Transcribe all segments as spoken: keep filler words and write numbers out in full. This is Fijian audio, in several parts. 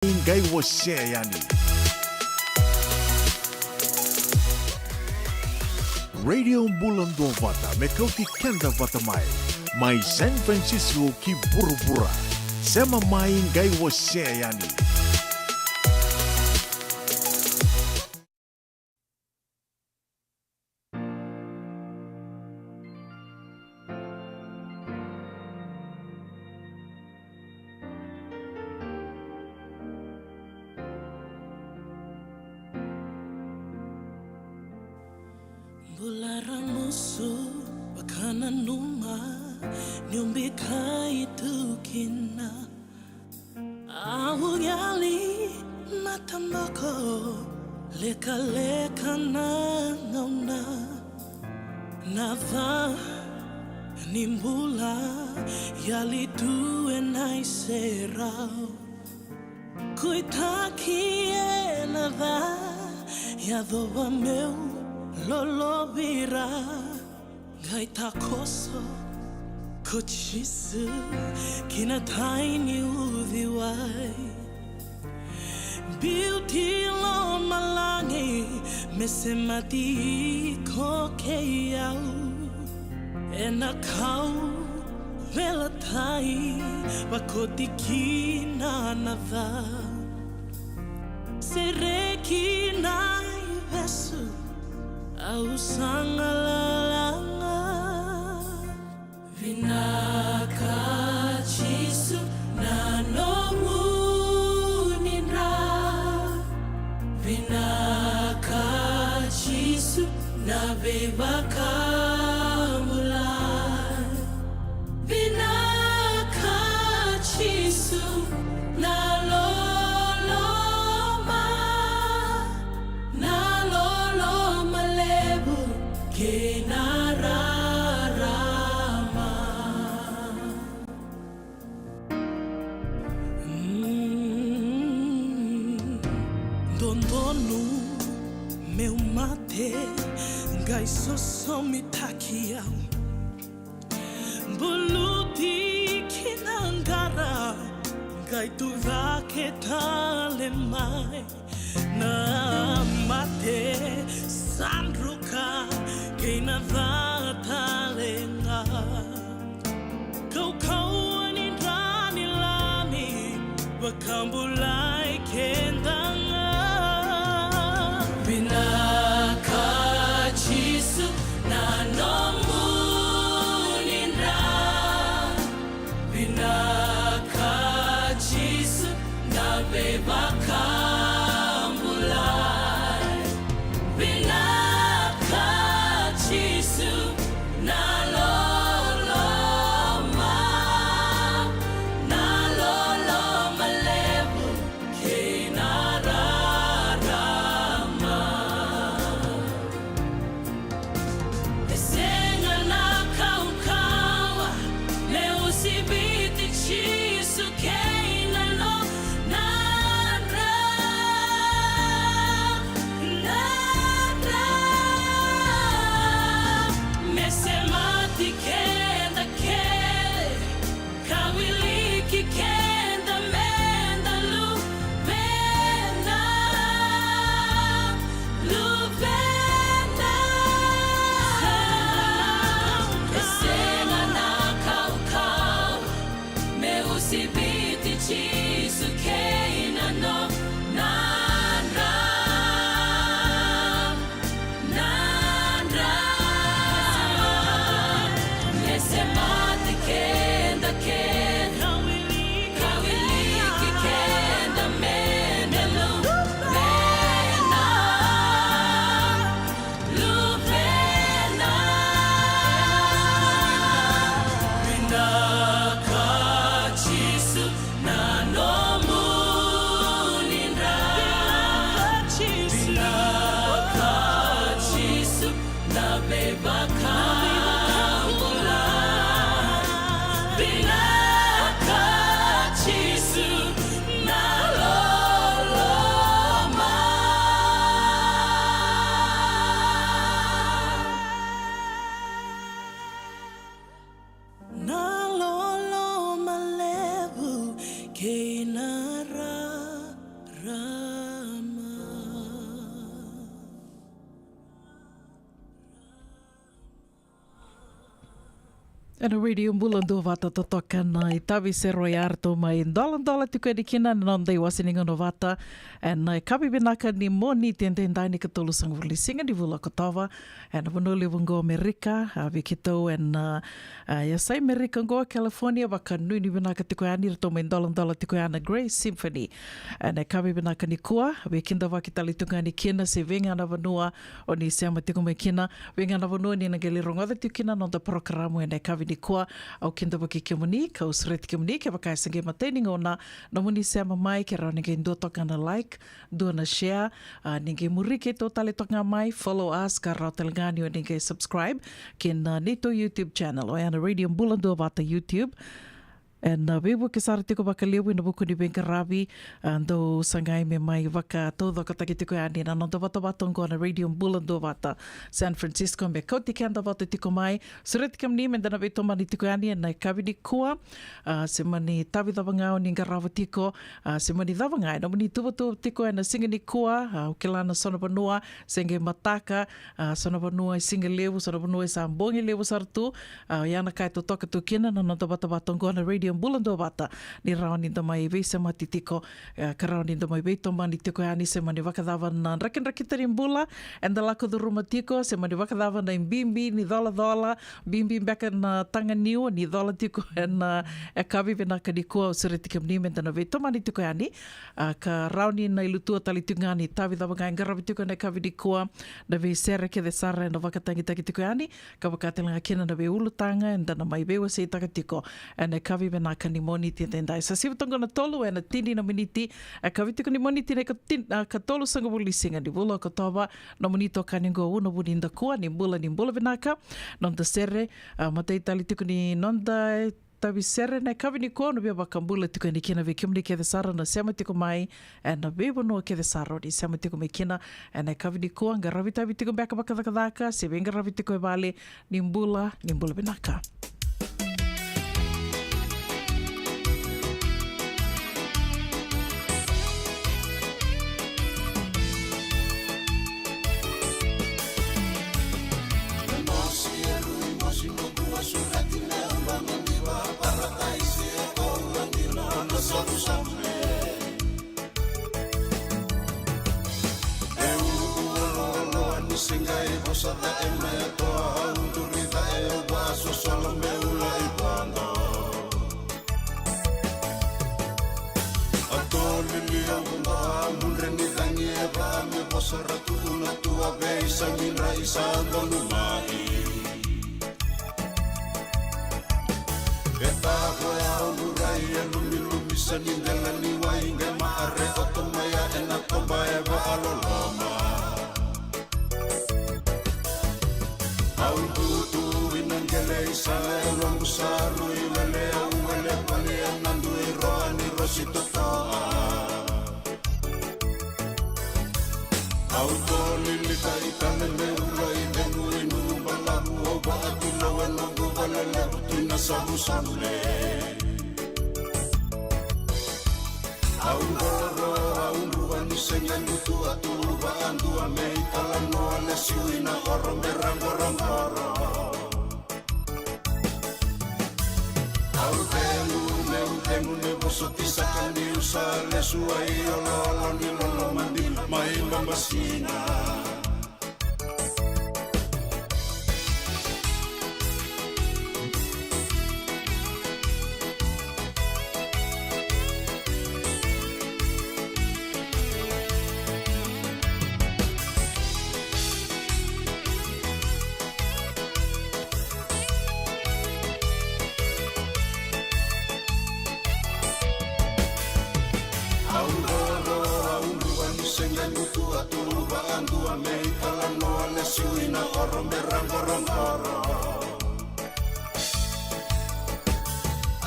Qai wasea yani. Radio Bula Duavata me kauti keda vata mai. Mai San Francisco ki vuravura. Sema mai qai wasea yani. Bula ramusu, vakananuma, niu bikai tu kina. Au yali na taboko, lekaleka na gauna. Na ca ni bula, yali tu ena iserau. Kuitaki ena ca, yacova meu lolovira. Qai takoso ko Jisu ki na tai ni uciwai. Biuti lomalagi me semati iko kei au. Ena kauveilatai vakoti kina na ca. Sereki na ivesu, au sa galala ga. Vinaka Jisu na nomuni dra. Vinaka Jisu na veivakabulai. Vinaka Jisu na loloma, na loloma levu kei na rarama. Mm. Dodonu meu mate, qai sosomitaki au. Buluti ki na qara, qai tucake tale mai. Na mate sa druka kei na ca tale ga. Kaukauwa ni dra ni Lami vakabulai keda ga. Vinaka Jisu na nomuni dra. Vinaka Jisu na veivakabulai. Vinaka Jisu na loloma, na loloma levu kei na rarama. E sega na kaukauwa meu siviti Jisu kei na nona Ena Radio Bula Duavata totoka na itavi se rua ya eratou mai doladola tiko yani kina na noda iwase ni gauna vata. Ena yakavi vinaka ni Moniti edaidai, ni katolu sagavulu ni siga ni vula Okotova. Ena vanua levu oqo Amerika, a, vei keitou ena, a, a, yasai Amerika oqo, California, vakanuinui vinaka tiko yani, ratou mai doladola tiko ya na Grace Symphony. Ena yakavi vinaka nikua, vei kidavaki tale tu ga ni kina se vei ga na vanua o ni sema tiko mai kina, vei ga na vanua ni na qai lai rogoca tiko kina na noda parokaramu ena yakavi nikua. Au kidavaki kemuni, kau sureti kemuni, kevaka e se qai matai ni gauna nomuni sema mai, ke rawa ni qai dua toka na like, dua na share, a, ni qai muri keitou tale toka ga mai, follow us, ka rawa tale ga ni o ni qai subscribe kei na neitou YouTube channel, oya na Radio Bula Duavata YouTube. Ena, a, veivuke sara tiko vakalevu ena vuku ni veiqaravi, a, dau sagai me mai vakataucokotaki tiko yani na noda vatavata oqo na Radio Bula Duavata San Francisco, me kauti keda vata tiko mai. Sureti kemuni meda na veitomani tiko yani ena yakavi nikua, a, se mani tavi cava ga o ni qarava tiko, a, se mani cava ga e nomuni tuvatuva tiko ena siga nikua, a, au kila na so na vanua se qai mataka, a, so na vanua e siga levu, so na vanua e sa bogi levu sara tu. A, oya na ka e totoka tu kina na noda vatavata oqo na Radio Bula Duavata, ni rawa ni da mai veisemati tiko, e, ka rawa ni da mai veitomani tiko yani, se mani vakacava na drakidrakita ni bula eda lako curuma tiko, se mani vakacava na ibibi ni colacola, bibi beka na taga niu ni cola tiko ena, e, yakavi vinaka nikua. Au sureti kemuni meda na veitomani tiko yani, a, ka rawa ni na ilutua tale tiko ga ni tavi cava ga e qaravi tiko ena yakavi nikua, na veisere kece sara ena vakatagitaki tiko yani, ka vaka tale ga kina na veiulutaga eda na mai veiwaseitaka tiko ena yakavi vinaka ni Moniti edaidai. Sa sivi toka na tolu ena tini na miniti, e, yakavi tiko ni Moniti na ika tin-, a, katolu sagavulu ni siga ni vula Okotova. Nomuni itokani oqo Una Vunidakua, ni bula, ni bula vinaka. Noda sere, a, matai tale tiko ni noda, e, tavi sere ena yakavi nikua, au na via vakabula tiko yani kina vei kemuni kece sara na sema tiko mai ena veivanua kece sara o ni sema tiko mai kina ena yakavi nikua, qaravi tavi tiko beka vakacakacaka se veiqaravi tiko e vale, ni bula, ni bula vinaka. E ulualoaloa ni se qai vosa ca'e mai, a toa au duri ca'e, au va'asosolo me ula i vodo. A to lili au vodo, a mudre ni cagi e va'a me vosa ra tu'u na tua veisagi dra i sa donu mai. E tavo e au lurai e lumilumi sa ni dela ni wai qe ma'are oto mai a e na toba e va'aloloma. Au tutu i na qele i sala e logu sa rui wele au wele vali e na dui roa ni rosi toto'a. Au to lilika i tane me ula i vegu i nu'u balavu au va'atulou e noqu vale levu tu i na savusavu le. Au qoloro au luva ni se qai gutu atu va'adua me i talanoa lesu i na oro me raqoraqoro. Au cegu meu cegu me vosoti saka niu sa lesu ai oloolo ni loloma dina mai Babasina. Au roro, au luva ni se qai gutu atu va'adua me i talanoa lesu i na oro me raqoraqoro.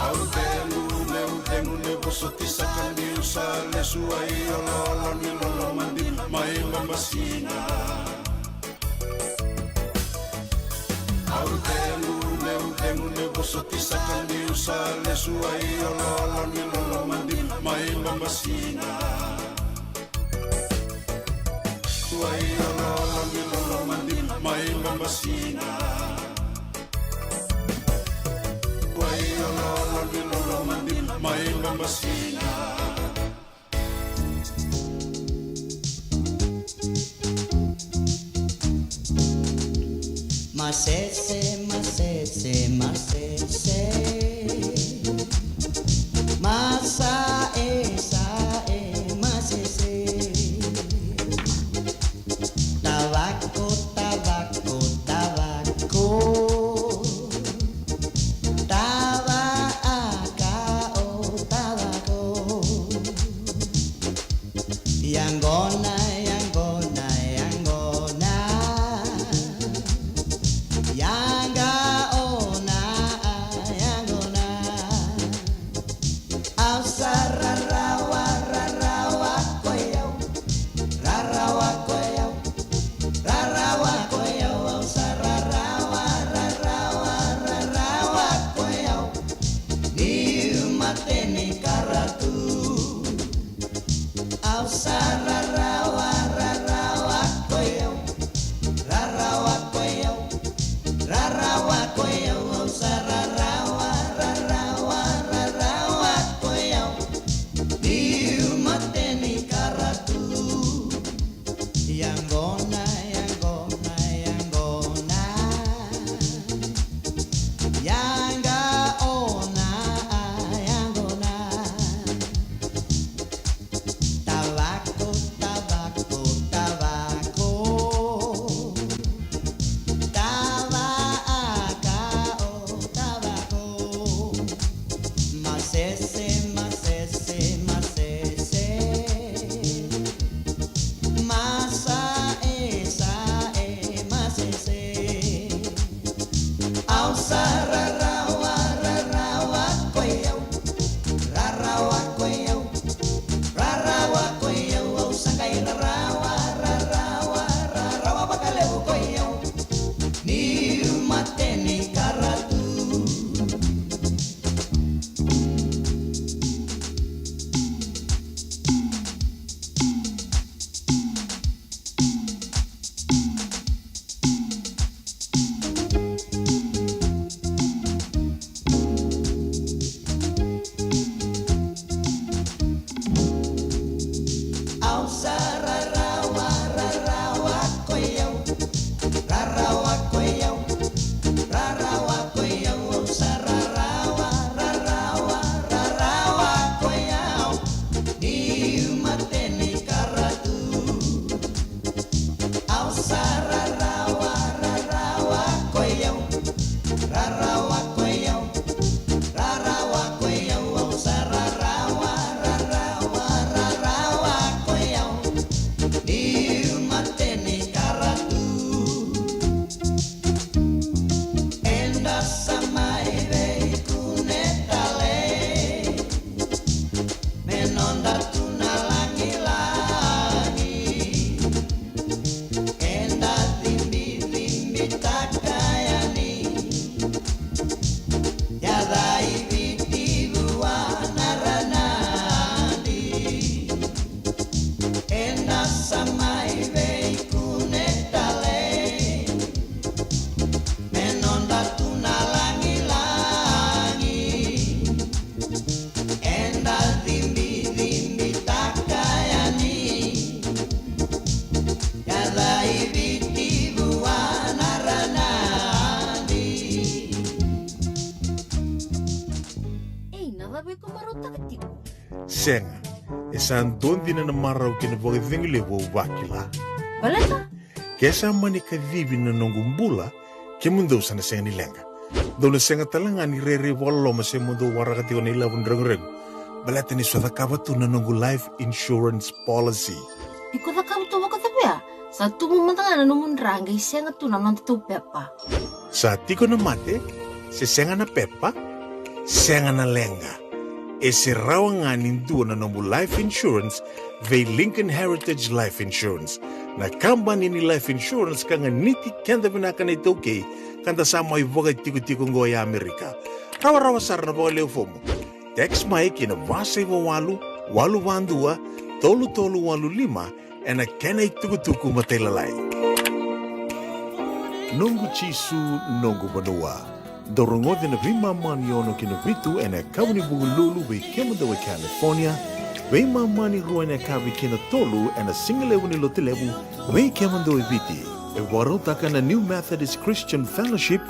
Au cegu meu cegu me vosoti saka niu sa lesu ai oloolo ni loloma dina mai Babasina. Au cegu meu cegu me vosoti saka niu sa lesu ai oloolo ni loloma dina mai Babasina. Masese, masese, masese. Masae, sae, masese. Tavako, tavako, tavako. Tavaaka o tavako. Yaqona, yaqona, yaqona. Yaqa ona, yaqona. Au sa rarawa, rarawa ko yau. Rarawa ko yau. Rarawa ko yau, au sa rarawa, rarawa, rarawa ko yau. Niu mate ni karatu. Au sa rarawa, rarawa ko yau. Rarawa ko yau. Rarawa ko yau, au sa rarawa, rarawa, rarawa ko yau. Niu mate ni karatu. Yaqona, yaqona, yaqona. Yaqa ona, yaqona. Tavako, tavako, tavako. Tavaaka o tavako. Masese, masese, masese. Masae, sae, masese. Au sa rarawa, rarawa ko yau. Rarawa ko yau. Rarawa ko yau, au sa qai rarawa, rarawa, rarawa vakalevu ko yau. Niu mate ni karatu. Au sa rarawa, rarawa ko yau. Rarawa ko yau. Rarawa ko yau, au sa rarawa, rarawa, rarawa ko yau. Niu mate ni karatu. Au sa rarawa, rarawa ko yau. Rarawa ko yau. Rarawa ko yau, au sa rarawa, rarawa, rarawa ko yau. Niu mate ni karatu. Eda sa mai veikune tale. Me noda tu na lagilagi. Eda cibicibitaka yani. Yaca i Viti vua na ranadi. Eda sa mai veikune tale. Me noda tu na lagilagi. Eda cibicibitaka yani. Yaca i Viti vua na ranadi. Ei, na cava iko marautaka tiko? Sega, e sa dua dina na marau kei na vakacegu levu au vakila. Baleta? Ke sa mani kacivi na noqu bula, kemudou sa na sega ni leqa. Dou na sega tale ga ni rairai vakaloloma se mo dou waraka tiko na ilavo ni reguregu. Baleta niu sa cakava tu na noqu life insurance policy. Iko cakava tu vakacava ya? Sa tubu mada ga na nomu dra qai sega tu na noda tou pepa. Sa tiko na mate, se sega na pepa, sega na leqa. E se rawa ga ni dua na nomu life insurance vei Lincoln Heritage Life Insurance. Na kabani ni life insurance ka ganiti keda vinaka na iTaukei, ka da sa mai vakaitikotiko oqo e Amerika. Rawarawa sara na vakaleu fomu. Text mai ki na va saiva walu, walu va dua, tolu tolu walu lima, Ena kena itukutuku matailalai. Noqu Jisu, noqu vanua. Dou rogoca na veimama ni ono ki na vitu ena yakavi ni Vukelulu vei kemudou e California, veimama ni rua ena yakavi ki na tolu ena sigalevu ni Lotulevu vei kemudou e Viti. E vakarautaka na New Methodist Christian Fellowship,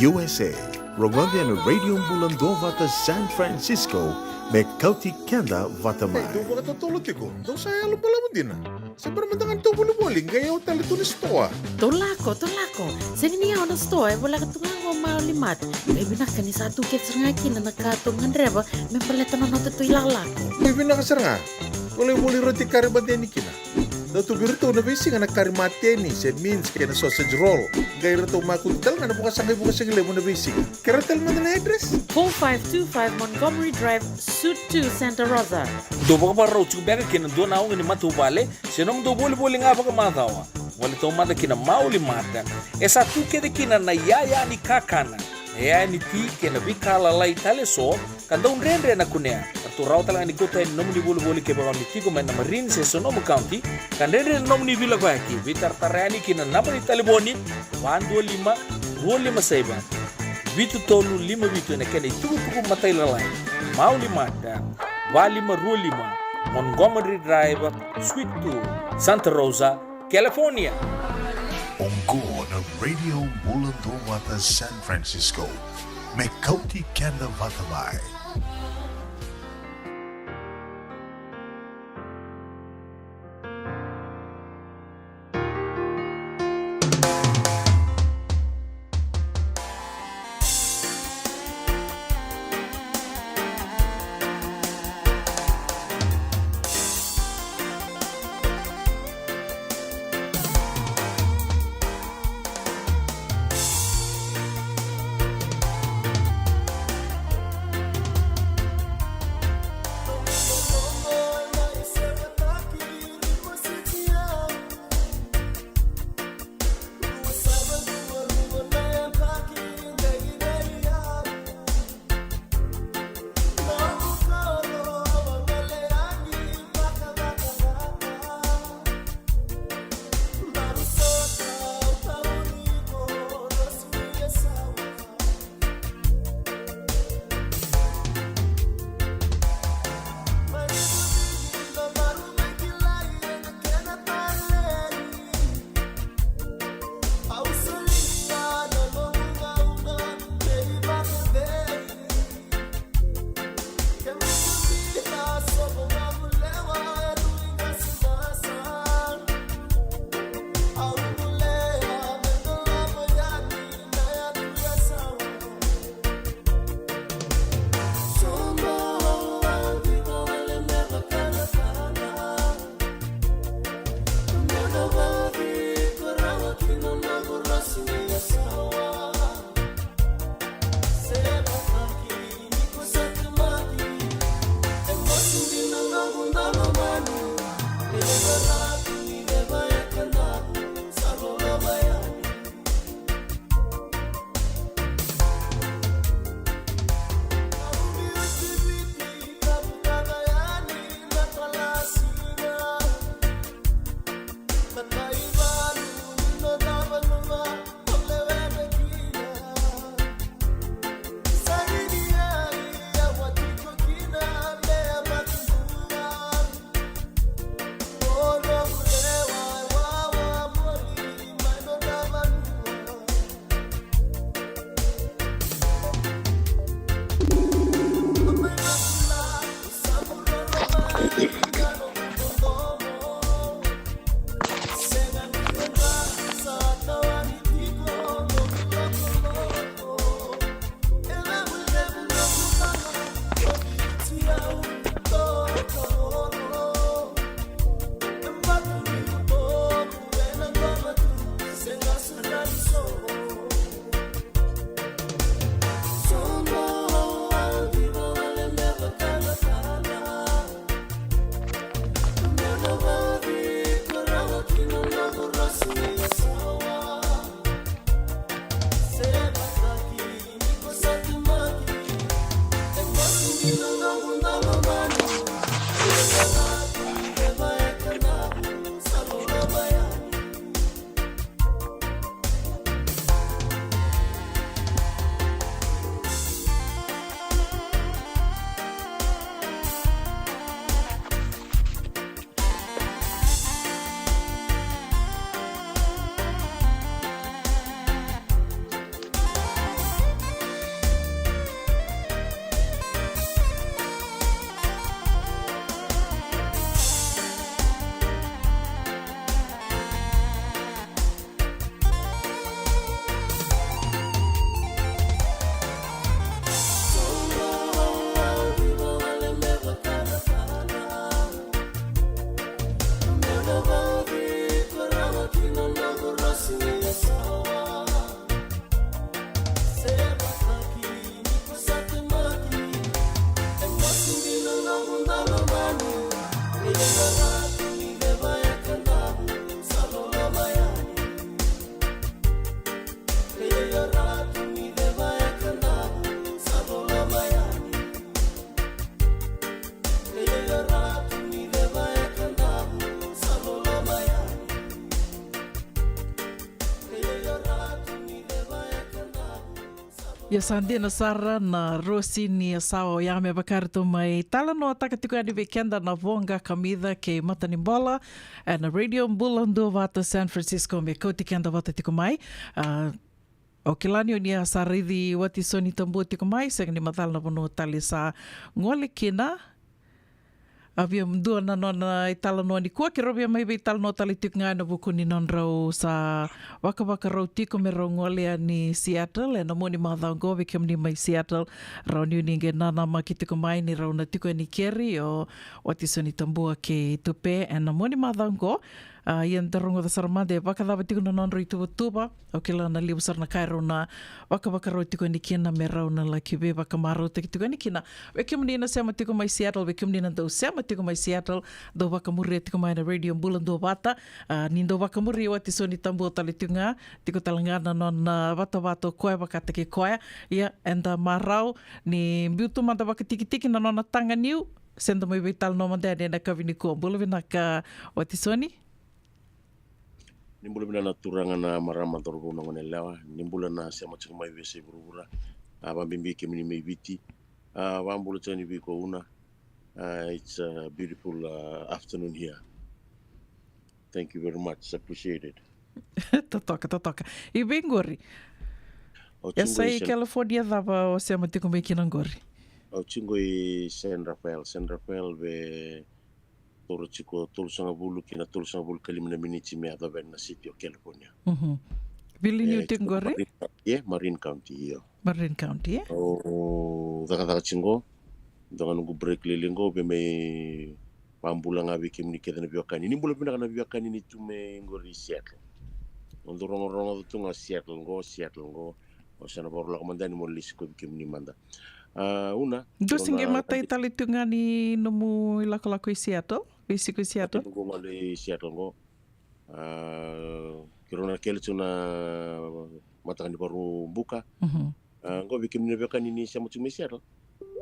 U S A. Rogoca ena Radio Bula Duavata San Francisco, me kauti keda vata mai. Ei, dou vakatotolo tiko, dou sa yalo balavu dina. Se bera mada ga ni tou volivoli, qai yawa tale tu na sitoa. Tou lako, tou lako. Sega ni yawa na sitoa, e voleka tu ga qo Mauli Mart. Qai vinaka ni sa tu kece sara ga kina na ka tou gadreva me baleta na noda tou ilakolako. Qai vinaka sara ga. Tou lai voli roti kari mate ni kina. Dau tu vei iratou na veisiga na kari mate ni se mince kei na sausage roll. Qai ratou makutu tale ga na vakasaqa i Vukasigalevu na veisiga. Kere tale mada na address. Four five two five Montgomery Drive, Suite two, Santa Rosa. Dou vakavakarau tiko beka kei na dua na oga ni matavuvale se nomudou volivoli ga vakamacawa. Voli taumada ki na Mauli Mart. E sa tu kece kina na iyaya ni kakana, na iyaya ni ti kei na veika lalai tale eso ka dau dredre na kunea. Ratou rawa tale ga ni kauta yani na nomuni volivoli kevaka o ni tiko mai na Marin se Sonoma County, ka dredre na nomuni veilakoyaki. Veitaratara yani ki na naba ni talevoni: va dua lima, rua lima saiva, vitu tolu lima vitu ena kena itukutuku matailalai. Mauli Mart, va lima rua lima Montgomery Drive, Suite two, Santa Rosa, California. Oqo na Radio Bula Duavata San Francisco, me kauti keda vata mai. Ia sa dina sara na Rosi ni Yasawa, oya me vaka eratou mai talanoataka tiko yani vei keda na Voqa Kamica kei Matanibola ena Radio Bula Duavata San Francisco me kauti keda vata tiko mai. A, au kila ni o ni a sa raici Watisoni Tabua tiko mai, sega ni macala na vanua tale sa gole kina. A via dua na nona italanoa nikua, keirau via mai veitalanoa tale tiko ga ena vuku ni nodrau sa vakavakarau tiko me rau gole yani Seattle ena mua ni macawa oqo. Vei kemuni mai Seattle, rau ni ni qai nanamaki tiko mai ni rau na tiko yani keri o Watisoni Tabua kei Tupe ena mua ni macawa oqo. A, ia da rogoca sara mada e vakacava tiko na nodrau ituvatuva. Au kila na levu sara na ka e rau na vakavakarau tiko yani kina me rau na laki veivakamarautaki tiko yani kina. Vei kemuni na sema tiko mai Seattle, vei kemuni na dau sema tiko mai Seattle, dau vakamuria tiko mai na Radio Bula Duavata. A, ni dau vakamuria Watisoni Tabua tale tiko ga, tiko tale ga na nona vatavata o koya vakataki koya. Ia, eda marau ni biu tu mada vakatikitiki na nona taga niu, se da mai veitalanoa mada yani ena yakavi nikua. Bula vinaka Watisoni. Ni bula vinaka na turaga, na marama, cauravou, na goneyalewa. Ni bula na sema tiko mai veiyasai vuravura. A, vakabibi kemuni mai Viti. A, vakabula tiko yani vei iko Una. A, it's a beautiful, uh, afternoon here. Thank you very much. Appreciate it. Totoka, totoka. I vei qori? Au tiko qo i Yasai San- California, cava o sema tiko mai kina qori? Au tiko qo i San Rafael. San Rafael, vei taura tiko tolusagavulu ki na tolusagavulu ka lima na miniti me yacova yani na city o California. Mhm. Vili niu E, tiko qori? Marin, e, Marin County, io. Marin County, e? Au cakacaka tiko qo. Dua ga noqu break lailai qo, via mai vakabula ga vei kemuni kece na veiwekani. Ni bula vinaka na veiwekani ni tu mai qori i Seattle. Au dau rogorogo tu ga Seattle qo, Seattle qo. O sa na vakarau lako mada yani mo lesi kovi kemuni mada. A, Una, Dua keirau sega na matai tale tu ga ni nomu ilakolako i Seattle, veisiko i Seattle. Noqu gole i Seattle qo. A, keirau na kele tu na mataka ni Vakaraubuka. Mhm. A, qo vei kemuni na veiwekani ni sema tu mai Seattle.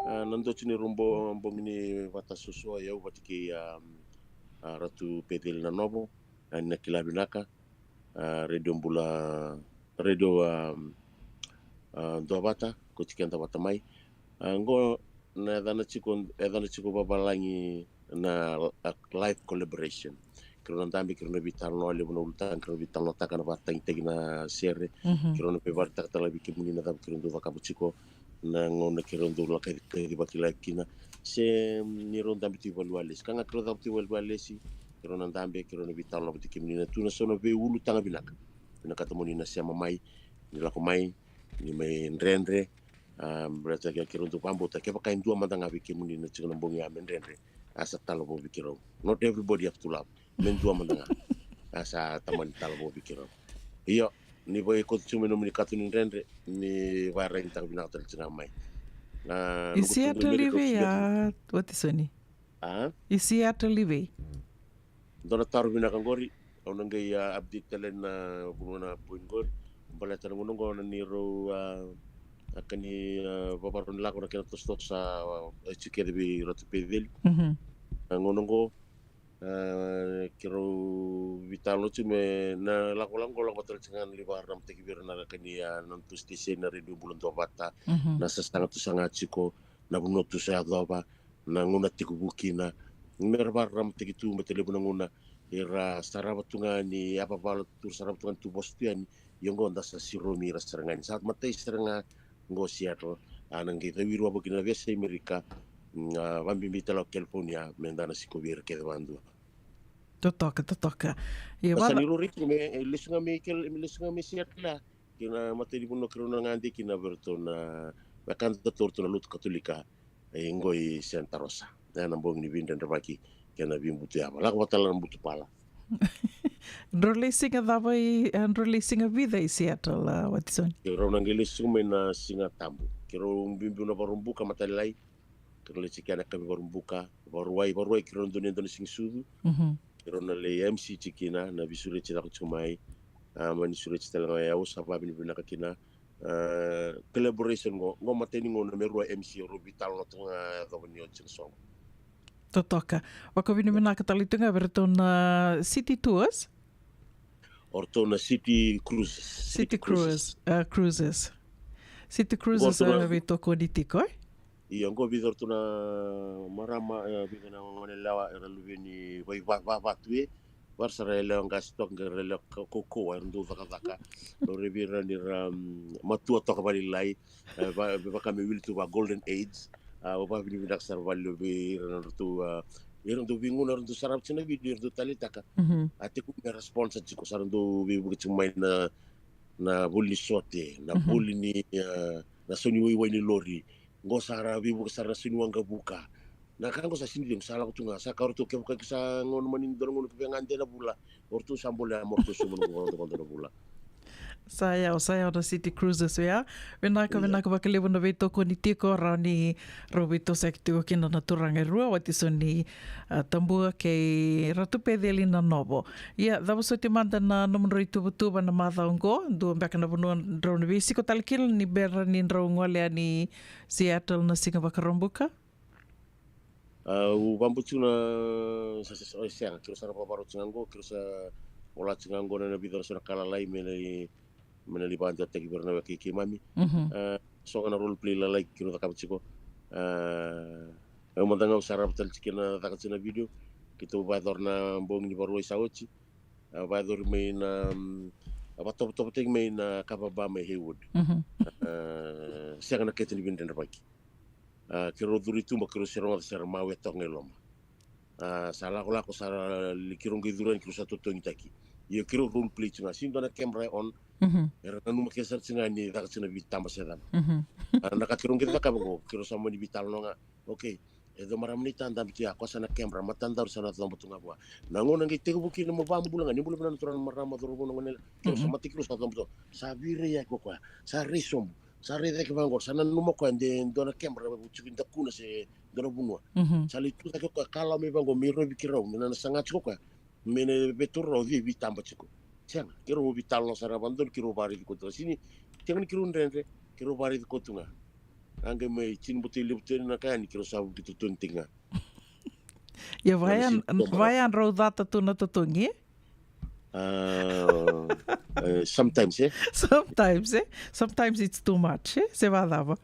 A, na dua tu ni rau bo-, bogi ni vata suasua, o yau vata kei, a, a, Ratu Peceli Nanovo. A, ni na kila vinaka. A, Radio Bula, Radio, a, a, Duavata, kauti keda vata mai. A, qo na yacana tiko, yacana tiko vavalagi na, a, live collaboration. Keirau na dabe, keirau na veitalanoa, levu na ulutaga keirau na veitalanoataka, na vakatagitaki na sere. Mhm. Keirau na veivakaraitaka tale vei kemuni na cava keirau dau cakava tiko na gauna keirau dau lako kaci, kacivaki live kina. Se, mm, ni rau dabe tu i valeniwalesi. Ka ga keirau cakava tu i valeniwalesi, keirau na dabe, keirau na veitalanoa vata kei kemuni, na tu na so na veiulutaga vinaka. Vinakata mo ni na sema mai, ni lako mai, ni mai dredre. A, baleta ke keirau dau vakabauta, kevaka e dua mada ga vei kemuni na tiko na bogi ya me dredre, a sa talavo vei keirau. Not everybody have to love. Me dua mada ga. A sa tamani talavo vei keirau. Io, ni vakaikoto tu mai nomuni kato ni dredre, ni vakaraici taka vinaka tale tiko ga mai. A, I noqu Seattle tiko i vei, Seattle. A, Watisoni? A? I Seattle i vei? Dua na taro vinaka qori, au na qai, a, update tale na vanua na point qori. Baleta na gauna qo na neirau, a, a ka ni, a, vakarau ni lako na kena tosotoso sa, a, e tiko kece vei Ratu Peceli. Mhm. Na gauna qo, a, keirau veitalanoa tu me na lakolako qo, lako vata tale tiko ga na lai vakararamataki vei ira na ka ni, a, na nodatou station na Radio Bula Duavata. Mhm. Na sasaga tu sa ga tiko, na vanua tu sa yacova, na gauna tekivu kina. Me ra vakararamataki tu, baleta levu na gauna era sarava tu ga ni yavavala tu, sarava tu ga ni tu vosa tu yani. Ia qo da sa siromi ira sara ga ni sa matai sara ga qo Seattle. A na qai cawi ira wavoki na veiyasai Amerika, mm, a, vakabibi tale o California, me da na sikovi ira kece vakadua. Totoka, totoka. Ia, da sa vaka- ni rau rai tu me, e, lesu ga me Cal-, me lesu ga me Seattle, a. Kei na matai ni vanua keirau na gade kina vei iratou na wekadatou, ratou na lotu Katolika, e, qo i Santa Rosa. E, na bogi ni veidredrevaki kei na veibutuyava. Lako vata tale na butu pala. Drau lai siga cava i, e, drau lai siga vica i Seattle, a, Watisoni? Keirau na qai lesu mai na Siga Tabu. Keirau biubiu na Vakaraubuka, Matalailai. Keirau lai tiko yani na yakavi Vakaraubuka, Vakarauwai, Vakarauwai keirau dau ni dau na siga sucu. Mhm. Keirau na lai M C tiko kina, na veisureti caka tiko mai. A, mani sureti tale ga o yau, sa vakavinavinaka kina. A, collaboration qo, qo matai ni gauna me rua M C, rau veitalanoa tu ga, yacova ni oti na soqo. Totoka. Vakavinavinaka tale tu ga vei iratou na City Tours. O ratou na City Cruises. City Cruises, a, Cruises. City Cruises. Qo tu na, e veitokoni tiko, e? Ia, qo vica ratou na marama, e, vica na gone lewa era luve ni Vai, Va, Va, Vatu, e. Vara sara e lewa qase toka qai ra lewa ka-, kaukauwa, era dau cakacaka. Dau raici ira ni ra, mm, matua toka vakalailai. E, va-, vaka me wili tu va golden age. A, vakavinavinaka sara vakalevu vei ira na ratou, a, ira dau veiguna, era dau sarava tiko na video, era dau taleitaka. Mhm. A, tekivu me ra sponsor tiko, sa ra dau veivuke tiko mai na, na voli ni sote, na, mhm, voli ni, a, na sau ni waiwai ni lori. Qo sa ra veivuke sara na sau ni waqavuka. Na ka qo sa sini cegu, sa lako tu ga, sa ka o ratou kevaka ke sa gauna mani dua na gauna ke vei ga de na vula, o ratou sa bolea mo ratou sauma na vodovodo na vula. Sa yawa, sa yawa na City Cruises, ya. Vinaka, ia, vinaka vakalevu na veitokoni tiko, rawa ni rau veitosoyaki tiko kina na turaga e rua, Watisoni, a, Tabua kei Ratu Peceli Nanovo. Ia, cava soti mada na nomudrau ituvatuva na macawa oqo, dua beka na vanua drau na veisiko tale kina ni bera ni drau gole yani Seattle na siga Vakaraubuka? A, au vakabauta tiko na, sa, sa, sa, sega, keirau sa na vakarau tiko ga qo, keirau sa vola tiko ga qo na, na vica na so na ka lalai me na, me na lai vakadewataki vei ira na weka i keimami. Mhm. A, so ga na role play lalai keirau cakava tiko. A, au mada ga au sarava tale tiko na caka tiko na video. Keitou vakayacora na bogi ni Vakarauwai sa oti. A, vakayacori mai na, mm, a, vakatovotovotaki mai na kava bar mai Hayward. Mhm. A, sega na kete ni veidredrevaki. A, keirau curu i tuba, keirau se rogoca se ra mawe toka ga i loma. A, sa lakolako, sa ra li-, keirau qai curu yani, keirau sa totogitaki. Ia keirau role play tiko ga, sega ni dua na camera e on. Mhm. Era nanuma kece sara tiko ga ni caka tiko na veitaba se cava. Mhm. A, na ka keirau qai cakava qo, keirau sa mani veitalanoa ga. Okay. E dua marama ni ta dabe tu ya, koya sa na camera, matadaru sa na coba tu ga vua. Na gauna qai tekivu kina mo vakabula ga, ni bula vinaka na turaga, na marama, cauravou, na gone, keirau sa, mhm, mata keirau sa coba tu. Sa veirai yaki ko koya. Sa rai sobu. Sa rai cake vaqo, sa nanuma koya de dua na camera, e vuci dakuna se dua na vanua. Mhm. Sa lai tu cake koya, kalawa mai vaqo, me rovi keirau, me na, na saga tiko koya. Me na veitauri rau, cei veitaba tiko. Sega, keirau veitalanoa sara vakadodonu, keirau vakaraici koya tu ga. Sini, sega ni keirau dredre, keirau vakaraici koya tu ga. A qai mai tini boto i levu tu yani na ka yani, keirau sa vuki totogitaki ga. Ia, vaya, vaya drau cata tu na totogi, e? A, e, sometimes, e? Sometimes, e? Sometimes it's too much, e? Se vacava?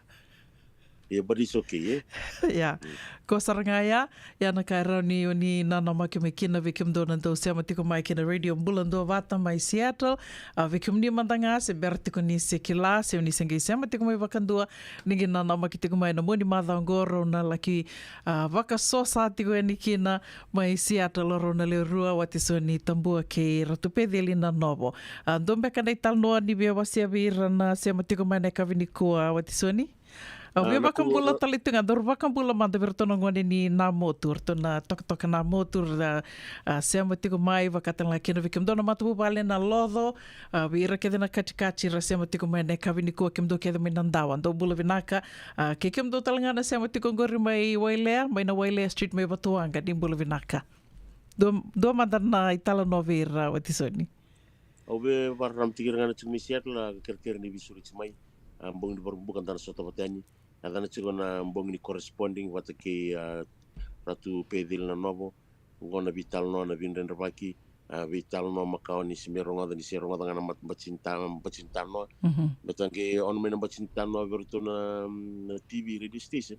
Yeah, but it's okay, e? Yeah. Mm. Ko sara ga ya, ya na ka e rawa ni, ni nanamaki mai kina vei kemudou na dau sema tiko mai kina Radio Bula Duavata mai Seattle. A, vei kemuni mada ga se bera tiko ni se kila, se ni se qai sema tiko mai vakadua, ni qai nanamaki tiko mai na mua ni macawa qo, rau na laki, a, vakasosa tiko yani kina mai Seattle, rau na lewe rua, Watisoni Tabua kei Ratu Peceli Nanovo. A, dua beka na italanoa ni via wasea vei ira na sema tiko mai na yakavi nikua, Watisoni? A, au via vakabula tale tu ga, daru vakabula mada vei iratou na gone ni Namotu, ratou na tokatoka Namotu, ra, a, sema tiko mai, vaka tale ga kina vei kemudou na matavuvale na Loco, a, vei ira kece na Katikati ra sema tiko mai na yakavi nikua, kemudou kece mai Nadawa, dou bula vinaka, a, kei kemudou tale ga na sema tiko qori mai Wailea, mai na Wailea Street mai Vatuwaqa, ni bula vinaka. Dua, dua mada na italanoa vei ira, Watisoni. Au via vakararamataki ira ga na tiko mai Seattle, a, kerekere ni veisureti mai. A, bogi ni Vakaraubuka da na sota vata yani. A, da na tiko na bogi ni corresponding vata kei, a, Ratu Peceli Nanovo. Qo na veitalanoa, na veidredrevaki, a, veitalanoa makawa ni se mai rogoca, ni se rogoca ga na mat-, bati ni ta-, bati ni tanoa. Mhm. Baleta qai on mai na bati ni tanoa vei iratou na, na T V radio station.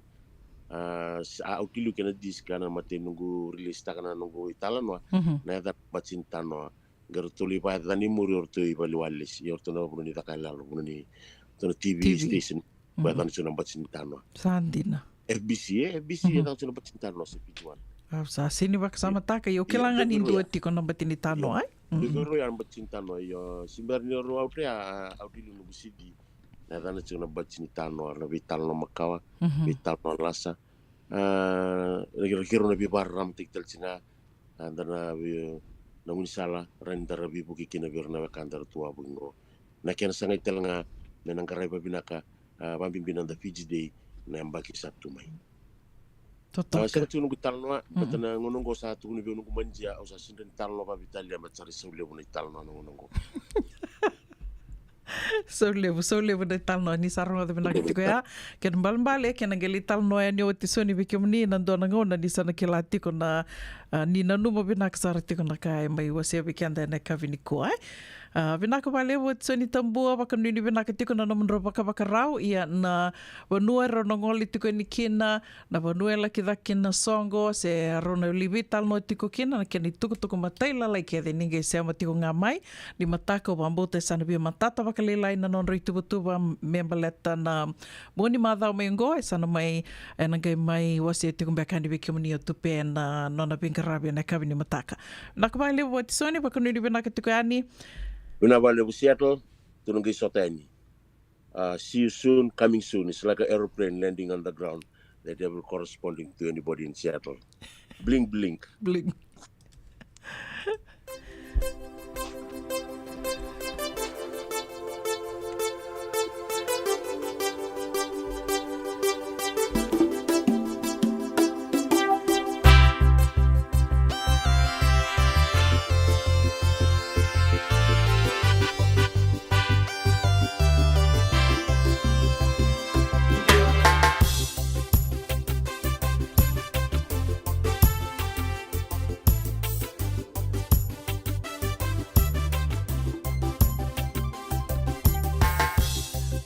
A, s-, a, au kila kena disc, a, na imatai noqu release taka na noqu italanoa. Mhm. Na yaca bati ni tanoa. Qai ratou lai vakayacana i muri o ratou i Vale ni Walesi, o ratou na vanua ni caka yaloyalo, vanua ni, ratou na T V, T V station. Mhm. Vakayacana tiko na bati ni tanoa. Sa dina. F B C, e, F B C, mhm, e caka tiko na bati ni tanoa, se P T one. A, sa sini vakasamataka, io, kila ga ni dua tiko na bati ni tanoa, e? Io. Mhm. Dua vei rau ya na bati ni tanoa, io, se bera ni rau out ya, a, au kila noqu C D. Na yacana tiko na bati ni tanoa, na veitalanoa makawa, mhm, veitalanoa lasa. A, na kei, na kei rau na veivakararamataki tale tiko ga, a, da na vei, na gaunisala, rawa ni da ra veivuke kina vei ira na wekada ra tu wavoki qo. Na kena sagai tale ga, me na qaravi vakavinaka, a, vakabibi na noda Fiji Day, na yabaki sa tu mai. Totoka. A, sega tiko noqu italanoa, mm-mm, baleta na gauna qo sa tukuni vei au noqu manager, au sa sega ni talanoa vakaveitalia, baleta sa ra isau levu na italanoa na gauna qo. Sau levu, sau levu na italanoa ni sa rogoca vinaka tiko ya. Kena ibalebale, kena qai lai talanoa yani o Watisoni vei kemuni na dua na gauna ni sa na kila tiko na, a, ni nanuma vinaka sara tiko na ka e mai wasea vei keda ena yakavi nikua, e? A, vinaka vakalevu Watisoni Tabua, vakanuinui vinaka tiko na nomudrau vakavakarau, ia na vanua e rau na gole tiko yani kina, na vanua e laki cake kina na soqo, se rau na lai veitalanoa tiko kina, na kena itukutuku matailalai kece ni qai sema tiko ga mai. Ni mataka au vakabauta e sa na via matata vakalailai na nodrau ituvatuva me baleta na mua ni macawa mai oqo, e sa na mai, e na qai mai wasea tiko beka yani vei kemuni o Tupe na nona veiqaravi e na yakavi ni mataka. Vinaka vakalevu Watisoni, vakanuinui vinaka tiko yani. Vinaka vakalevu Seattle, tou na qai sota yani. Uh, see you soon, coming soon. It's like an aeroplane landing on the ground. That never corresponding to anybody in Seattle. Blink, blink. Blink.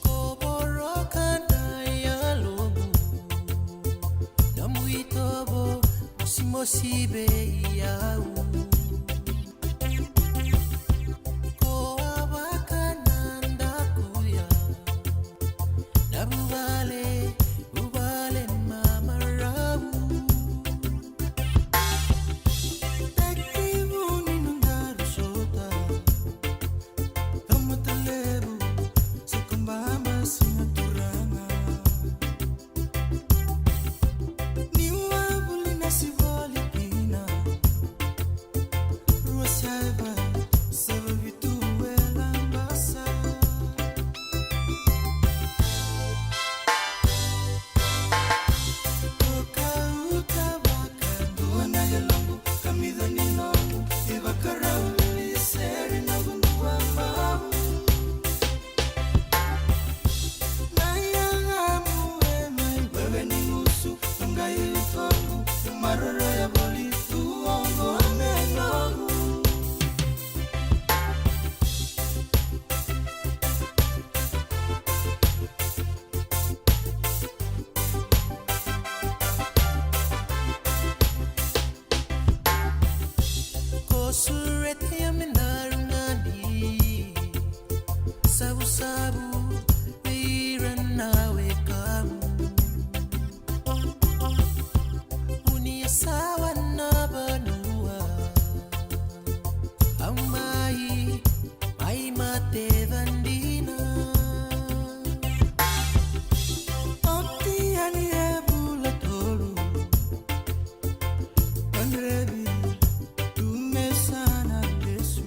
Ko voroka na yaloqu, nomu itovo mosimosi vei au. Ko a vaka na dakuya, na vuvale, vuvale mamarau. Tekivu ni nodaru sota, Taumata levu, Sokobaba, Siga Turaga. Niu a vuli na sivoli kina, rua saiva, saiva vitu e Labasa. Toka uta vakadua na yaloqu, kamica ni noqu ivakarau, lili sere noqu dua bau. Na yagamu e mai wewe ni gusu, toqai utoqu, maroroya voli tu oqo me noqu. Ko sureta ya me daru gadi, savusavu vei ira na wekamu. Uni a sawa na vanua, au mai, mai mate vadina. Oti yani e vula tolu, kadrevi tu me sa na lesu.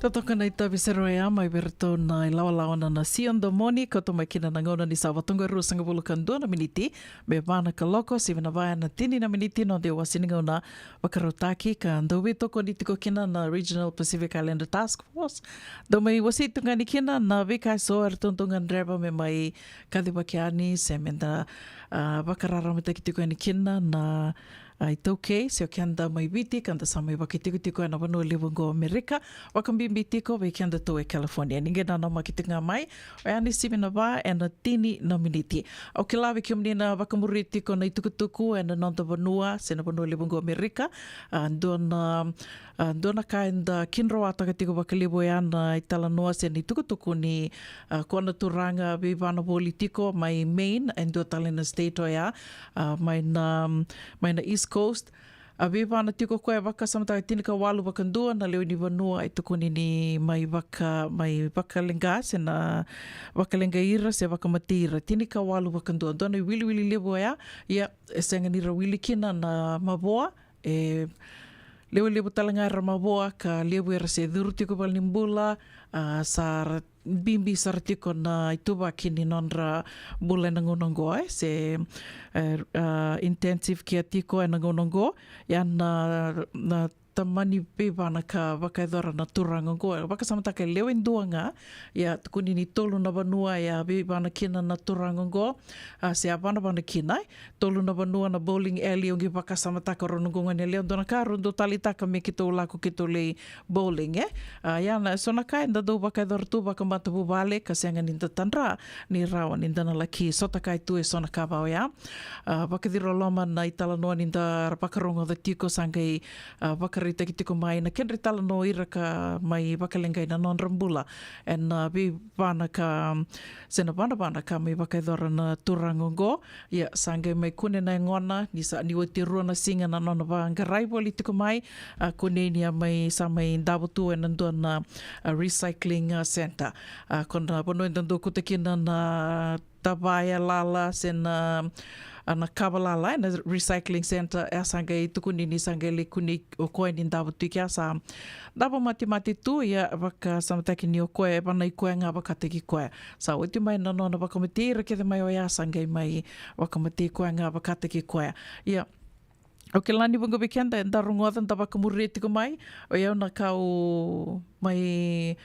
Toka na itavi sere oya mai vei iratou na ilawalawa na, na Sia Domoni, kauta mai kina na gauna ni sa va toka e ruasagavulu ka dua na miniti me va na kaloko, sivi na va ena tini na miniti na noda iwasewase ni gauna vakarautaki ka dau veitokoni tiko kina na Regional Pacific Islander Task Force. Dau mai wasei tu ga yani kina na veika eso eratou dau gadreva me mai kacivaki yani se me da, ah, vakararamataki tiko yani kina na, ah, iTaukei se o keda mai Viti ka da sa mai vakaitikotiko ena vanua levu oqo Amerika, vakabibi tiko vei kedatou e California. Ni qai nanamaki tiko ga mai, oya ni sivi na va ena tini na miniti. Au kila vei kemuni na vakamuri tiko na itukutuku ena noda vanua se na vanua levu oqo Amerika, ah, dua na, ah, dua na ka eda kidroataka tiko vakalevu oya na italanoa se na itukutuku ni, ah, ko na turaga veivana voli tiko mai Maine, e dua tale na state oya, ah, mai na, mai na East Coast. A veivana tiko koya e vakasamataka tinikawalu vakadua na lewe ni vanua e tukuni ni mai vaka, mai vakaleqa se na vakaleqai ira se vakamatei ira, tinikawalu vakadua. Dua na iwiliwili levu oya, ia e sega ni ra wili kina na mavoa, e lewe levu tale ga era mavoa ka levu era se curu tiko valenibula, ah, sa ra bibi sara tiko na ituvaki ni nodra bula ena gauna oqo, e, se, e, ah, intensive care tiko ena gauna oqo. Ia na, na tamani veivana ka vakayacora na turaga oqo, e vakasamataka e lewe dua ga. Ia tukuni ni tolu na vanua e a veivana kina na turaga oqo, ah, se a vanavana kina, e tolu na vanua na bowling alley, au qai vakasamataka, rau noqu gone yalewa, dua na ka rau dau taleitaka me keitou lako keitou lai bowling, e. Ah, ia na so na ka eda dau vakayacora tu vakamatavuvale ka sega ni da tadra ni rawa ni da na laki sotakaya tu e so na ka vaka oya. Ah, vakaciroloma na italanoa ni da vakarogoca tiko, sa qai, ah, vakaraitaki tiko mai na kedra italanoa ira ka mai vakaleqai na nodra bula ena, ah, veivana ka, se na vanavana ka mai vakayacora na turaga oqo. Ia sa qai mai kune na yagona ni sa, ni oti e rua na siga na nona vaqarai voli tiko mai, ah, kunei ni a mai, sa mai davo tu ena dua na, ah, recycling, ah, center. Ah, ko na vanua eda dau kauta kina na tavaya lala se na, ah, na kava lala ena recycling center, e a sa qai tukuni ni sa qai lai kunei o koya ni davo tu i kea, sa davo matemate tu, ia vakasamataki ni o koya e vanai koya ga vakataki koya. Sa oti mai na nona vakamatei ira kece mai oya, sa qai mai vakamatei koya ga vakataki koya. Ia au kila ni vuqa vei keda eda rogoca, da vakamuria tiko mai. O yau na ka au mai,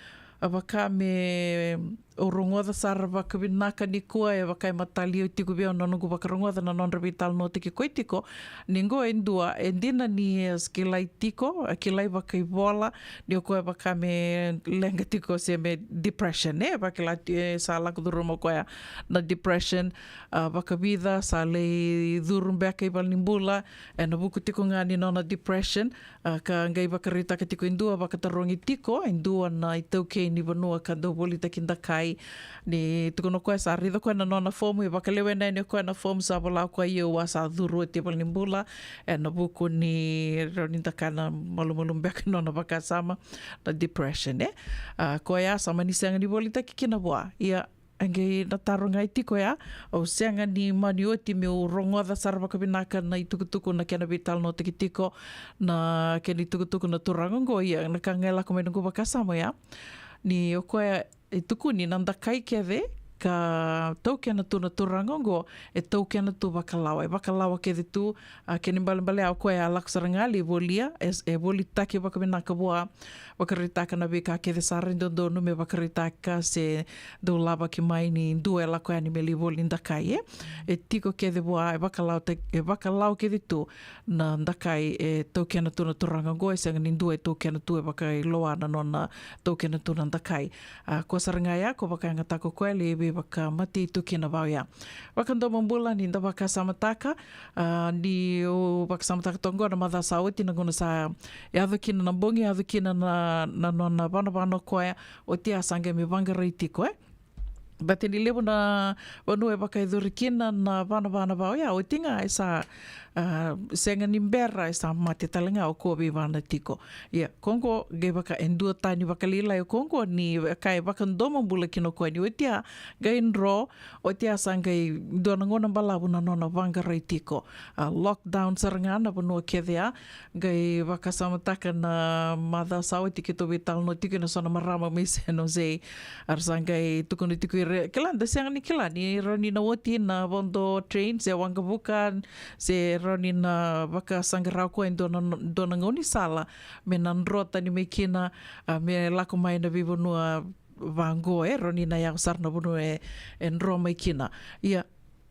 ah, vaka me au rogoca sara vakavinaka nikua, e vaka e mataliwa tiko vei au na noqu vakarogoca na nodra veitalanoataki koya tiko. Ni qo e dua, e dina ni, e, kilai tiko, e kilai vakaivola, ni o koya vaka me leqa tiko se me depression, e vakila ti-, e sa lako curuma o koya na depression, ah, vakavica sa lai curu beka i valenibula ena vuku tiko ga ni nona depression. Ah, ka qai vakaraitaka tiko e dua, vakatarogi tiko e dua na itaukei ni vanua ka dau volitaki dakai, ni tukuna o koya sa raica o koya na nona fomu, e vakalewena yani o koya na fomu, sa vola o koya, ia au a sa curu oti e valenibula ena vuku ni rawa ni da kaya na malumalumu beka ni nona vakasama, na depression, e. Ah, koya sa mani sega ni volitaki kina vua. Ia e qai na taro ga e tiko ya, au sega ni mani oti meu rogoca sara vakavinaka na itukutuku, na kena veitalanoataki tiko, na kena itukutuku na turaga oqo. Ia na ka ga e lako mai noqu vakasama ya, ni o koya e tukuni na dakai kece ka taukena tu na turaga oqo, e taukena tu vakalawa, e vakalawa kece tu. A kena ibalebale ya, o koya a lako sara ga lai volia, e, e volitaki vakavinaka vua, vakaraitaka na veika kece sa rawa ni dodonu me vakaraitaka se dau lavaki mai ni dua e lako yani me lai voli dakai, e. E tiko kece vua, e vakalawa ta-, e vakalawa kece tu na dakai e taukena tu na turaga oqo, e sega ni dua e taukena tu, e vakailoa na nona taukena tu na dakai. A, koya sara ga ya, ko vakayagataka o koya lai veivakamatei tu kina vaka oya. Vakadomobula, ni da vakasamataka, a, niu vakasamataka toka oqo na macawa sa oti, na gauna sa yaco kina na bogi, yaco kina na, na nona vanavana o koya, oti ya sa qai mai vaqarai tiko, e. Baleta ni levu na vanua e vakayacori kina na vanavana va oya, oti ga e sa, ah, sega ni bera, e sa mate tale ga o koya veivana tiko. Ia, ko qo qai vaka e duatani vakalailai o koya qo ni ka e vakadomobula kina o koya ni oti ya, qai dro, oti ya sa qai dua na gauna balavu na nona vaqarai tiko. Ah, lockdown sara ga na vanua kece ya, qai vakasamataka na macawa sa oti keitou veitalanoa tiko ena so na marama mai San Jose. Era sa qai tukuna tiko o ira, kila, da sega ni kila ni rawa ni na oti na vodo train se waqavuka, se rawa ni na vakasaqara o koya e dua na, dua na gaunisala me na dro tani mai kina, ah, me lako mai na veivanua vaqo, e rawa ni na yawa sara na vanua e, e dro mai kina. Ia,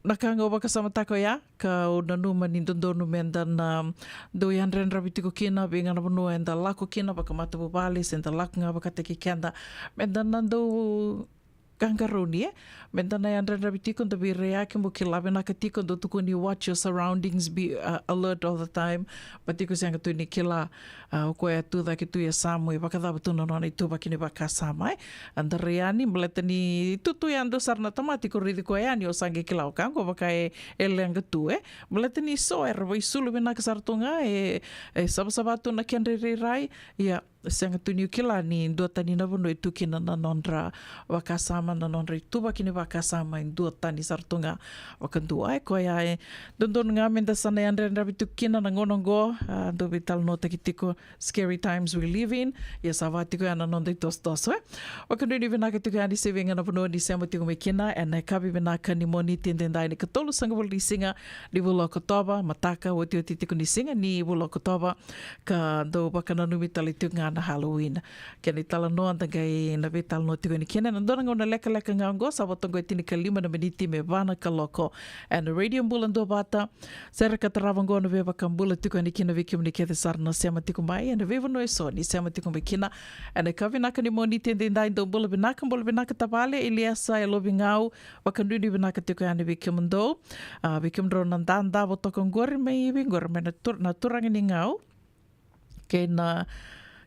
na ka ga au vakasamataka oya, kau nanuma ni dodonu meda na dau yadrayadravi tiko kina, vei ga na vanua eda lako kina vakamatavuvale, se da lako ga vakataki keda, meda na dau qaqarauni, e? Meda na yadrayadravi tiko, da veiraiyaki, mo kila vinaka tiko, dau tukuni watch your surroundings, be, uh, alert all the time. Baleta iko sega tu ni kila, ah, o koya e tu cake tu e yasamu, e vakacava tu na nona ituvaki ni vakasama, e? Eda rai yani, baleta ni tu tu yadua sara na tamata, iko raici koya yani, o sa qai kila o koya qo vaka e, e leqa tu, e? Baleta ni so era vakaisulu vinaka sara tu ga, e, e savasava tu na kedra irairai. Ia, sega tu niu kila ni duatani na vanua e tu kina na nodra vakasama, na nodra ituvaki ni vakasama e duatani sara tu ga vakadua. E koya e dodonu ga meda sa na yadrayadravi tiko kina na gauna oqo, ah, dau veitalanoataki tiko, scary times we live in. Ia, sa va tiko ya na noda itosotoso, e? Vakanuinui vinaka tiko yani se vei ga na vanua ni sema tiko mai kina ena yakavi vinaka ni Moniti edaidai, na ikatolusagavulu ni siga ni vula o Okotova, mataka, otioti tiko ni siga ni vula o Okotova, ka dau vakananumi tale tiko ga na Halloween. Kena italanoa da qai na veitalanoa tiko yani kina ena dua na gauna lekaleka ga oqo, sa vo toka e tinikalima na miniti me va na kaloko. Ena Radio Bula Duavata, sere ka tarava oqo na veivakabula tiko yani kina vei kemuni kece sara na sema tiko mai ena veivanua eso ni sema tiko mai kina ena yakavi vinaka ni Moniti edaidai. Dou bula vinaka, bula vinaka tavale Iliesa e Lovigau, vakanuinui vinaka tiko yani vei kemudou. Ah, vei kemudrau na dadavo toka oqori mai vei qori mai na tur-, na turaga ni Gau. Kei na,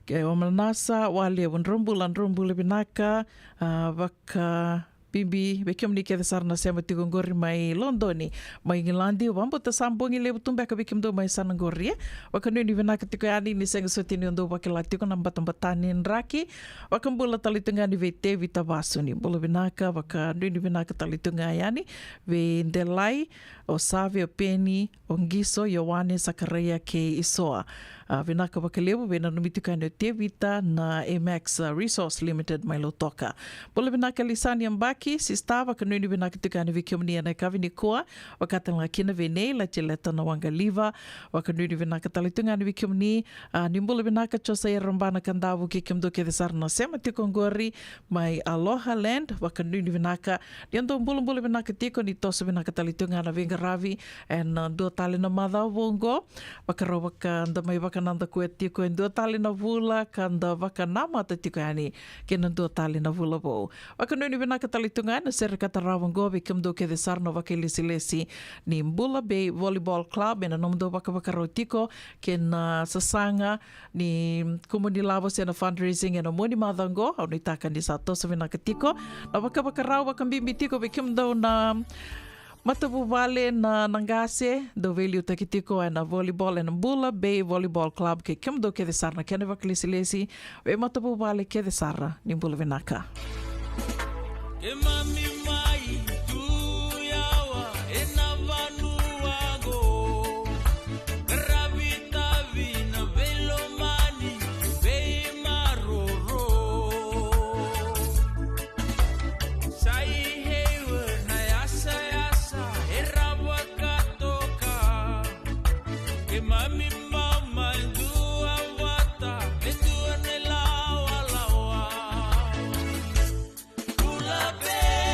kei o Manasa Walevu, drau bula, drau bula vinaka, ah, vakabibi vei kemuni kece sara na sema tiko oqori mai Lodoni, mai Igiladi. Vakabauta sa bogi levu tu beka vei kemudou mai sana oqori, e? Vakanuinui vinaka tiko yani, ni sega soti ni dou vakila tiko na batabata ni draki. Vakabula tale tu ga yani vei Tevita Vasu, ni bula vinaka, vakanuinui vinaka tale tu ga yani vei Delai, o Save, o Peni, o Giso, Ioane, Sakaraia kei Isoa. Ah, vinaka vakalevu, veinanumi tiko yani o Tevita na Amex, ah, Resource Limited mai Lautoka. Bula vinaka Lisani Abaki, sista, vakanuinui vinaka tiko yani vei kemuni ena yakavi nikua. Vaka tale ga kina vei Nei Latileta na Waqaliva, vakanuinui vinaka tale tu ga yani vei kemuni. Ah, ni bula vinaka Josaia Rabana Kadavu kei kemudou kece sara na sema tiko oqori mai Aloha Land, vakanuinui vinaka. Ni o dou bulabula vinaka tiko, ni toso vinaka tale tiko ga na veiqaravi ena, ah, dua tale na macawa vou oqo. Vakarau vaka da mai vakanadakuya tiko e dua tale na vula ka da vakanamata tiko yani kei na dua tale na vula vou. Vakanuinui vinaka tale tiko ga ena sere ka tarava oqo vei kemudou kece sara na vakailesilesi ni Bula Bay Volleyball Club ena nomudou vakavakarau tiko kei na sasaga ni kumuni lavo se na fundraising ena mua ni macawa oqo. Au nuitaka ni sa toso vinaka tiko na vakavakarau, vakabibi tiko vei kemudou na matavuvale, na, na qase, dou veiliutaki tiko ena volleyball ena Bula Bay Volleyball Club, kei kemudou kece sara na kena vakailesilesi, vei matavuvale kece sara, ni bula vinaka. Keimami mai tu yawa ena vanua qo. Qaravi tavi na veilomani, veimaroroi. Sa i heiwa na yasayasa e rawa ka toka. Keimami mai dua vata e dua na ilawalawa. Bula Bay,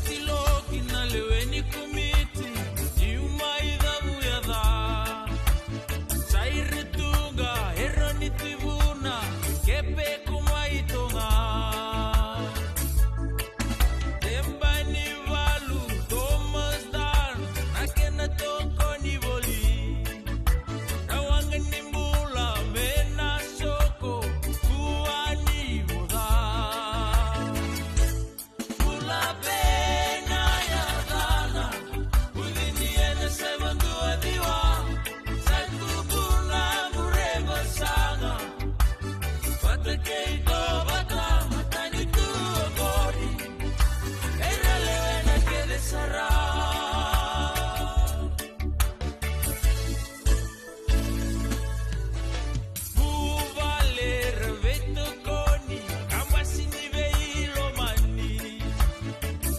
Tilo ki na lewe ni komiti, niu mai cavuyaca. Saire Tuqa, Eroni Tivuna, Kepe ko mai Toga. Tebanivalu, Thomas Dan, na kena tokoni voli. Na waqa ni bula me na soko, kua ni voca. Bula vei na yacana, ucini ena seven two one, sa tubu na vure vasaga. Vata kei Tovata, matanitu oqori, era lewena kece sara. Vuvale ra veitokoni, kabasi ni veilomani.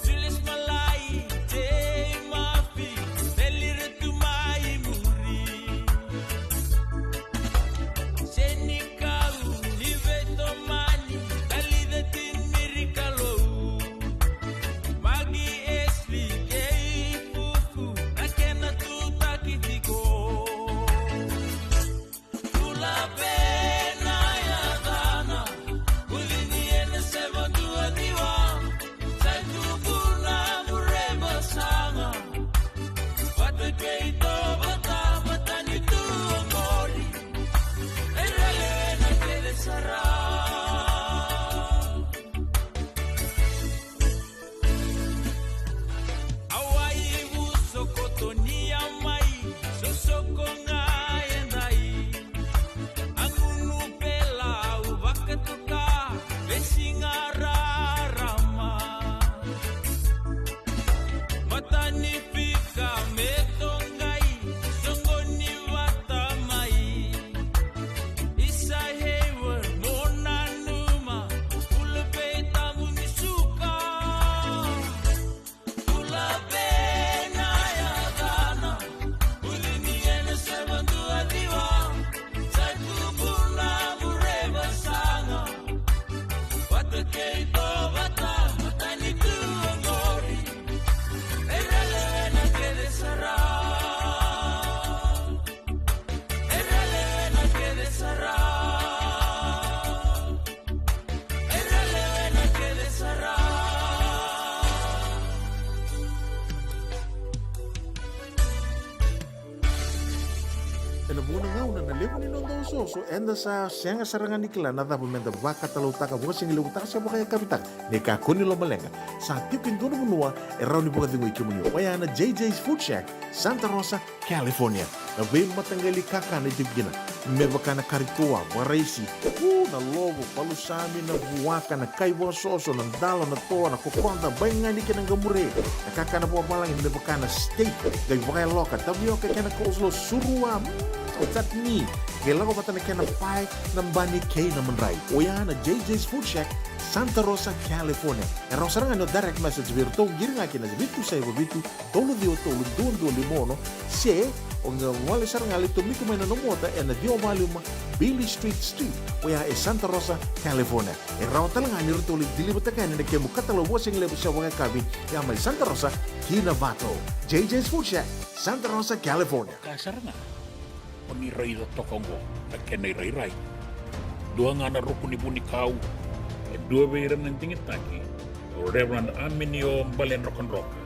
Julius Malai, Jay Mafi, Melira tu mai muri. Senikau ni veitomani, Talica Tiniri Kalou. Magi S V K Fufu, na kena tutaki tiko. Tula vei na yacana, ucini ena seven two one, sa tubu na vure vasaga. Vata kei Tovata, matanitu oqori, era lewena kece sara. Awai vu sokoto ni a mai, sosoko ga e dai. A gunu pela au vakatoka, vesiga rarama. Matani fika me toqai, soqoni vata mai. Isa Hayward, mo nanuma, Bula vei tabu ni suka. Bula vei na yacana, ucini ena seven two one, sa tubu na vure vasaga. Vata kei Tovata, matanitu oqori, era lewena kece sara. Era lewena kece sara. Era lewena kece sara. Ena vuqa na gauna na levu ni noda osooso, eda sa sega sara ga ni kila na cava meda vakatalautaka, vakasigilevutaka se vakayakavitaka. Ni kakua ni lomaleqa, sa tiko e dua na vanua e rawa ni vakacegui kemuni. Oya na J J's Food Shack, Santa Rosa, California. Na veimataqali kakana e tiko kina, me vaka na kari toa, vakaraisi, u, na lovo, palusami, na vuaka, na kai vakasoso, na dalo, na toa, na kokoda, baigani kei na qamure. Na kakana vakavalagi me vaka na steak, qai vakayaloka, tavioka kei na coleslaw, surua, mm, chutney. Qai lako vata na kena pae, na bani kei na madrai. Oya na J J's Food Shack, Santa Rosa, California. E rawa sara ga ni o direct message vei iratou, qiri ga kina vitu saiva vitu, tolu ciwa tolu, dua dua lima ono, se o qai gole sara ga, lai tomika mai na nomu ota ena ciwa walu lima Beale Street Suite, oya e Santa Rosa, California. E rawa tale ga ni ratou lai deliver-taka yani na kemu katalau vakasigalevu se vakayakavi, ya mai Santa Rosa ki Novato. J J's Food Shack, Santa Rosa, California. Ka sara ga. O ni raica toka oqo na kena irairai. Dua ga na ruku ni vunikau, e dua vei ira na digitaki, o Reverend Aminio Bale Drokadroka.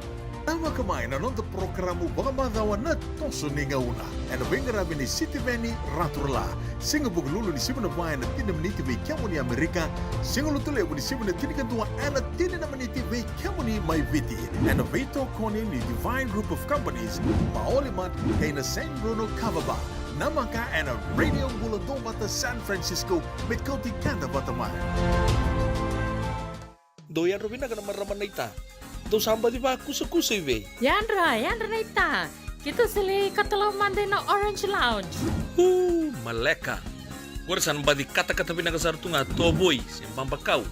Tavaka mai na noda porokaramu vakamacawa na Toso ni Gauna, ena veiqaravi ni Sitiveni Raturala. Siga Vukelulu ni sivi na va ena tini na miniti vei kemuni Amerika. Siga Lotulevu ni sivi na tinikadua ena tini na miniti vei kemuni mai Viti, ena veitokoni ni Divine Group of Companies, Maoli Mart, kei na Saint Bruno Kava Bar. Namaka ena Radio Bula Duavata San Francisco, me kauti keda vata mai. Dou yadra vinaka na marama naita. Dou sa baci vakusakusa i vei? Yadra, yadra naita. Keitou sa lai katalau mada ina Orange Lounge. Uu, maleka. Qori sa na baci katakata vinaka sara tu ga tovoi se babakau,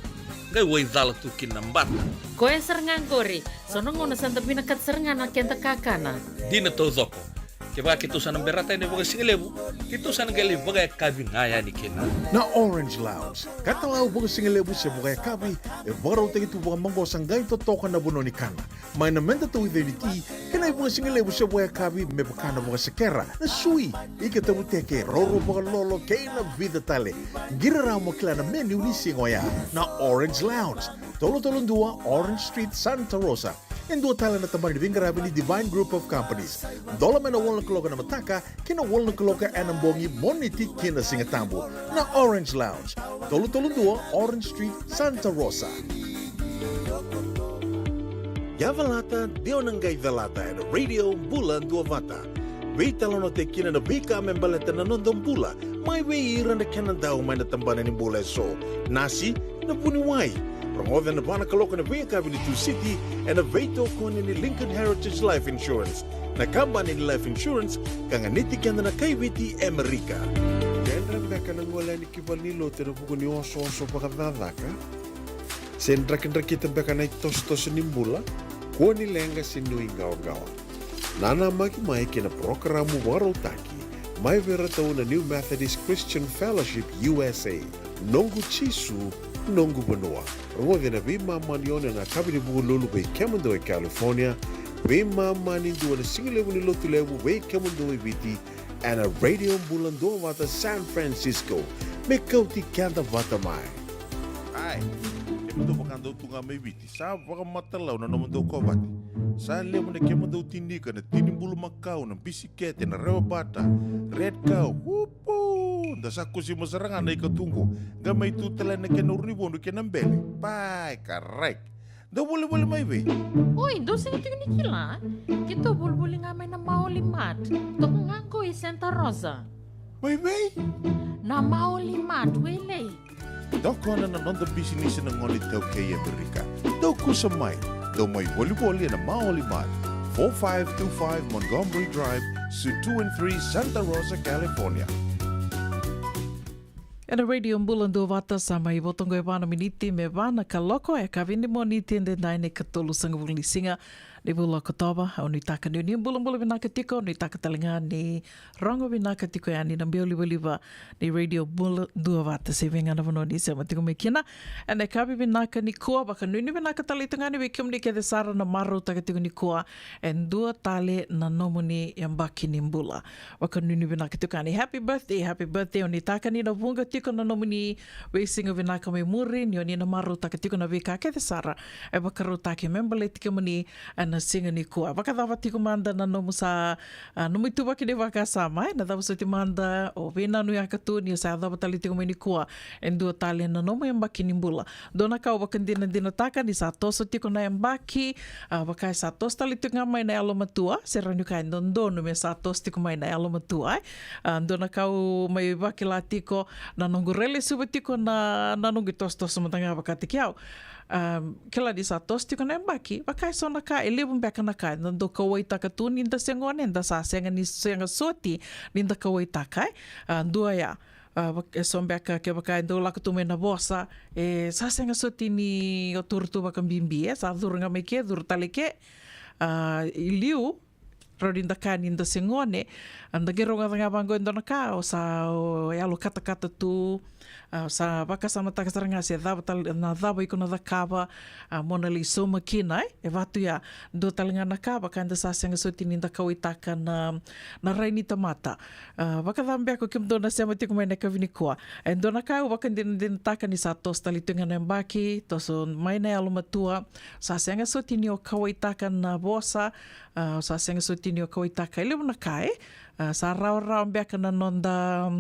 qai waicala tu kina na bata. Koya sara ga qori, so na gauna sa da vinakata sara ga na keda kakana. Dina taucoko. Kevaka keitou sa na berata yani vakasigalevu, keitou sa na qai lai vakayakavi ga yani kina. Na Orange Lounge, katalau vakasigalevu se vakayakavi, e vakarautaki tu vakamaqosa qai totoka na vanua ni kana. Mai na meda tauica ni ti, kei na ivakasigalevu se vakayakavi me vaka na vakasekera, na sui, ika tavuteke, roro vakalolo, kei na vica tale. Qiri rawa mo kila na menu ni siga oya. Na Orange Lounge, tolu tolu dua Orange Street, Santa Rosa. E dua tale na tabana ni veiqaravi ni Divine Group of Companies. Dola mai na walu na kaloko ena mataka ki na walu na kaloko ena bogi, Moniti ki na Sigatabu. Na Orange Lounge, tolu tolu dua Orange Street, Santa Rosa. Yavalata, de o na qai calata ena Radio Bula Duavata. Veitalanoataki kina na veika me baleta na noda bula, mai vei ira na kena dau mai na tabana ni bula eso. Nasi, na vuniwai. Rogoca ena va na kaloko ena veiyakavi ni Tusiti, ena veitokoni ni Lincoln Heritage Life Insurance, na kabani ni life insurance ka ganiti keda na kaiviti e Amerika. Dredre beka na gole yani ki valenilotu ena vuku ni osooso vakacakacaka? Se drakidrakita beka na itosotoso ni bula? Kua ni leqa se nuiqawaqawa. Nanamaki mai kei na parokaramu vakarautaki mai vei iratou na New Methodist Christian Fellowship U S A. Noqu Jisu, noqu vanua. Rogoci ena veimama ni ono ena yakavi ni Vukelulu vei kemudou e California, veimama ni dua ena sigalevu ni Lotulevu vei kemudou e Viti, ena Radio Bula Duavata San Francisco. Me kauti keda vata mai. Ai, kemudou vakadau tu ga mai Viti, sa vakamatalau na nomudou kovate. Sa levu na kemudou tinika, na tini bulumakau, na bisikete, na rewabata, red cow, upu! Da sa kusima sara ga na ikatuqu, qai mai tu tale na kena urunivodu kei na bele. Pai, karai. Dou volivoli mai vei? Oi, dou sega tiko ni kila? Keitou volivoli ga mai na Maoli Mart. Toka ga qo i Santa Rosa. Mai vei? Na Maoli Mart, Wailei. Tokona na noda bisinisi na gone iTaukei e Amerika. Dou kusa mai. Dou mai volivoli ena Maoli Mart, four five two five Montgomery Drive, Suite two and three, Santa Rosa, California. Ena Radio Bula Duavata, sa mai vo toka e va na miniti me va na kaloko, e yakavi ni Moniti edaidai, na ikatolusagavulu ni siga ni vula o Okotova. Au nuitaka ni o ni bulabula vinaka tiko, au nuitaka tale ga ni rogo vinaka tiko yani na biau livaliva ni Radio Bula Duavata, se vei ga na vanua ni sema tiko mai kina. Ena yakavi vinaka nikua, vakanuinui vinaka tale tu ga yani vei kemuni kece sara na marautaka tiko nikua e dua tale na nomuni yabaki ni bula. Vakanuinui vinaka tiko yani. Happy birthday, happy birthday. Au nuitaka ni na vuqa tiko na nomuni veisiga vinaka mai muri, ni o ni na marautaka tiko na veika kece sara e vakarautaki me baleti kemuni ena siga nikua. Vakacava tiko mada na nomu sa, a, nomu ituvaki ni vakasama, e? Na cava soti mada o veinanuyaka tu ni o sa yacova tale tiko mai nikua e dua tale na nomu yabaki ni bula? Dua na ka au vakadinadinataka ni sa toso tiko na yabaki, a, vaka e sa toso tale tiko ga mai na yalomatua, se rawa ni kaya e dodonu me sa toso tiko mai na yalomatua, e? A, dua na ka au mai vakila tiko, na noqu railesuva tiko na, na noqu itosotoso mada ga vakataki au. A, kila ni sa toso tiko na yabaki, vaka e so na ka, e levu beka na ka eda dau kauwaitaka tu ni da se gone, da sa sega ni sega soti ni da kauwaitaka, e? A, dua ya. A, vak-, e so beka kevaka e dau lako tu mai na vosa, e sa sega soti ni o curu tu vakabibi, e sa curu ga mai ke, curu tale ke. A, i liu, rawa ni da kaya ni da se gone, a, da qai rogoca ga vaqo e dua na ka, o sa, o yalo katakata tu, a, o sa vakasamataka sara ga se cava tale, na cava iko na cakava, a, mo na lai sauma kina, e, e vatu ya. Dua tale ga na ka, vaka eda sa sega soti ni da kauwaitaka na, na rai ni tamata. A, vakacava beka o kemudou na sema tiko mai na yakavi nikua? E dua na ka au vakadinadinataka ni sa toso tale tu ga na yabaki, toso mai na yalomatua, sa sega soti ni o kauwaitaka na vosa, a, sa sega soti ni o kauwaitaka e levu na ka, e? A, sa rawarawa beka na noda,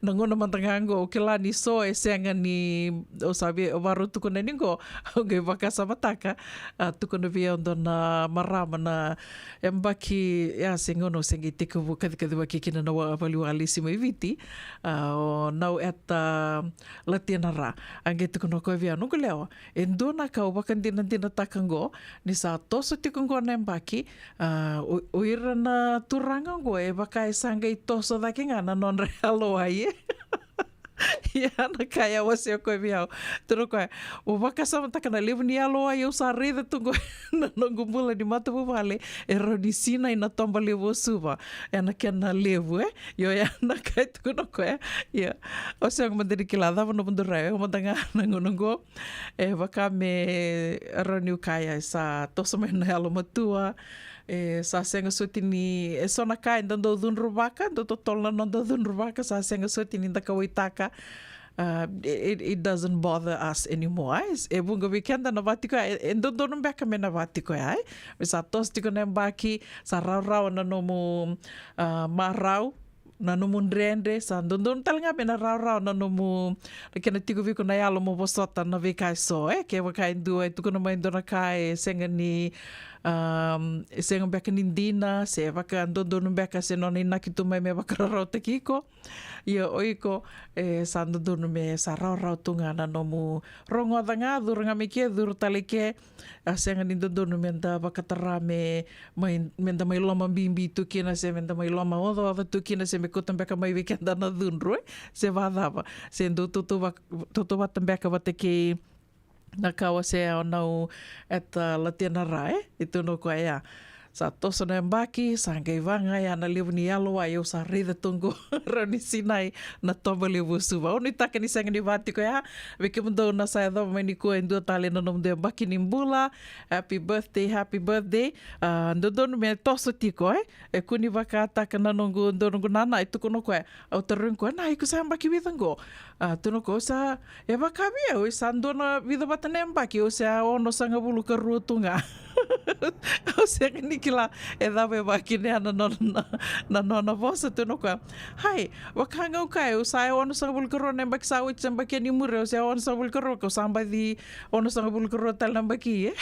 na gauna mada ga oqo, au kila ni so e sega ni, au sa via, au varau tukuna ni oqo, au qai vakasamataka, a, tukuna vei au dua na marama na yabaki, ya se gauna au se qai tekivu kacikacivaki kina na wa-, valiwa lesi mai Viti, a, o Nau Eta Latianara. A qai tukuna o koya vei au, noqu lewa, e dua na ka au vakadinadinataka oqo, ni sa toso tiko oqo na yabaki, a, o, o ira na turaga oqo, e vaka e sa qai toso cake ga na nodra yalowai, e. Ia na ka e a wasea koya vei au. Tukuna o koya, au vakasamataka na levu ni yalowai au sa raica tu qo na noqu bula ni matavuvale, e rawa ni sinai na toba levu o Suva. E na kena levu, e? Io, e na ka e tukuna o koya. Ia, o sega mada ni kila cava na nomudou rai, e mada ga na gauna qo. E vaka me rawa niu kaya, e sa toso mai na yalomatua, e sa sega soti ni, e so na ka eda dau cudruvaka, dau totolo na noda cudruvaka, sa sega soti ni da kauwaitaka. Uh, it, it doesn't bother us anymore, ai? E vuqa vei keda na va tiko ya, e, e dodonu beka me na va tiko ya, ai? Me sa toso tiko na yabaki, sa rawarawa na nomu, uh, marau, na nomu dredre, sa dodonu tale ga me na rawarawa na nomu, na kena tiko vei iko na yalo mo vosota na veika e so, e? Kevaka e dua e tukuna mai dua na ka e sega ni, um, e sega beka ni dina, se vakadodonu beka, se nona inaki tu mai me vakararawataki iko. Ia o iko, e, sa dodonu me sa rawarawa tu ga na nomu rogoca ga, curu ga mai ke, curu tale ke. A sega ni dodonu me da vakatara me mai, me da mai lomabibi tu kina, se me da mai lomaocaoca tu kina, se me kauta beka mai vei keda na cudru, e? Se vacava, se dau tautauvata, tautauvata beka vata kei na ka wasea o nau eta latina ra, e? E tukuna o koya ya, sa toso na yabaki, sa qai va ga ya na levu ni yalowai au sa raica tu qo, rawa ni sinai na toba levu o Suva. Au nuitaka ni sega ni va tiko ya. Vei kemudou na sa yacova mai nikua e dua tale na nomudou yabaki ni bula, happy birthday, happy birthday. A, dodonu me toso tiko, e? E kua ni vakataka na noqu, dua noqu nana, e tukuna o koya, au tarogi koya, na, iko sa yabaki vica qo? A, tukuna o koya, au sa, e vaka vei au, e sa dua na vica vata na yabaki au se onosagavulu ka rua tu ga. Au sega ni kila e cava e vakina ya na nona, na, na nona vosa. Tukuna o koya, hai, vaka ga au kaya, au sa onosagavulu ka rua na yabaki sa oti, se yabaki ni muri au se onosagavulu ka rua, kau sa baci onosagavulu ka rua tale na yabaki, e?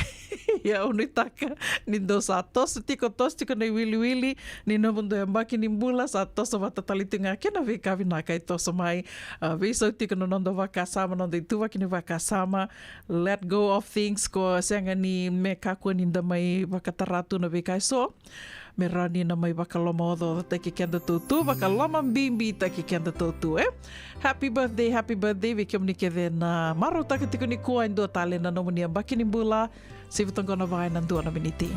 Ia au nuitaka ni dou sa toso tiko, toso tiko na iwiliwili ni nomudou yabaki ni bula, sa toso vata tale tu ga kei na veika vinaka e toso mai. A, veisau tiko na noda vakasama, noda ituvaki ni vakasama. Let go of things, ko sega ni me kakua ni da mai vakatara tu na veika e so, me rawa ni na mai vakalomaocaocataki keda tu, tu vakalomabibitaki keda tu, tu, e? Happy birthday, happy birthday vei kemuni kece na marautaka tiko nikua e dua tale na nomuni yabaki ni bula. Sivi toqo na va ena dua na miniti.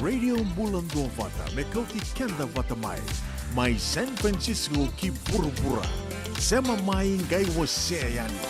Radio Bula Duavata, me kauti keda vata mai. Mai San Francisco ki vuravura. Sema mai, qai wasea yani.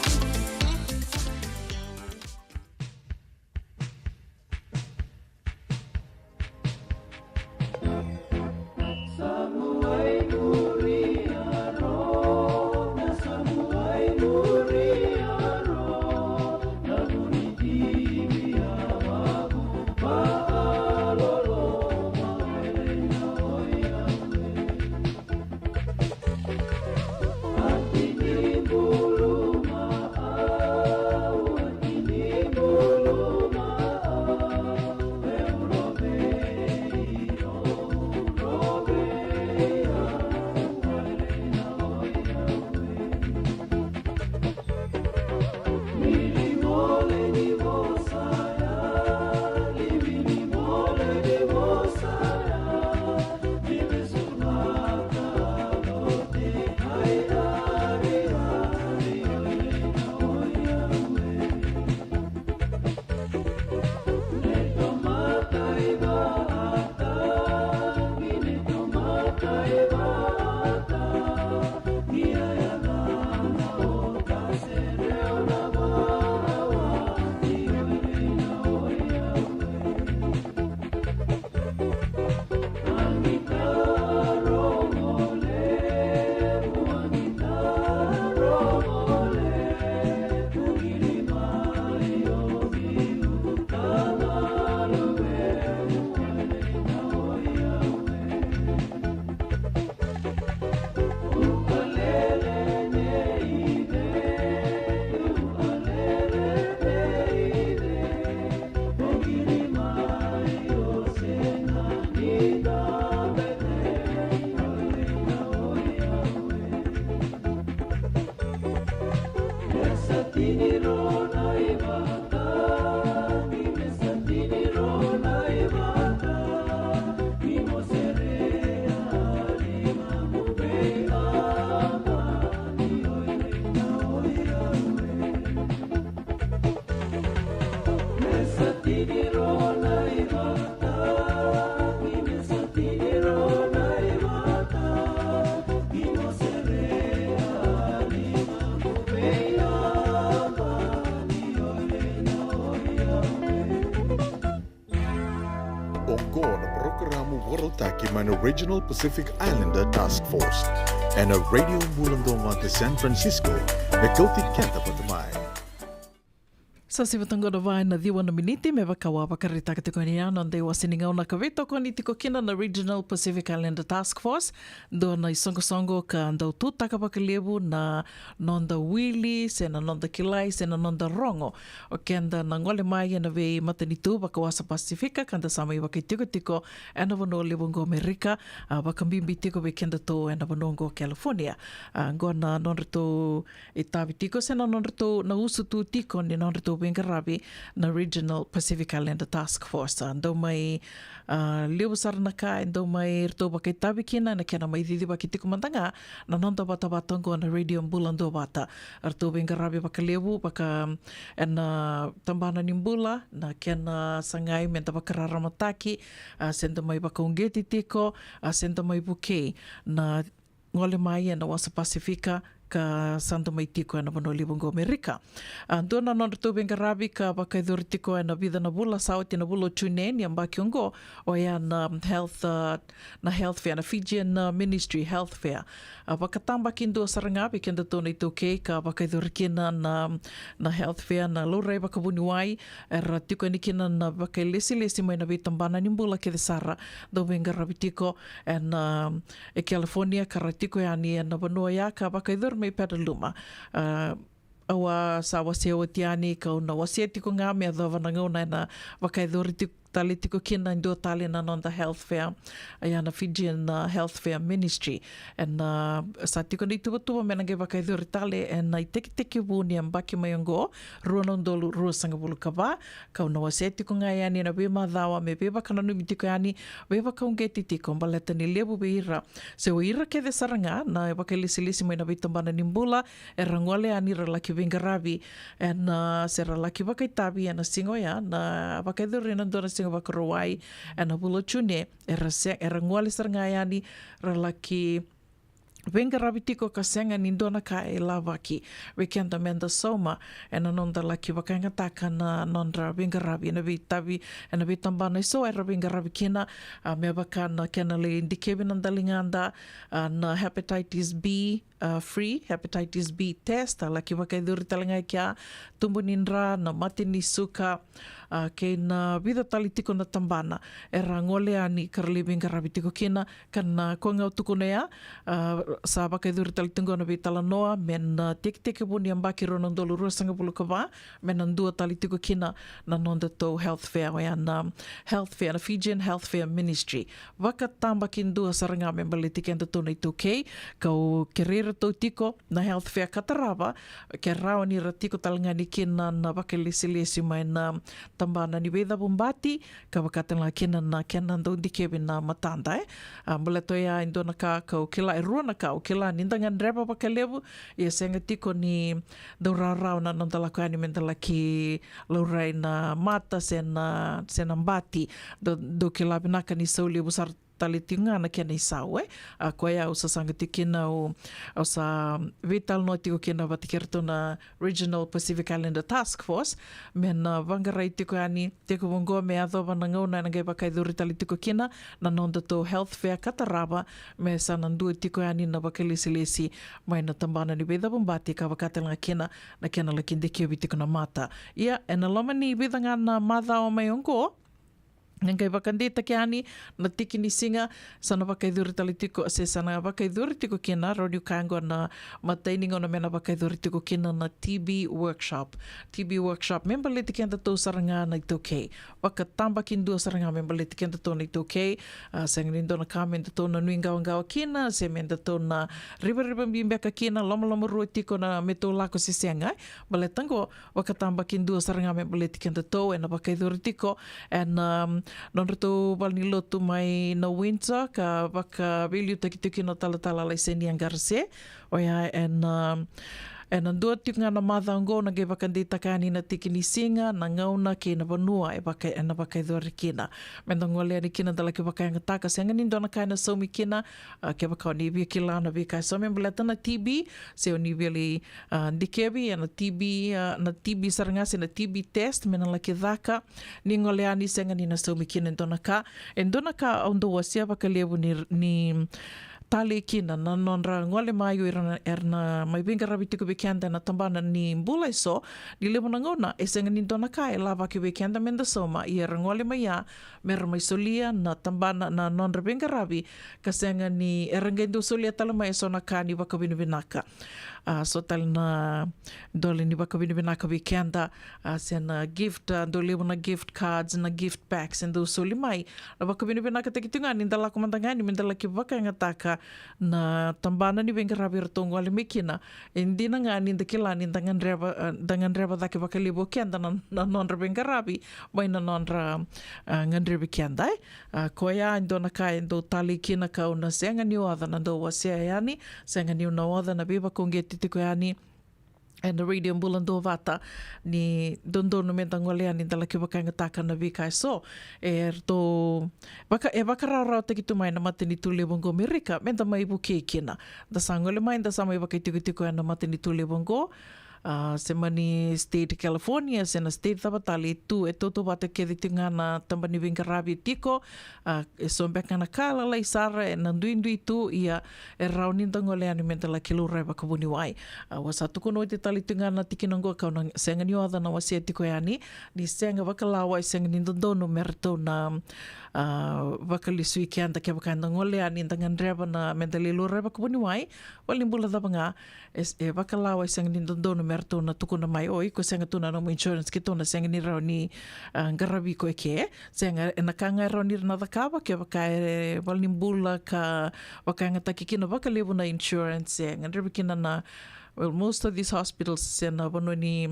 Oqo na parokaramu vakarautaki mai na Regional Pacific Islander Task Force ena Radio Bula Duavata San Francisco, me kauti keda vata mai. Sa sivi toka qo na va ena ciwa na miniti me vaka au a vakaraitaka tiko yani na noda iwase ni gauna ka veitokoni tiko kina na Regional Pacific Islander Task Force. Dua na isoqosoqo ka dau tutaka vakalevu na noda wili se na noda kilai se na noda rogo o keda na gole mai ena veimatanitu vakawasa Pasifika ka da sa mai vakaitikotiko ena vanua levu oqo Amerika, a, vakabibi tiko vei kedatou ena vanua oqo California. A, oqo na nodratou itavi tiko se na nodratou na usutu tiko ni nodratou veiqaravi na Regional Pacific Islander Task Force. A, dau mai, a, levu sara na ka e dau mai ratou vakaitavi kina na kena mai cicivaki tiko mada ga na noda vatavata oqo na Radio Bula Duavata. Ratou veiqaravi vakalevu vaka ena tabana ni bula, na kena sagai me da vakararamataki, a, se da mai vakauqeti tiko, a, se da mai vukei na gole mai ena wasa Pasifika ka sa da mai tiko ena vanua levu oqo Amerika. A, dua na nodratou veiqaravi ka vakayacori tiko ena vica na vula sa oti na vula o June ni yabaki oqo, oya na health, a, na health fair, na Fijian, a, Ministry Health Fair. A, vakatabakidua sara ga vei kedatou na iTaukei ka vakayacori kina na, na health fair, na laurai vakavuniwai era tiko yani kina na vakailesilesi mai na veitabana ni bula kece sara dau veiqaravi tiko ena, a, e California ka ra tiko yani ena vanua oya ka vakayacori mai Petaluma. A, au a sa wasea oti yani ka au na wasea tiko ga me yacova na gauna ena vakayacori tiko tale tiko kina e dua tale na noda health fair, oya na Fijian, a, Health Fair Ministry. Ena, a, sa tiko na ituvatuva me na qai vakayacori tale ena itekitekivu ni yabaki mai oqo, rua na udolu ruasagavulu ka va, ka au na wasea tiko ga yani ena veimacawa me veivakananumi tiko yani, veivakauqeti tiko baleta ni levu vei ira se o ira kece sara ga na vakailesilesi mai na veitabana ni bula era gole yani ra laki veiqaravi ena, a, se ra laki vakaitavi ena siga oya na vakayacori na dua na Siga Vakarauwai ena vula o June, era se, era gole sara ga yani, ra laki veiqaravi tiko ka sega ni dua na ka e lavaki vei keda meda sauma ena noda laki vakayagataka na nodra veiqaravi ena veitavi, ena veitabana eso era veiqaravi kina. A, me vaka na kena lai dikevi na daligada, a, na hepatitis B, a, free hepatitis B test, a laki vakayacori tale ga i kea, tubu ni dra, na mate ni suka, a, kei na vica tale tiko na tabana era gole yani ka ra lai veiqaravi tiko kina. Ka na koya ga au tukuna ya, a, sa vakayacori tale tiko na veitalanoa me na tekitekivu ni yabaki rua na udolu ruasagavulu ka va, me na dua tale tiko kina na nodatou health fair, oya na health fair, na Fijian Health Fair Ministry. Vakatabakidua sara ga me baleti kedatou na iTaukei, kau kerei iratou tiko na health fair ka tarava, ke rawa ni ra tiko tale ga ni kina na vakailesilesi mai na tabana ni veicavubati, ka vaka tale ga kina na kena dau dikevi na matada, e. A, baleta oya e dua na ka kau kila, e rua na ka au kila ni da gadreva vakalevu, ia sega tiko ni dau rawarawa na noda lako yani meda laki laurai na mata se na, se na bati. Dau, dau kila vinaka ni sau levu sara tale tiko ga na kena isau, e. A, koya au sasaga tiko kina, au, au sa veitalanoa tiko kina vata kei iratou na Regional Pacific Islander Task Force, me na vaqarai tiko yani, tekivu oqo me yacova na gauna ena qai vakayacori tale tiko kina na nodatou health fair ka tarava, me sa na dua tiko yani na vakailesilesi mai na tabana ni veicavubati ka vaka tale ga kina na kena laki dikevi tiko na mata. Ia, ena loma ni vica ga na macawa mai oqo, na qai vakadeitaki yani na tiki ni siga, sa na vakayacori tale tiko, se sa na vakayacori tiko kina, rawa niu kaya oqo na imatai ni gauna me na vakayacori tiko kina na T B workshop. T B workshop me baleti kedatou sara ga na iTaukei. Vakatabakidua sara ga me baleti kedatou na iTaukei. A, sega ni dua na ka me datou na nuiqawaqawa kina, se me datou na rivarivabi beka kina, lomalomarua tiko na me tou lako se sega, e. Baleta oqo, vakatabakidua sara ga me baleti kedatou, ena vakayacori tiko ena, um, nodratou valenilotu mai na Windsor, ka vakaveiliutaki tiko kina o talatala Laisenia Qarase. Oya ena, um, ena dua tiko ga na macawa oqo na qai vakadeitaka yani na tiki ni siga, na gauna kei na vanua e vaka, ena vakayacori kina. Meda gole yani kina da laki vakayagataka, sega ni dua na ka ena saumi kina, a, kevaka o ni via kila na veika eso me baleta na T B, se o ni via lai, a, dikevi, a, na T B, a, na T B sara ga se na T B test me na laki caka. Ni gole yani sega ni na saumi kina e dua na ka. E dua na ka au dau wasea vakalevu ni, ni talei kina na nodra gole mai o ira na, era na mai veiqaravi tiko vei keda ena tabana ni bula eso, ni levu na gauna e sega ni dua na ka e lavaki vei keda meda sauma, ia era gole mai ya me ra mai solia na tabana na nodra veiqaravi, ka sega ni, era qai dau solia tale mai eso na ka ni vakavinavinaka. A, so tale na dole ni vakavinavinaka vei keda, a, se na gift, a, dau levu na gift cards, na gift packs e dau soli mai. Na vakavinavinakataki tiko ga ni da lako mada ga yani meda laki vakayagataka na tabana ni veiqaravi eratou gole mai kina. E dina ga ni da kila ni da gadreva, a, da gadreva cake vakalevu o keda na, na nodra veiqaravi mai na nodra, a, gadrevi keda, e. A, koya e dua na ka e dau talei kina, kau na sega ni oca na dau wasea yani, sega niu na oca na veivakauqeti tiko yani ena Radio Bula Duavata, ni dodonu meda gole yani da laki vakayagataka na veika eso. E ratou vaka, e vakarawarawataki tu mai na matanitu levu oqo Amerika meda mai vukei kina. Da sa gole mai, da sa mai vakaitikotiko ena matanitu levu oqo, a, se mani state California, se na state cava tale, e tu, e tautauvata kece tiko ga na tabana ni veiqaravi e tiko. A, e so beka na ka lalai sara ena duidui tu, ia e rawa ni da gole yani meda laki laurai vakavuniwai. A, au sa tukuna oti tale tiko ga na tikina oqo, kau na sega ni oca na wasea tiko yani, ni sega vakalawa, e sega ni dodonu me ratou na, a, vakalesui keda kevaka eda gole yani da gadreva na meda lai laurai vakavuniwai. Valenibula cava ga, e, e vakalawa, e sega ni dodonu me ratou na tukuna mai, o iko sega tu na nomu insurance, keitou na sega ni rawa ni, a, qaravi iko eke. Sega, ena ka ga e rawa ni ra na cakava kevaka e valenibula ka vakayagataki kina vakalevu na insurance, e gadrevi kina na, Well, most of these hospitals se na vanua ni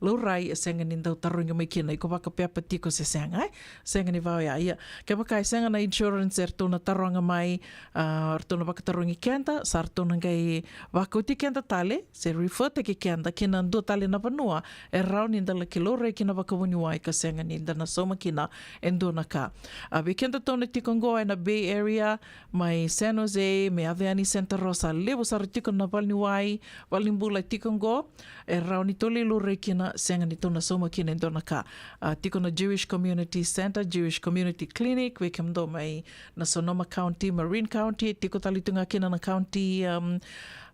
laurai e sega ni dau tarogi mai kina iko vakapepa tiko se sega, e? Sega ni va oya. Ia, kevaka e sega na insurance, eratou na taroga mai, a, eratou na vakatarogi keda, sa ratou na qai vakauti keda tale, se refer-taki keda ki na dua tale na vanua e rawa ni da laki laurai kina vakavuniwai ka sega ni da na sauma kina e dua na ka. A, vei kedatou na tiko oqo ena Bay Area, mai San Jose me yaco yani Santa Rosa, levu sara tiko na valeniwai, valenibula tiko oqo, e rawa ni tou lai laurai kina, sega ni tou na sauma kina e dua na ka. A, tiko na Jewish Community Center, Jewish Community Clinic, vei kemudou mai na Sonoma County, Marin County, tiko tale tu ga kina na county, um,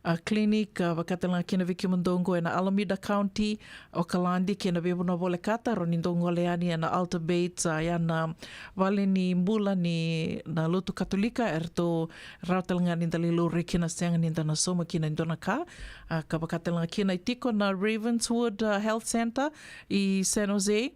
a, clinic, a, vaka tale ga kina vei kemudou oqo ena Alameda County, Okaladi kei na veivanua volekata, rawa ni dou gole yani ena Altar Bates, a, ya na valenibula ni na lotu Katolika, eratou rawa tale ga ni da lai laurai kina, sega ni da na sauma kina e dua na ka. A, ka vaka tale ga kina e tiko na Ravenswood, a, Health Center i San Jose,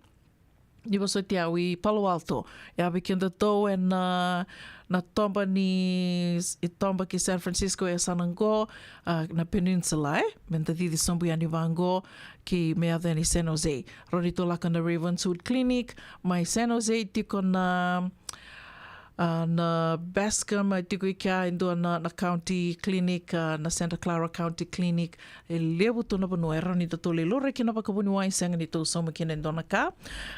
ni vosoti au, i Palo Alto. Ia vei kedatou ena, na toba ni, i toba ki San Francisco e sa na qo, a, na Peninsula, e? Me da cici sobu yani vaqo ki me yaco yani San Jose. Rawa ni tou lako na Ravenswood Clinic, mai San Jose tiko na, a, na Bascom, a, tiko i kea e dua na, na County Clinic, a, na Santa Clara County Clinic. E levu tu na vanua e rawa ni datou lai laurai kina vakavuniwai, sega ni tou sauma kina e dua na ka.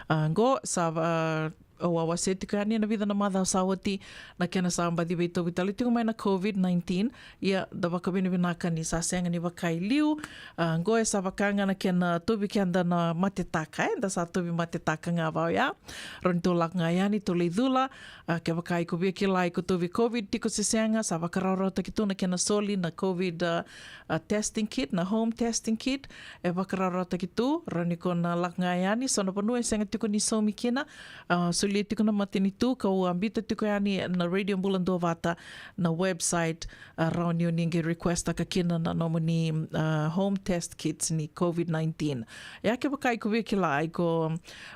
A, qo sa va, au a wasea tiko yani ena vica na macawa sa oti na kena sa baci veitauvi tale tiko mai na COVID nineteen. Ia, da vakavinavinaka ni sa sega ni vaka i liu. A, qo e sa vaka ga na kena tauvi keda na matetaka, e? Da sa tauvi matetaka ga va oya. Rawa ni tou lako ga yani, tou lai cula. A, kevaka iko via kila iko tauvi COVID tiko se sega, sa vakarawarawataki tu na kena soli na COVID, a, a, testing kit, na home testing kit. E vakarawarawataki tu, rawa ni ko na lako ga yani, so na vanua e sega tiko ni saumi kina. A, solia tiko na matanitu, kau a biuta tiko yani na Radio Bula Duavata na website, a, rawa ni o ni qai request-taka kina na nomuni, a, home test kits ni COVID nineteen. Ia kevaka iko via kila iko,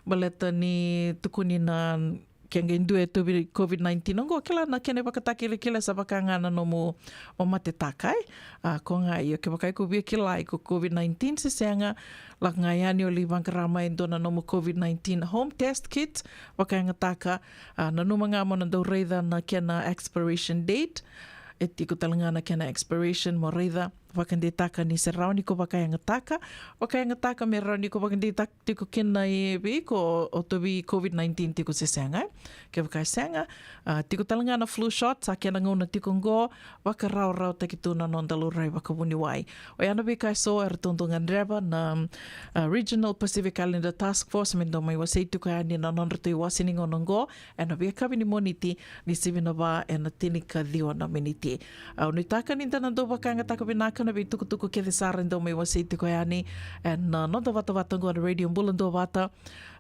baleta ni tukuni na ke qai dua e tauvi COVID nineteen oqo, kila na kena ivakatakilakila sa vaka ga na nomu matetaka, e? A, ko ga io, kevaka iko via kila iko COVID nineteen se sega, lako ga yani o lai vaqara mai e dua na nomu COVID nineteen home test kit, vakayagataka. A, nanuma ga mo na dau raica na kena expiration date. E tiko tale ga na kena expiration, mo raica, vakadeitaka ni se rawa ni ko vakayagataka. Vakayagataka me rawa ni ko vakadeitaka tiko kina e vei iko o tauvi COVID nineteen tiko se sega, e? Kevaka e sega, a, tiko tale ga na flu shot, sa kena gauna tiko oqo, vakarawarawataki tu na noda laurai vakavuniwai. Oya na veika eso eratou dau gadreva na, a, Regional Pacific Islander Task Force me dau mai wasei tiko yani na nodratou iwase ni gauna oqo, ena veiyakavi ni Moniti, ni sivi na va ena tinikaciwa na miniti. Au nuitaka ni da na dau vakayagataka vinaka na veitukutuku kece sara e dau mai wasei tiko yani ena, a, noda vatavata oqo na Radio Bula Duavata.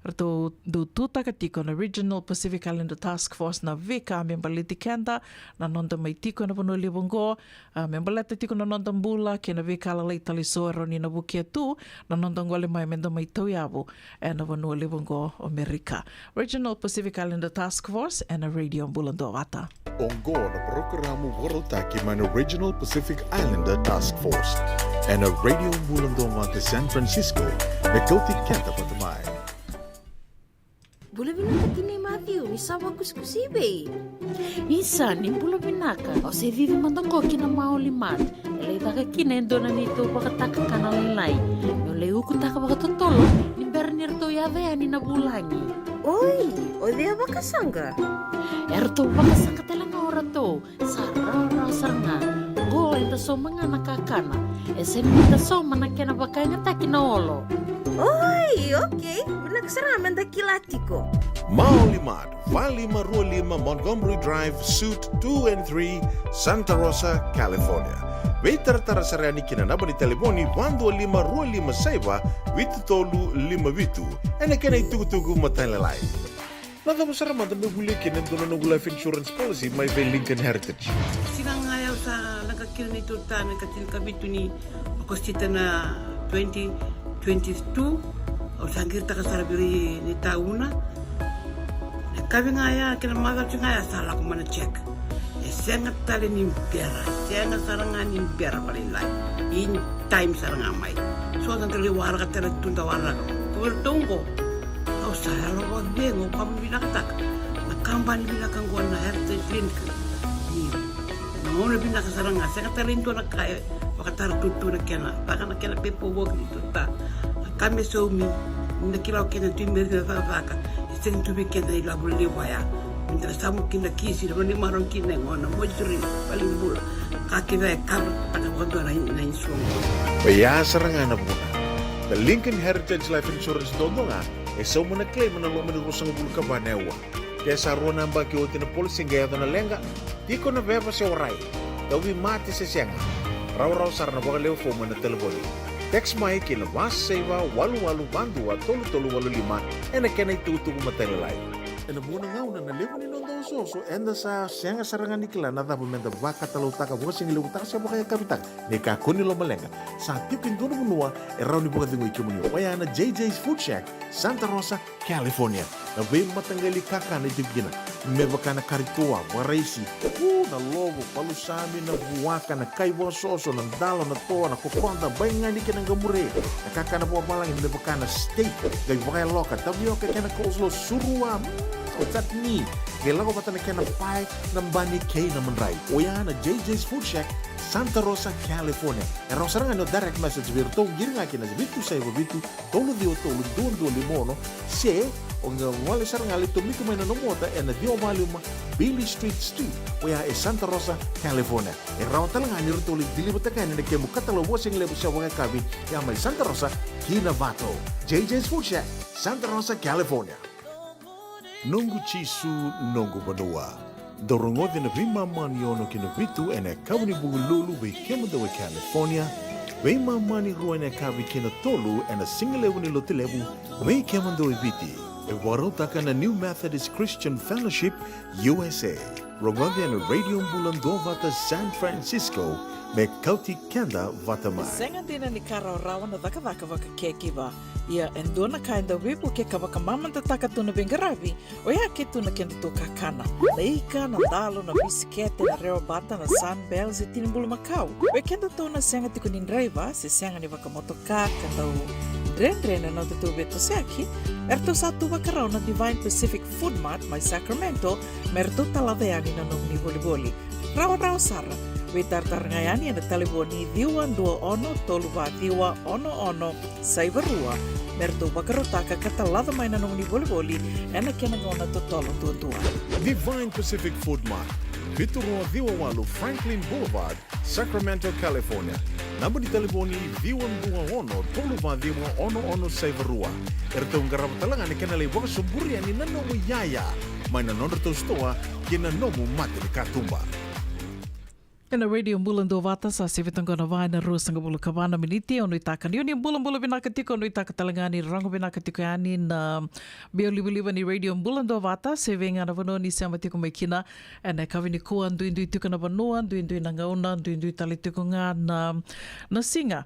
Ratou dau tutaka tiko na Regional Pacific Islander Task Force na veika me baleti keda, na noda mai tiko ena vanua levu oqo, a, me baleta tiko na noda bula kei na veika lalai tale eso e rawa ni na vukea tu na noda gole mai me da mai tauyavu ena vanua levu oqo o Amerika. Regional Pacific Islander Task Force ena Radio Bula Duavata. Oqo na parokaramu vakarautaki mai na Regional Pacific Islander Task Force ena Radio Bula Duavata San Francisco, me kauti keda vata mai. Bula vinaka tinai Matthew, ni sa vakusikusi i vei? Isa, ni bula vinaka. Au se cici mada qo ki na Maoli Mart. E lai caka kina e dua na neitou vakataka kana lailai. Meu lai ukutaka vakatotolo ni bera ni ratou yaco yani na vulagi. Oi, o cei a vakasaqa? E ratou vakasaqa tale ga o ratou. Sa rawarawa sara ga. Qo eda sauma ga na kakana. E sega ni da sauma na kena vakayagataki na olo. Oi, okei. Vinaka sara me da kila tiko. Maoli Mart, va lima rua lima Montgomery Drive, Suite two and three, Santa Rosa, California. Veitaratara sara yani ki na naba ni talevoni va dua lima rua lima saiva vitu tolu lima vitu. Ena kena itukutuku matailalai. Na cava sara mada meu volia kina e dua na noqu life insurance policy mai vei Lincoln Heritage? Siga ga ya au sa laga kina neitou retirement ka tinikavitu ni Okosita na twenty twenty-two. Au sa qiritaka sara vei neitou na. Na kavi ga ya kei na macawa ga ya sa lako mai na check. E E sega tale ni bera, sega sara ga ni bera vakalailai. In time sara ga mai. So da lai waraka tale tu da waraka. Ko vei ratou oqo. Au sa yalo vakacegu, au ka vinakataka. Na kabani vinaka oqo na Heritage Clinic. Ni na gauna vinaka sara ga, sega tale ni dua na ka e vakatara tutu na kena, vaka na kena pepa voki ni tuta. Na ka me saumi, ni na kila o kena tu i meri na cakacaka, e sega ni tu vei keda i lavo levu vaya. Ni da na samu kina kisi, na vani marau kina e gona, moituri, vale ni bula. Ka kece e kava, taka vakadua na, na insurance. Oya sara ga na vuna. Na Lincoln Heritage Life Insurance dodonu ga, e sauma na claim na loma ni ruasagavulu ka va na aua. Ke sa rua na yabaki oti na policy qai yaco na leqa, tiko na veva se warai, tauvimate se sega. Rawarawa sara na vakalewe fomu ena talevoni. Text mai ki na va saiva walu walu va dua tolu tolu walu lima ena kena itukutuku matailalai. Ena vuna gauna na levu ni noda osooso, eda sa sega sara ga ni kila na cava meda vakatalautaka, vakasigalevutaka se vakayakavitaka. Ni kakua ni lomaleqa, sa tiko e dua na vanua e rawa ni vakacegui kemuni. Oya na J J's Food Shack, Santa Rosa, California. Na veimataqali kakana e tiko kina, me vaka na kari toa, vakaraisi, u, na lovo, palusami, na vuaka, na kai vakasoso, na dalo, na toa, na kokoda, baigani kei na qamure. Na kakana vakavalagi me vaka na steak, qai vakayaloka, tavioka kei na coleslaw, surua, mm, o chutney. Qai lako vata na kena pae, na bani kei na madrai. Oya na J J's Food Shack, Santa Rosa, California. E rawa sara ga ni o direct message vei iratou, qiri ga kina vitu saiva vitu, tolu ciwa tolu dua dua lima ono, se o qai gole sara ga, lai tomika mai na nomu ota ena ciwa va lima Beale Street Suite, oya e Santa Rosa, California. E rawa tale ga ni ratou lai deliver-taka yani na kemu katalau vakasigalevu se vakayakavi, ya mai Santa Rosa ki Novato. J J's Food Shack, Santa Rosa, California. Noqu Jisu, noqu vanua. Dou rogoci na veimama ni ono ki na vitu ena yakavi ni Vukelulu vei kemudou e California, veimama ni rua ena yakavi ki na tolu ena sigalevu ni Lotulevu vei kemudou e Viti. E vakarautaka na New Methodist Christian Fellowship U S A. Rogoci ena Radio Bula Duavata San Francisco me kauti keda vata mai. Sega dina ni ka rawarawa na cakacaka vaka caregiver. Ia e dua na ka e dau veivukei ka vakamamadataka tu na veiqaravi, oya ke tu na kedatou kakana. Na ika, na dalo, na bisikete, na rewa bata, na Sunbell, se tini bulumakau. Vei kedatou na sega tiko ni draiva, se sega ni vakamotoka, ka dau dredre na nodatou veitosoyaki, eratou sa tu vakarau na Divine Pacific Food Mart mai Sacramento, me ratou talaca yani na nomuni volivoli. Rawarawa sara. Veitaratara ga yani ena talevoni ciwa dua ono tolu va ciwa ono ono saiva rua, me ratou vakarautaka ka talaca mai na nomuni volivoli ena kena gauna totolo duadua. Divine Pacific Food Mart, vitu rua ciwa walu Franklin Boulevard, Sacramento, California. Naba ni talevoni ciwa dua ono tolu va ciwa ono ono saiva rua. Eratou qarava tale ga na kena lai vakasoburi yani na nomu iyaya mai na nodratou sitoa ki na nomu mata ni katuba. Ena Radio Bula Duavata, sa sivi toka na va ena ruasagavulu ka va na miniti. Au nuitaka ni o ni bulabula vinaka tiko, au nuitaka tale ga ni rogo vinaka tiko yani na biau livaliva ni Radio Bula Duavata, se vei ga na vanua ni sema tiko mai kina. Ena yakavi nikua, duidui tiko na vanua, duidui na gauna, duidui tale tiko ga na, na siga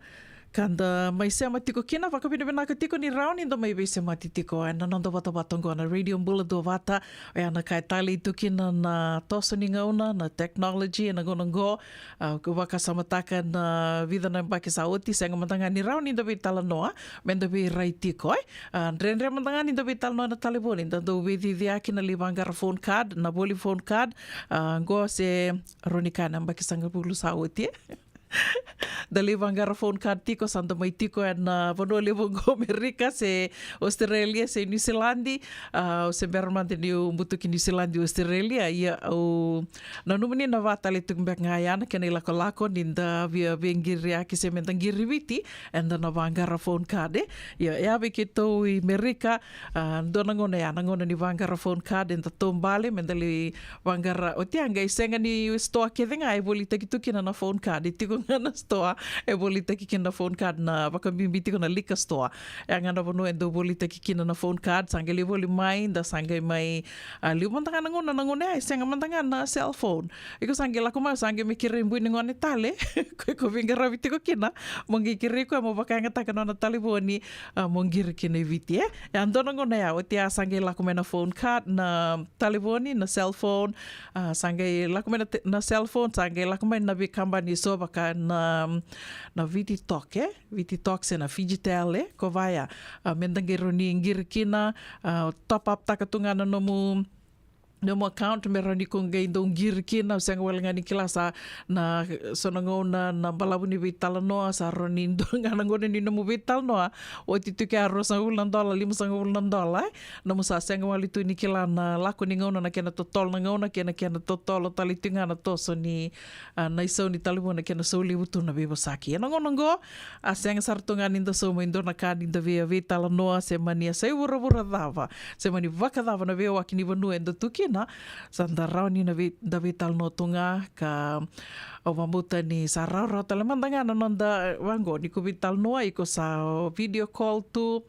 ka da mai sema tiko kina. Vakavinavinaka tiko ni rawa ni da mai veisemati tiko ena noda vatavata oqo na Radio Bula Duavata. Oya na ka e talei tu kina na toso ni gauna, na technology ena gauna oqo. A, au vakasamataka na vica na yabaki sa oti, sega mada ga ni rawa ni da veitalanoa, me da veirai tiko, e. A, dredre mada ga ni da veitalanoa ena talevoni, da dau veiciciyaki na lai vaqara phone card, na voli phone card. A, oqo se rawa ni kaya na yabaki sagavulu sa oti, e. Da lai vaqara phone card tiko, sa da mai tiko ena vanua levu oqo, Amerika se Australia se New Zealand. A, au se bera mada niu butuki New Zealand, Australia, ia au nanuma ni na va tale tiko beka ga ya na kena ilakolako ni da via veiqiriyaki se me da qiri Viti, eda na vaqara phone card, e. Ia, ia vei keitou i Amerika, a, dua na gauna ya, na gauna ni vaqara phone card, eda taubale me da lai vaqara. Oti ya qai sega ni sitoa kece ga e volitaki tu kina na phone card, e tiko ga na sitoa e volitaki kina na phone card, na vakabibi tiko na liquor store. E a ga na vanua e dau volitaki kina na phone card, sa qai lai voli mai, da sa qai mai, a, liu mada ga na gauna, na gauna ya e sega mada ga na cell phone. Iko sa qai lako mai, sa qai mai kerei bui ni gone tale, ko iko veiqaravi tiko kina, mo qai kerei koya mo vakayagataka na nona talevoni, a, mo qiri kina i Viti, e. E a dua na gauna ya, oti ya sa qai lako mai na phone card, na talevoni, na cell phone, a, sa qai lako mai na te-, na cell phone, sa qai lako mai na veikabani so vaka na, na Viti Talk, e? Viti Talk se na Fijitel, e? Ko vaya, a, me da qai rawa ni qiri kina, a, top up taka tu ga na nomu, nomu account, me rawa ni ko qai dau qiri kina, au sega wale ga ni kila sa na, so na gauna na balavu ni veitalanoa, sa rawa ni dua ga na gauna ni nomu veitalanoa, oti tu ke a ruasagavulu na dola, limasagavulu na dola, e? Nomu sa sega wale tu ni kila na lako ni gauna, na kena totolo na gauna, kei na kena totolo tale tu ga na toso ni, a, na isau ni talevoni, na kena sau levu tu na veivosaki. Ena gauna oqo, a sega sara tu ga ni da sauma e dua na ka ni da via veitalanoa, se mani a sa i vuravura cava, se mani vakacava na veiwaki ni vanua eda tu kina, sa da rawa ni na vei-, da veitalanoa tu ga, ka au vakabauta ni sa rawarawa tale mada ga na noda, e, vaqo, ni ko veitalanoa, iko sa video call tu,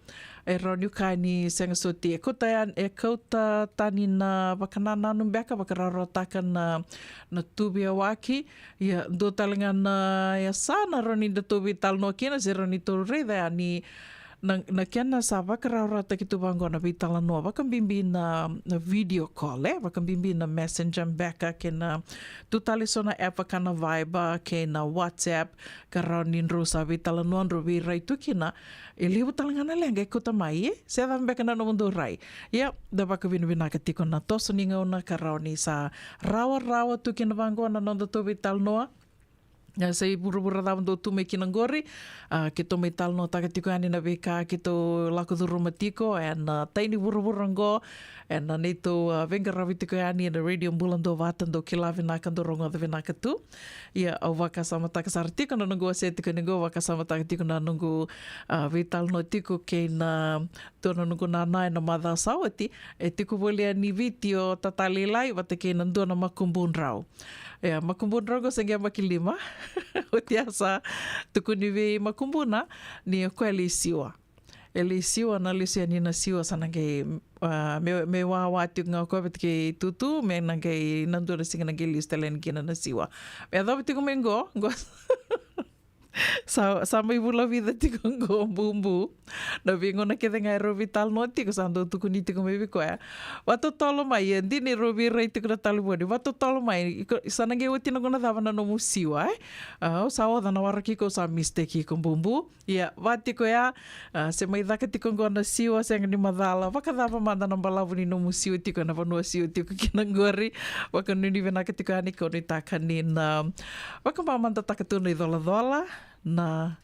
e rawa ni o kaya ni sega soti, e kauta ya, e kauta tani na vakanananu beka, vakarawarawataka na, na tu veiyawaki. Ia, dua tale ga na yasana rawa ni datou veitalanoa kina, se rawa ni tou raica yani na, na kena sa vakarawarawataki tu vaqo na veitalanoa, vakabibi na, na video call, e, vakabibi na Messenger beka, kei na tu tale so na app vaka na Viber, kei na WhatsApp, ka rawa ni drau sa veitalanoa, drau veirai tu kina, e levu tale ga na leqa e kauta mai, e, se cava beka na nomudou rai. Ia, da vakavinavinaka tiko na toso ni gauna ka rawa ni sa rawarawa tu kina vaqo na nodatou veitalanoa. Ia, sa i vuravura cava dou tu mai kina qori, a, keitou mai talanoataka tiko yani na veika keitou lako curuma tiko ena tai ni vuravura oqo, ena neitou, a, veiqaravi tiko yani ena Radio Bula Duavata, dou kila vinaka, dou rogoca vinaka tu. Ia, au vakasamataka sara tiko na noqu wasea tiko ni qo, vakasamataka tiko na noqu, a, veitalanoa tiko kei na dua na noqu nana ena macawa sa oti, e tiko voli yani Viti o tata lailai vata kei na dua na makubudrau. Ia, makubudrau qo se qai yabaki lima. Oti ya sa tukuni vei makubuna ni o koya e lai siwa. E lai siwa, na lesu yani na siwa sa na qai, a, me, me wawa tiko ga o koya vata kei tutu, me na qai, na dua na siga na qai lesu tale yani kina na siwa. Me yacova tiko mai qo, qo sa, sa mai vula vica tiko qo Bubu. Na veigauna kece ga erau veitalanoa tiko, sa dau tukuni tiko mai vei koya. Vatotolo mai, e dina erau veirai tiko na talevoni. Vatotolo mai, iko, sa na qai oti na gauna cava na nomu siwa, e? A, au sa oca na waraki iko, au sa mistake iko Bubu. Ia, va tiko ya, a, se mai caka tiko qo na siwa, sega ni macala. Vakacava mada na balavu ni nomu siwa tiko ena vanua siwa tiko kina qori. Vakanuinui vinaka tiko yani, kau nuitaka ni na vakamamadataka tu na icolacola, na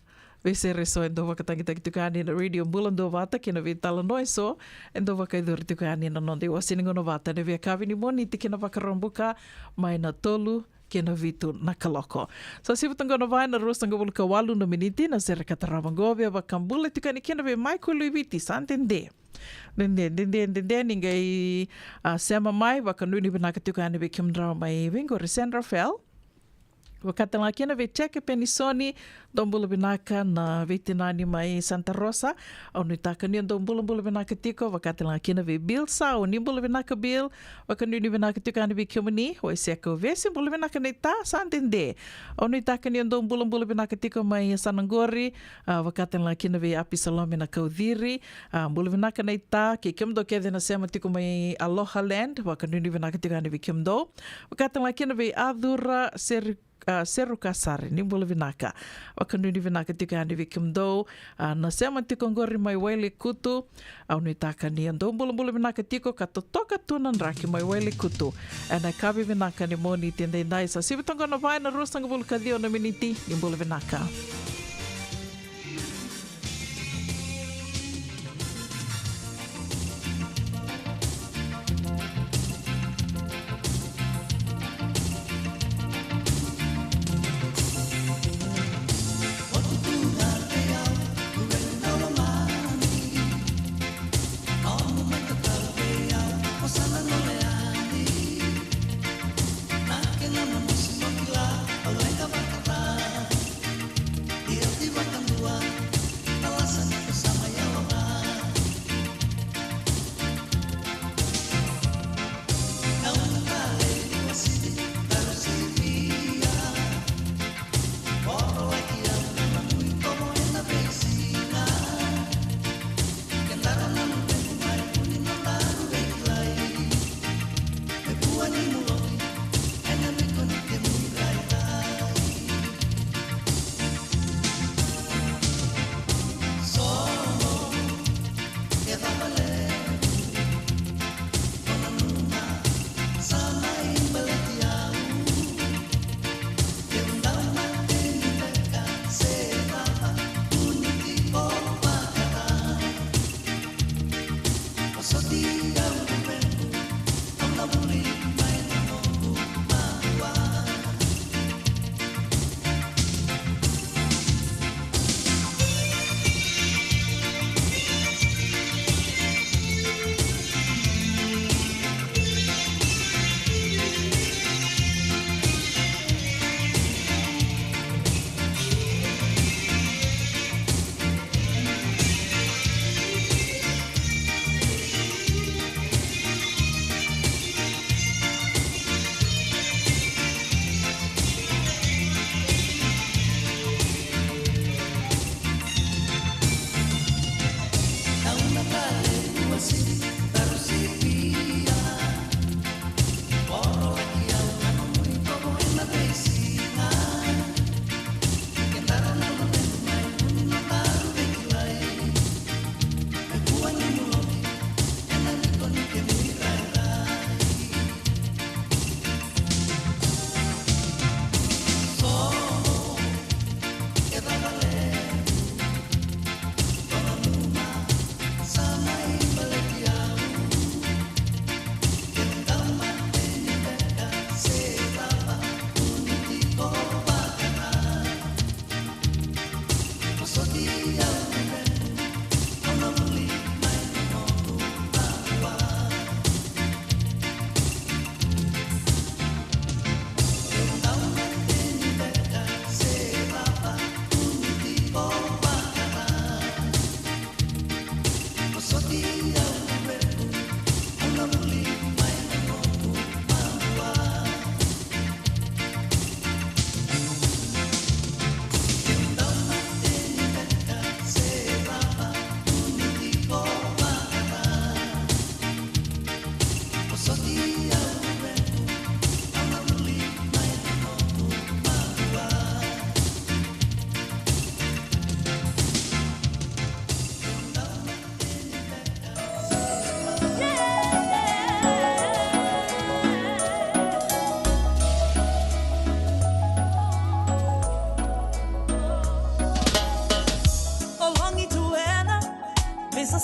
veisere eso e dau vakatagitaki tiko yani na Radio Bula Duavata kei na veitalanoa eso e dau vakayacori tiko yani na noda iwase ni gauna vata ena veiyakavi ni Moniti kei na Vakaraubuka, mai na tolu kei na vitu na kaloko. Sa sivi toka qo na va ena ruasagavulu ka walu na miniti na sere ka tarava qo, via vakabula tiko yani kina vei Michael Luiviti, sa dede. Dede, dede, dede, ni qai, a, sema mai, vakanuinui vinaka tiko yani vei kemudrau mai vei qori San Rafael. Vakatalega kina vei Jackie Penisoni, dou bula vinaka na veitinani mai Santa Rosa. Au nuitaka ni o dou bulabula vinaka tiko, vakatalega kina vei Bill Sau, ni bula vinaka Bill, vakanuinui vinaka tiko yani vei kemuni, Waiseka Ovesi, bula vinaka naita, sa dede. Au nuitaka ni o dou bulabula vinaka tiko mai yasana qori, a, vakatalega kina vei Apisalome Nakauciri, a, bula vinaka naita, kei kemudou kece na sema tiko mai Aloha Land, vakanuinui vinaka tiko yani vei kemudou. Vakatalega kina vei Acura Seri a, Seru Kasari, ni bula vinaka. Vakanuinui vinaka tiko yani vei kemudou, a, na sema tiko qori mai Wailekutu, au nuitaka ni o dou bulabula vinaka tiko ka totoka tu na draki mai Wailekutu. Ena yakavi vinaka ni Moniti edaidai, sa sivi toka qo na va ena ruasagavulu ka ciwa na miniti, ni bula vinaka.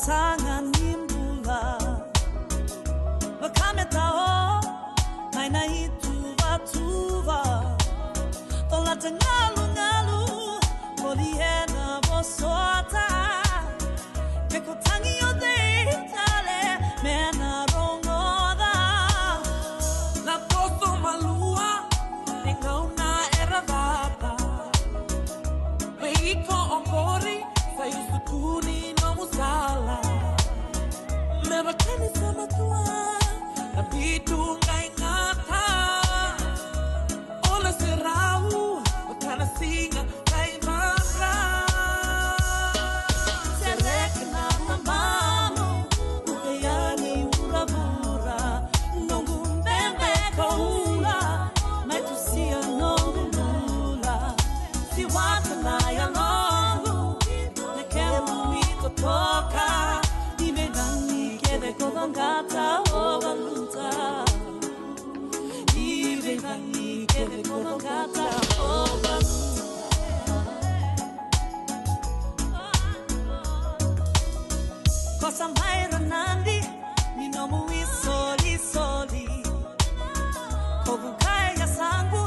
Taga ni bula, vaka me tao mai na ituvatuva. Colata galugalu, voli ena vosota. Me ko tagi o cei tale me na rogoca. Na toso malua, e gauna era cata. Me iko oqori, sa iusu tu ni nomu sala. Me vaka ni sa matua na bidu qai gata. O na serau vaka na siga qai vaqara. Sereki na tabamu, uke yani vuravura. Noqu bebe koula, mai tusia noqu bula. Siwata na yaloqu, na kemu itotoka. Ni veicagi kece ko vaqata o valuta. Ni veicagi kece ko vaqata o valuta. Ko sa mai ra nadi ni nomu isolisoli. Ko vukai yasaqu,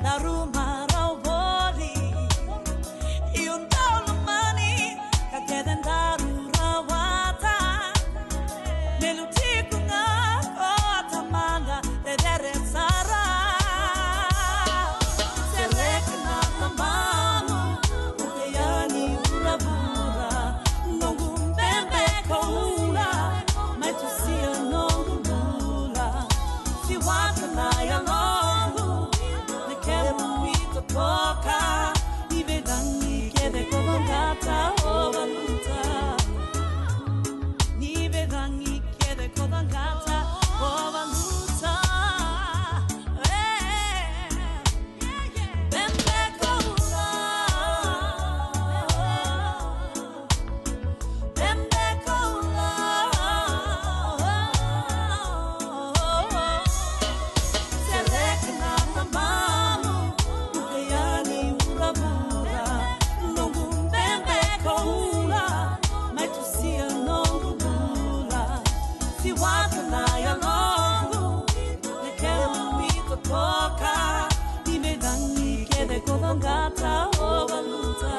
daru marau voli. Io dau lomani, ka kece daru rawata. Me lutiko ga ko tamada, cecere sara. Sereki na tabamu, uke yani vuravura. Noqu bebe koula, mai tusia noqu bula. Siwata na yaloqu, na kemu itotoka. Ni veicagi kece ko vaqata o valuta. Ni veicagi kece ko vaqata o valuta. E. Bebe koula. Bebe koula. Sereki na tabamu, uke yani vuravura. Noqu bebe koula, mai tusia noqu bula. Siwata na yaloqu, na kemu itotoka. Ni veicagi kece ko vaqata o valuta.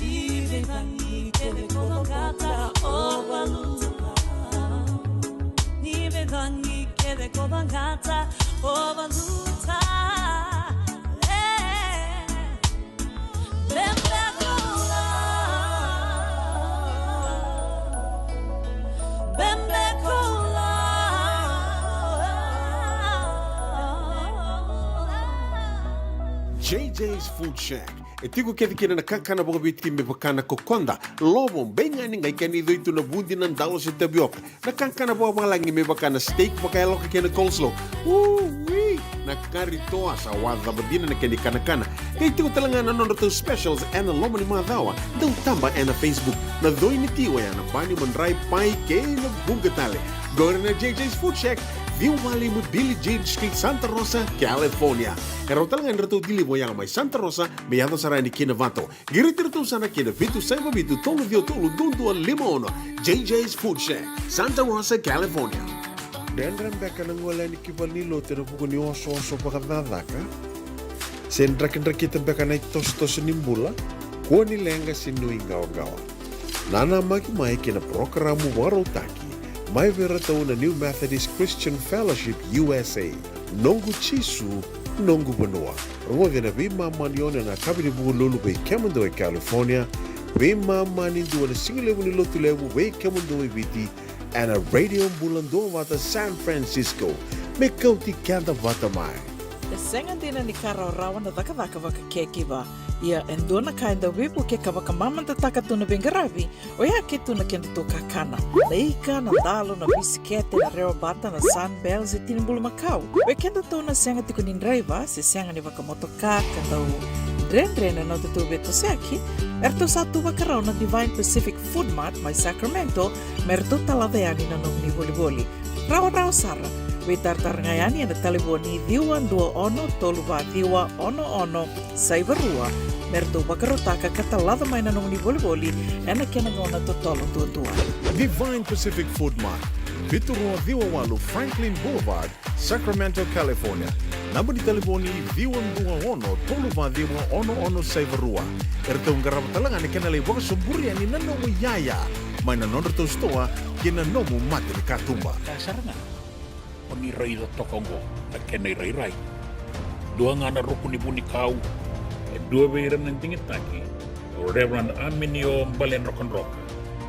Ni veicagi kece ko vaqata o valuta. Ni veicagi kece ko vaqata o valuta. E. Bebe koula. Bebe koula. J J's Food Shack. E tiko kece kina na kakana vakaviti me vaka na kokoda, lovo, beigani, qai kena icoi tu na vudi, na dalo se tavioka. Na kakana vakavalagi me vaka na steak vakayaloka kei na coleslaw. Ui! Na kari toa sa wacava dina na kena ikanakana. Qai tiko tale ga na nodratou specials ena loma ni macawa. Dau taba ena Facebook. Na coi ni ti oya na bani, madrai, pai kei na vuqa tale. Qori na J J's Food Shack, ciwa walu lima Billie Jean Street, Santa Rosa, California. E rawa tale ga ni ratou deliver oya mai Santa Rosa me yaco sara yani ki Novato. Qiriti iratou sara ki na vitu saiva vitu tolu ciwa tolu dua dua lima ono. J J's Food Shack, Santa Rosa, California. Dredre beka na gole yani ki valenilotu ena vuku ni osooso vakacakacaka? Se drakidrakita beka na itosotoso ni bula? Kua ni leqa se nuiqawaqawa. Nanamaki mai ki na parokaramu vakarautaki mai vei iratou na New Methodist Christian Fellowship U S A. Noqu Jisu, noqu vanua. Rogoci ena veimama ni ono ena yakavi ni Vukelulu vei kemudou e California, veimama ni dua ena sigalevu ni Lotulevu vei kemudou e Viti, ena Radio Bula Duavata San Francisco. Me kauti keda vata mai. E sega dina ni ka rawarawa na cakacaka vakacakiva. Ia e dua na ka e dau veivukei ka vakamamadataka tu na veiqaravi, oya ke tu na kedatou kakana. Na ika, na dalo, na bisikete, na rewabata, na Sunbell, se tini bulumakau. Vei kedatou na sega tiko ni draiva, se sega ni vakamotoka, ka dau dredre na nodatou veitosoyaki, eratou sa tu vakarau na Divine Pacific Food Mart mai Sacramento, me ratou talaca yani na nomuni volivoli. Rawarawa sara, Veitaratara ga yani ena talevoni ciwa dua ono tolu va ciwa ono ono saiva rua me ratou vakarautaka ka talaca mai na nomuni volivoli ena kena gauna totolo duadua. Divine Pacific Food Mart, vitu rua ciwa walu Franklin Boulevard, Sacramento, California. Naba ni talevoni ciwa dua ono tolu va ciwa ono ono saiva rua. E ratou qarava tale ga na kena lai vakasoburia ni na nomu iyaya mai na nodratou sitoa ki na nomu mata ni katuba. Ka sara ga o ni raica toka oqo na kena irairai. Dua ga na ruku ni vunikau, e dua vei ira na digitaki, o Reverend Aminio Baledrokadroka.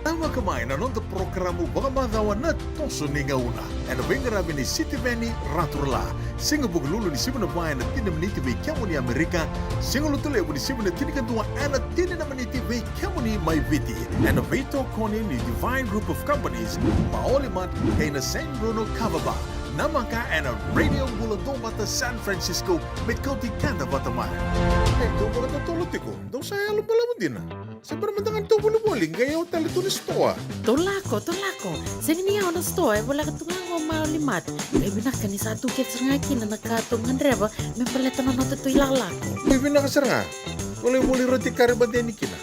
Tavaka mai na noda porokaramu vakamacawa na Toso ni Gauna ena veiqaravi ni Sitiveni Raturala. Siga Vukelulu ni sivi na va ena tini na miniti vei kemuni Amerika. Siga Lotulevu ni sivi na tinikadua ena tini na miniti vei kemuni mai Viti. Ena veitokoni ni Divine Group of Companies, Maoli Mart kei na San Bruno Kava Bar. Namaka ena Radio Bula Duavata San Francisco, me kauti keda vata mai. E, dou vakatotolo tiko, dou sa yalo balavu dina. Se bera mada ga ni tou volivoli, qai yawa tale tu na sitoa. Tou lako, tou lako. Sega ni yawa na sitoa, e voleka tu ga qo Maoli Mart. Qai vinaka ni sa tu kece sara ga kina na ka tou gadreva me baleta na noda tou ilakolako. Qai vinaka sara ga. Tou lai voli roti kari mateni kina.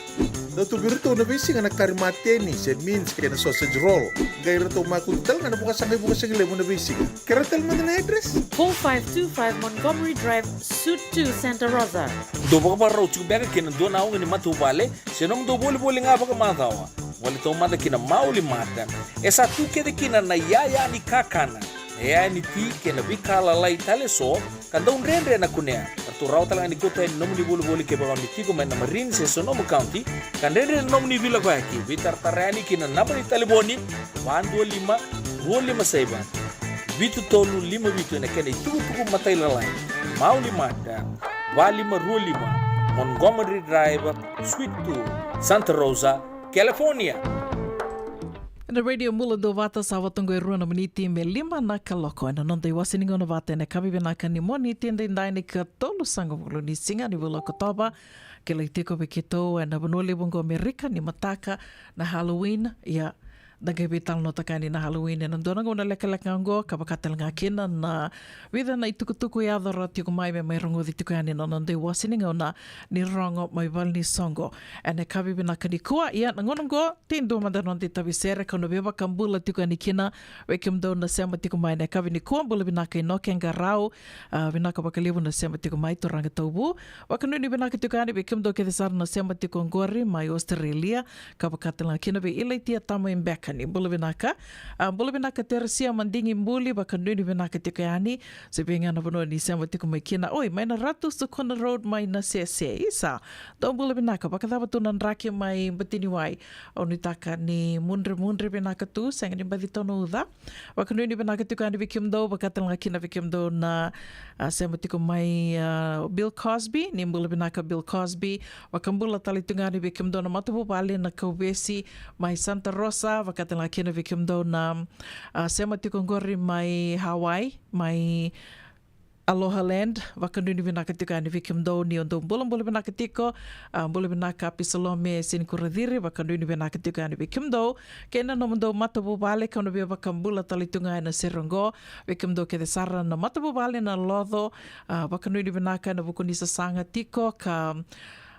Dau tu vei iratou na veisiga na kari mateni se mince kei na sausage roll. Qai ratou makutu tale ga na vakasaqa i vakasaqa levu na veisiga. Kera tale mada na address? Four five two five Montgomery Drive, Suite two, Santa Rosa. Dou vakavakarau tiko beka kei na dua na auga ni matavuvale se nomudou volivoli ga vakamacawa? Vale taumada ki na Maoli Mart. E sa tu kece kina na iyaya ni kakana, na iyaya ni ti kei na veika lalai tale eso ka dau dredre na kunea. Ratou rawa tale ga ni kauta yani nomuni volivoli kevaka o ni tiko mai na Marin se Sonoma County ka dredre na nomuni veilakoyaki. Veitaratara yani ki na naba ni talevoni va dua lima, rua lima saiva, vitu tolu lima vitu ena kena itukutuku matailalai. Maoli Mart, va lima rua lima Montgomery Drive, Suite two, Santa Rosa, California. Ena Radio Bula Duavata, sa vata oqo e rua na miniti me lima na kaloko. Ena noda iwase ni gauna vata ena yakavi vinaka ni Moniti edaidai, na ikatolusagavulu ni siga ni vula o Okotova. Kilai tiko vei keitou ena vanua levu oqo Amerika ni mataka na Halloween. Ia, da qai veitalanoataka yani na Halloween ena dua na gauna lekaleka oqo, ka vaka tale ga kina na vica na itukutuku e yaco rawa tiko mai me mai rogoci tiko yani na noda iwase ni gauna ni Rogo mai Valenisoqo ena yakavi vinaka nikua. Ia, na gauna oqo, tei dua mada na noda itavi sere kau na veivakabula tiko yani kina vei kemudou na sema tiko mai ena yakavi nikua. Bula vinaka Inoke Qarau, a, vinaka vakalevu na sema tiko mai, turaga tauvu. Vakanuinui vinaka tiko yani vei kemudou kece sara na sema tiko oqori mai Australia, ka vaka tale ga kina vei Ilaitia Tama i Beka, ni bula vinaka. A, bula vinaka Teresia Madigi Buli, vakanuinui vinaka tiko yani se vei ga na vanua ni sema tiko mai kina. Oi, mai na Ratu Sukuna Road mai Nasese, isa. Dou bula vinaka, vakacava tu na draki mai Batiniwai? Au nuitaka ni mudremudre vinaka tu, sega ni baci tau na uca. Vakanuinui vinaka tiko yani vei kemudou, vaka tale ga kina vei kemudou na, a, sema tiko mai, a, Bill Cosby, ni bula vinaka Bill Cosby. Vakabula tale tu ga yani vei kemudou na matavuvale na Kauvesi mai Santa Rosa, vaka tale ga kina vei kemudou na, a, sema tiko oqori mai Hawaii, mai Aloha Land. Vakanuinui vinaka tiko yani vei kemudou ni o dou bulabula vinaka tiko. A, bula vinaka Apisalome Senikura Ciri, vakanuinui vinaka tiko yani vei kemudou kei na nomudou matavuvale, kau na via vakabula tale tu ga ena sere oqo vei kemudou kece sara na matavuvale na Loco. A, vakanuinui vinaka ena vuku ni sasaga tiko, ka,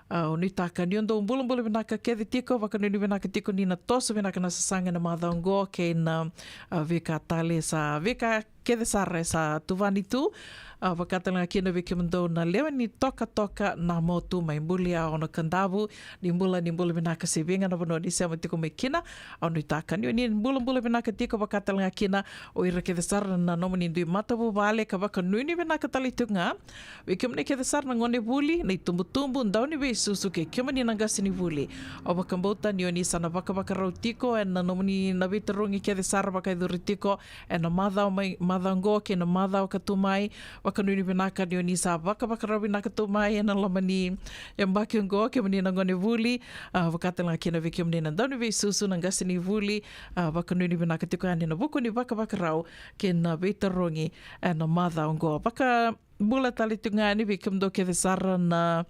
a, au nuitaka ni o dou bulabula vinaka kece tiko. Vakanuinui vinaka tiko ni na toso vinaka na sasaga ena macawa oqo kei na, a, veika tale sa, veika kece sara e sa tuvani tu. A, vaka tale ga kina vei kemudou na lewe ni Tokatoka na Motu mai Bulia, Ono Kadavu, ni bula, ni bula vinaka se vei ga na vanua ni sema tiko mai kina. Au nuitaka ni o ni bulabula vinaka tiko, vaka tale ga kina o ira kece sara na nomuni dui matavuvale, ka vakanuinui vinaka tale tiko ga vei kemuni kece sara na gonevuli, na itubutubu, dauniveisusu kei kemuni na qasenivuli. Au vakabauta ni o ni sa na vakavakarau tiko ena nomuni na veitarogi kece sara vakayacori tiko ena macawa mai, macawa oqo kei na macawa ka tu mai. Vakanuinui vinaka ni o ni sa vakavakarau vinaka tu mai ena loma ni yabaki oqo kemuni na gonevuli. A, vaka tale ga kina vei kemuni na dauniveisusu, na qasenivuli. A, vakanuinui vinaka tiko yani ena vuku ni vakavakarau kei na veitarogi ena macawa oqo. Vakabula tale tiko ga yani vei kemudou kece sara na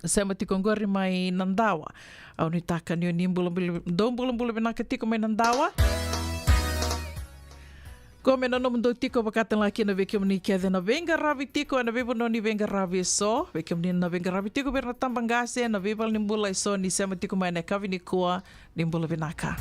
sema tiko oqori mai Nadawa. Au nuitaka ni o ni bulabula, dou bulabula vinaka tiko mai Nadawa. Ko me na nomudou tiko vakatala kina vei kemuni kece na veiqaravi tiko ena veivanua ni veiqaravi eso, vei kemuni na veiqaravi tiko vei ira na tabaqase, na veivalenibula eso ni sema tiko mai ena yakavi nikua, ni bula vinaka.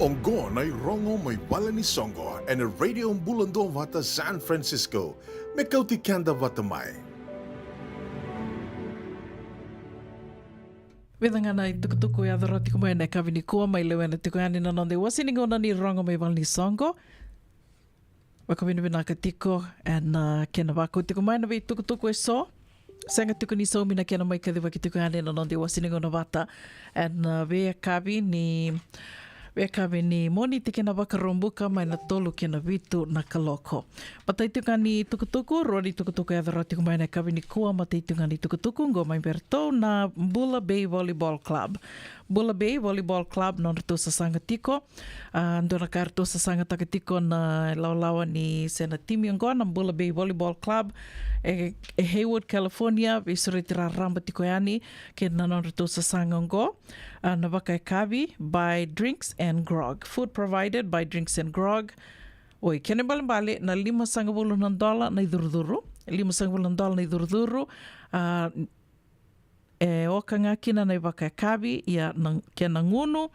Oqo na irogo mai vale ni soqo ena Radio Bula Duavata San Francisco. Me kauti keda vata mai. Vica ga na itukutuku e yaco rawa tiko mai ena yakavi nikua, mai lewena tiko yani na noda iwase ni gauna ni rogo mai vale ni soqo. Vakavinavinaka tiko ena kena vakau tiko mai na veitukutuku eso. Sega tiko ni saumi na kena mai kacivaki tiko yani na noda iwase ni gauna vata ena veiyakavi ni, veiyakavi ni Moniti kei na Vakaraubuka, mai na tolu kei na vitu na kaloko. Matai tiko ga ni tukutuku, rua ni tukutuku e yaco rawa tiko mai ena yakavi nikua. Matai tiko ga ni tukutuku oqo mai vei iratou na Bula Bay Volleyball Club. Bula Bay Volleyball Club, nodratou sasaga tiko. A, dua na ka eratou sasagataka tiko na ilawalawa ni se na timi oqo na Bula Bay Volleyball Club e, e Hayward, California, veisureti raraba tiko yani kei na nodratou sasaga oqo. A, na vakayakavi, buy drinks and grog. Food provided, buy drinks and grog. Oi, kena ibalebale na limasagavulu na dola na icurucuru. Limasagavulu na dola na icurucuru. A, e oka ga kina na ivakayakavi, ia na, kei na gunu,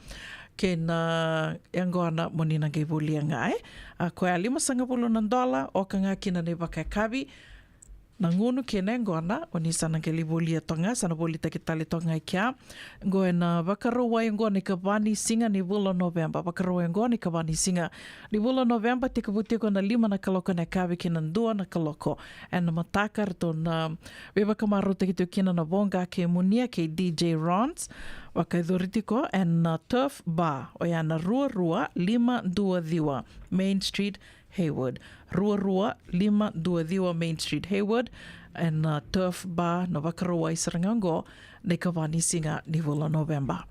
kei na yaqona mo ni na qai volia ga, e. A, koya limasagavulu na dola, oka ga kina na ivakayakavi, na gunu kei na yaqona, o ni sa na qai lai volia toka ga, sa na volitaki tale toka ga i kea. Oqo ena Vakarauwai oqo na ikava ni siga ni vula o Noveba. Vakarauwai oqo na ikava ni siga ni vula o Noveba, tekivu tiko na lima na kaloko ena yakavi kei na dua na kaloko ena mataka. Ratou na veivakamarautaki tiko kina na Voqa kei Munia kei D J Rons. Vakayacori tiko ena Turf Bar, oya na rua rua lima dua ciwa Main Street, Hayward. Rua rua lima dua ciwa Main Street, Hayward, ena Turf Bar, na Vakarauwai sara ga oqo, na ikava ni siga ni vula o Noveba.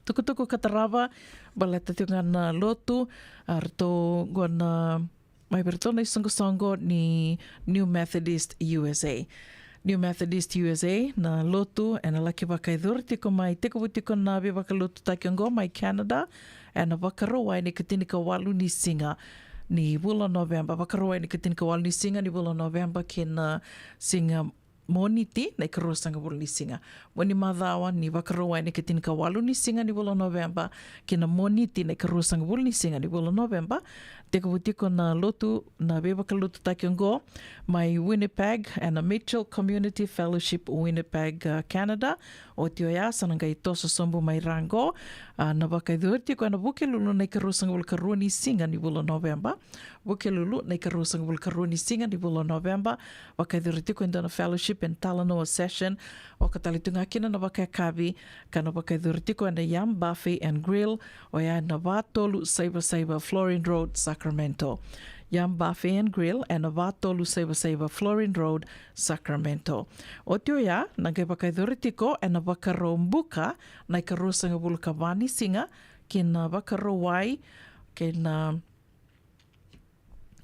Tukutuku ka tarava baleta tiko ga na lotu, a, ratou oqo na, mai vei iratou na isoqosoqo ni New Methodist U S A. New Methodist U S A na lotu ena laki vakayacori tiko mai, tekivu tiko na veivakalotutaki oqo mai Canada ena Vakarauwai na ikatinikawalu ni siga ni vula o Noveba. Vakarauwai na ikatinikawalu ni siga ni vula o Noveba kei na siga Moniti na ikaruasagavulu ni siga. Mua ni macawa ni Vakarauwai na ikatinikawalu ni siga ni vula o Noveba kei na Moniti na ikaruasagavulu ni siga ni vula o Noveba, tekivu tiko na lotu, na veivakalotutaki oqo mai Winnipeg ena Mitchell Community Fellowship Winnipeg, a, Canada. Oti oya sa na qai toso sobu mai ra oqo, a, na vakayacori tiko ena Vukelulu na ikaruasagavulu karua ni siga ni vula o Noveba. Vukelulu na ikaruasagavulu karua ni siga ni vula o Noveba. Vakayacori tiko e dua na fellowship and talanoa session. Oka tale tu ga kina na vakayakavi ka na vakayacori tiko ena Yam Buffet and Grill, oya ena va tolu saiva saiva Florin Road, Sacramento. Yam Buffet and Grill ena va tolu saiva saiva Florin Road, Sacramento. Oti oya na qai vakayacori tiko ena Vakaraubuka na ikaruasagavulu kava ni siga kei na Vakarauwai, kei na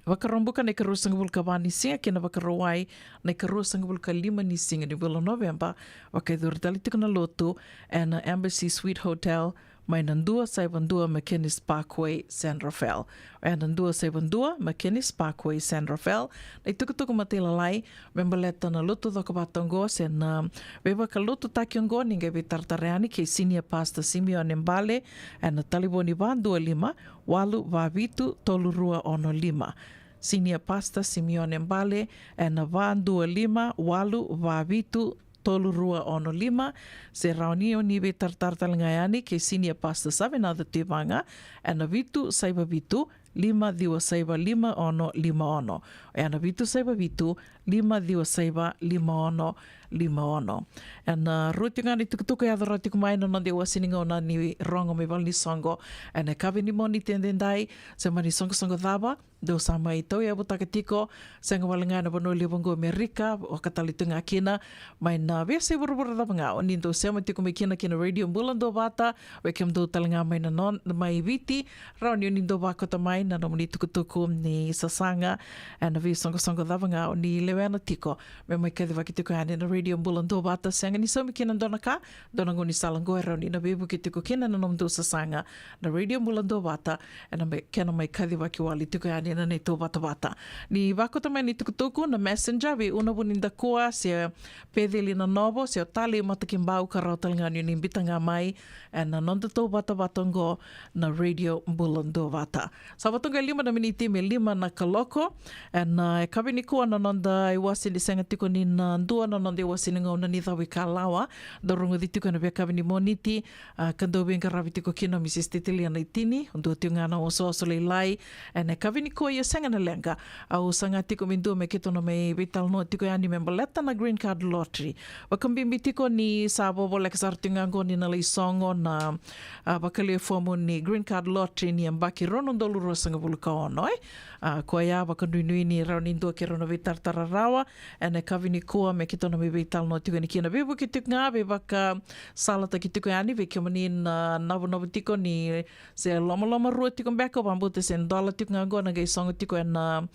Vakaraubuka na ikaruasagavulu kava ni siga kei na Vakarauwai na ikaruasagavulu kalima ni siga ni vula o Noveba. Vakayacori tale tiko na lotu ena Embassy Suite Hotel mai na dua saiva dua McInnes Parkway, San Rafael. Ena dua saiva dua McInnes Parkway, San Rafael. Na itukutuku matailalai me baleta na lotu cokovata oqo se na veivakalotutaki oqo, ni qai veitaratara yani kei Senior Pastor Simeone Bale ena talevoni va dua lima walu va vitu tolu rua ono lima. Senior Pastor Simeone Bale ena va dua lima walu va vitu tolu rua ono lima. Se rawa ni o ni veitaratara tale ga yani kei Senior Pastor Savenaca Tivaga ena vitu saiva vitu lima ciwa saiva lima ono lima ono. Ena vitu saiva vitu lima ciwa saiva lima ono lima ono. Ena rua tiko ga na itukutuku e yaco rawa tiko mai na noda iwase ni gauna ni rogo mai vale ni soqo ena yakavi ni Moniti edaidai. Se mani soqosoqo cava dou sa mai tauyavutaka tiko, sega wale ga ena vanua levu oqo Amerika, oka tale tu ga kina mai na veiyasai vuravura cava ga o ni dou sema tiko mai kina ki na Radio Bula Duavata, vei kemudou tale ga mai na non, mai Viti, rawa ni o ni dou vakota mai na nomuni tukutuku ni sasaga ena veisoqosoqo cava ga o ni lewena tiko me mai kacivaki tiko yani na Radio Radio Bula Duavata, sega ni saumi kina dua na ka, dua na gaunisala oqo e rawa ni na veivuke tiko kina na nomudou sasaga. Na Radio Bula Duavata, ena mai, kena mai kacivaki wale tiko yani na neitou vatavata. Ni vakauta mai ni tukutuku na Messenger vei Unavuni Dakua, se Peceli Nanovo, se o Talei Matakibau, ka rawa tale ga ni ni biuta ga mai ena nodatou vatavata oqo na Radio Bula Duavata. Sa vo toka e lima na miniti me lima na kaloko. Ena, e, yakavi nikua na noda iwase ni sega tiko ni na dua na noda iwase ni gauna ni cavuikalawa. Dau rogoci tiko ena veiyakavi ni Moniti, a, ka dau veiqaravi tiko kina o Misisi Titilia Naitini, dua tiko ga na osooso lailai. Ena yakavi nikua ia sega na leqa, au saga tiko me dua me keitou na mai veitalanoa tiko yani me baleta na Green Card Lottery. Vakabibi tiko ni sa vovoleka sara tiko ga oqo ni na lai sogo na, a, vakalewe fomu ni Green Card Lottery ni yabaki rua na udolu ruasagavulu ka ono, e. A, koya vakanuinui ni rawa ni dua kei rau na veitaratara rawa ena yakavi nikua me keitou na mai veitalanoa tiko yani kina. Veivuke tiko ga, veivakasalataki tiko yani vei kemuni na navunavu tiko ni se lomalomarua tiko beka, au vakabauta se dola tiko ga oqo na qai sogo tiko ena,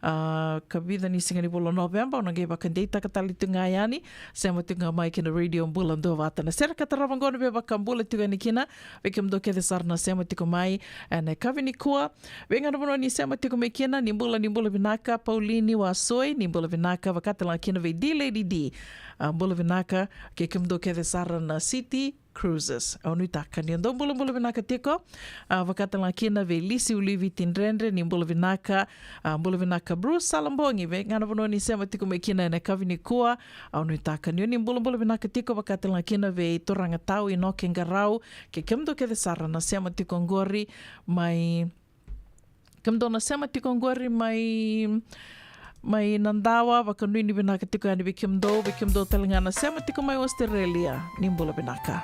a, kavica ni siga ni vula o Noveba, au na qai vakadeitaka tale tiko ga yani. Sema tiko ga mai kina Radio Bula Duavata. Na sere ka tarava oqo na veivakabula tiko yani kina vei kemudou kece sara na sema tiko mai ena yakavi nikua. Vei ga na vanua ni sema tiko mai kina, ni bula, ni bula vinaka Paulini Wasoi, ni bula vinaka vakatale ga kina vei D Lady D. A, bula vinaka kei kemudou kece sara na City Cruises. Au nuitaka ni o dou bulabula vinaka tiko. A, vakatale ga kina vei Lisi Uliviti Dredre, ni bula vinaka. A, bula vinaka Bruce Salabogi, vei ga na vanua ni sema tiko mai kina ena yakavi nikua. Au nuitaka ni o ni bulabula vinaka tiko. Vakatale ga kina vei turaga tau Inoke Qarau, kei kemudou kece sara na sema tiko oqori mai, kemudou na sema tiko oqori mai, mai Nadawa, vakanuinui vinaka tiko yani vei kemudou, vei kemudou tale ga na sema tiko mai Australia, ni bula vinaka.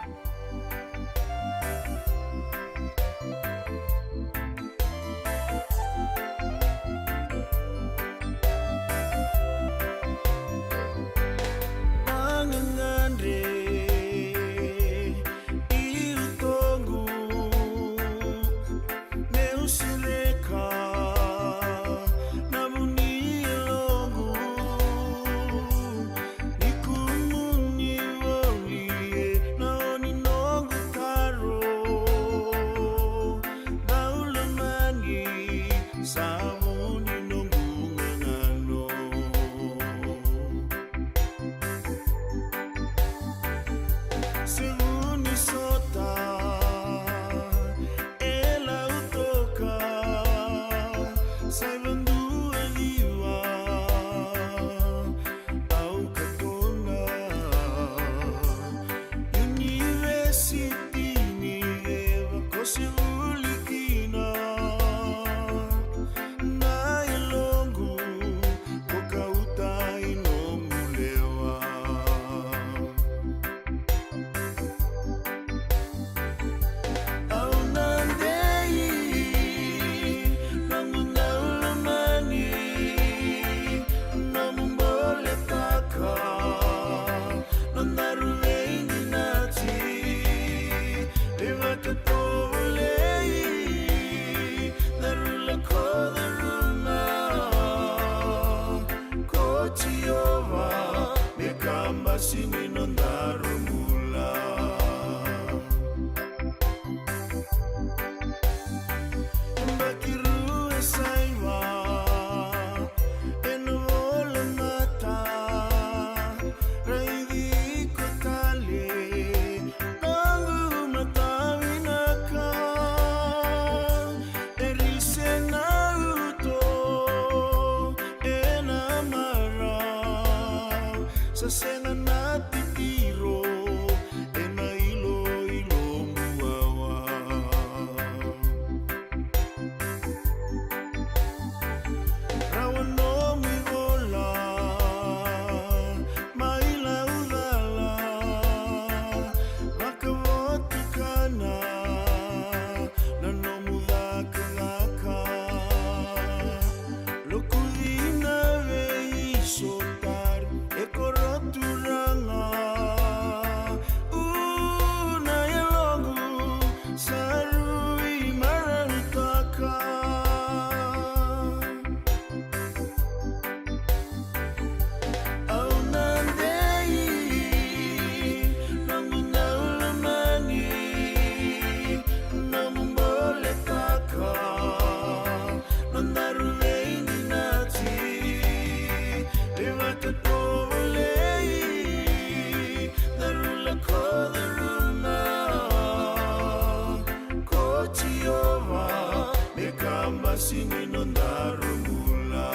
ni nodaru bula.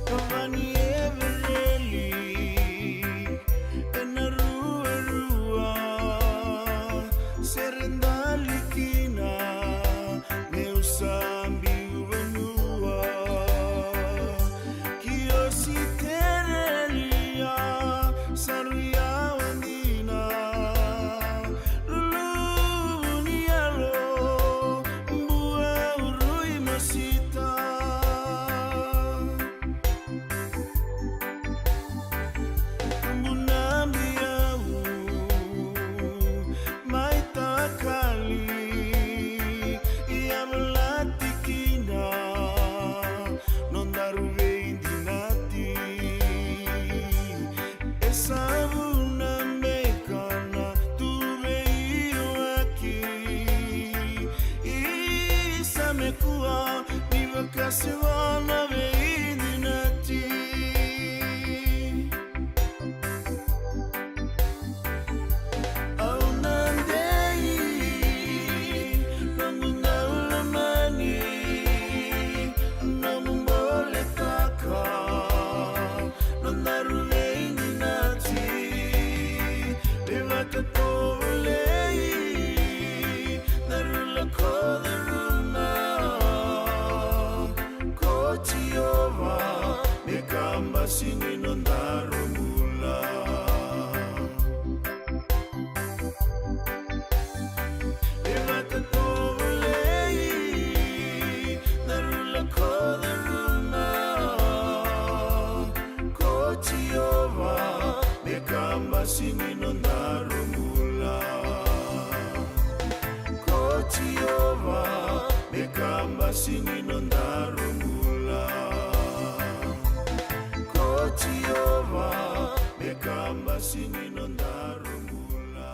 Kavani e vereli ena ruarua, sere dali kina meu sa biu vanua. Ki Ositerelia sa rui yawa dina, luluvu ni yalo, bua urui masita. Tubu na biau mai takali, ia volati kina nodaru veidinati. E sa vuna beka na tu veiwaki, isa me kua ni vakaseva na veidinati. Au na dei noqu daulomani, noqu boletaka nodaru veidinati. Me vakatovolei daru lako curuma ko Jiova, me kabasi ni nodaru bula. Me vakatovolei daru lako curuma ko Jiova, me kabasi ni nodaru bula. Ko Jiova, me kabasi ni nodaru bula. Ko Jiova, me kabasi ni nodaru bula.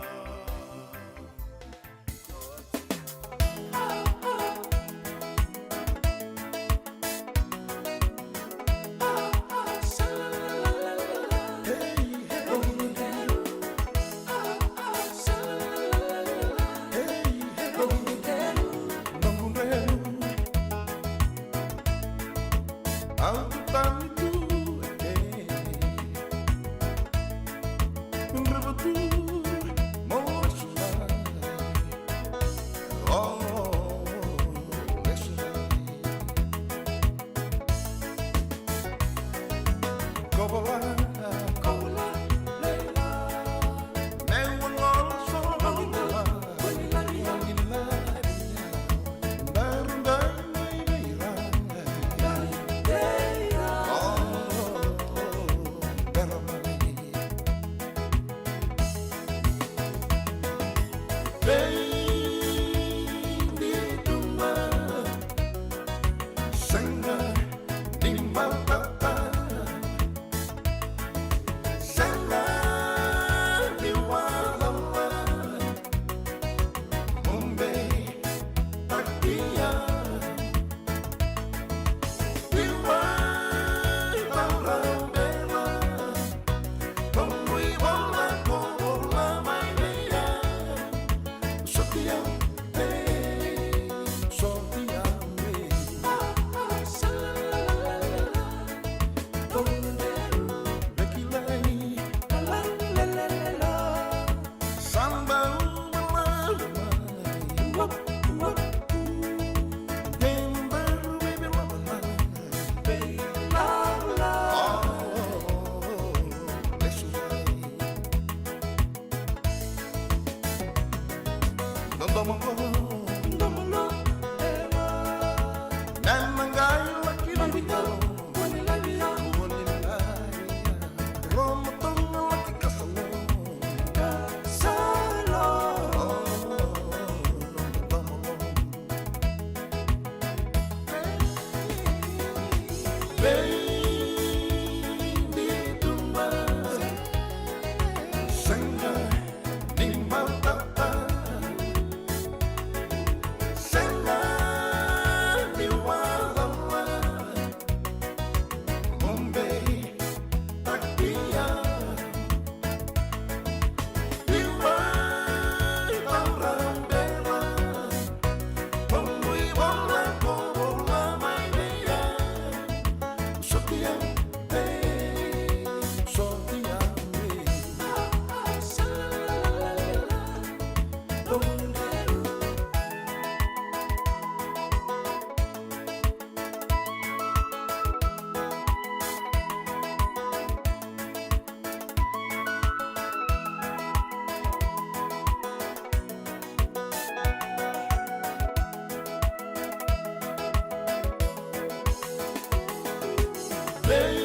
Vei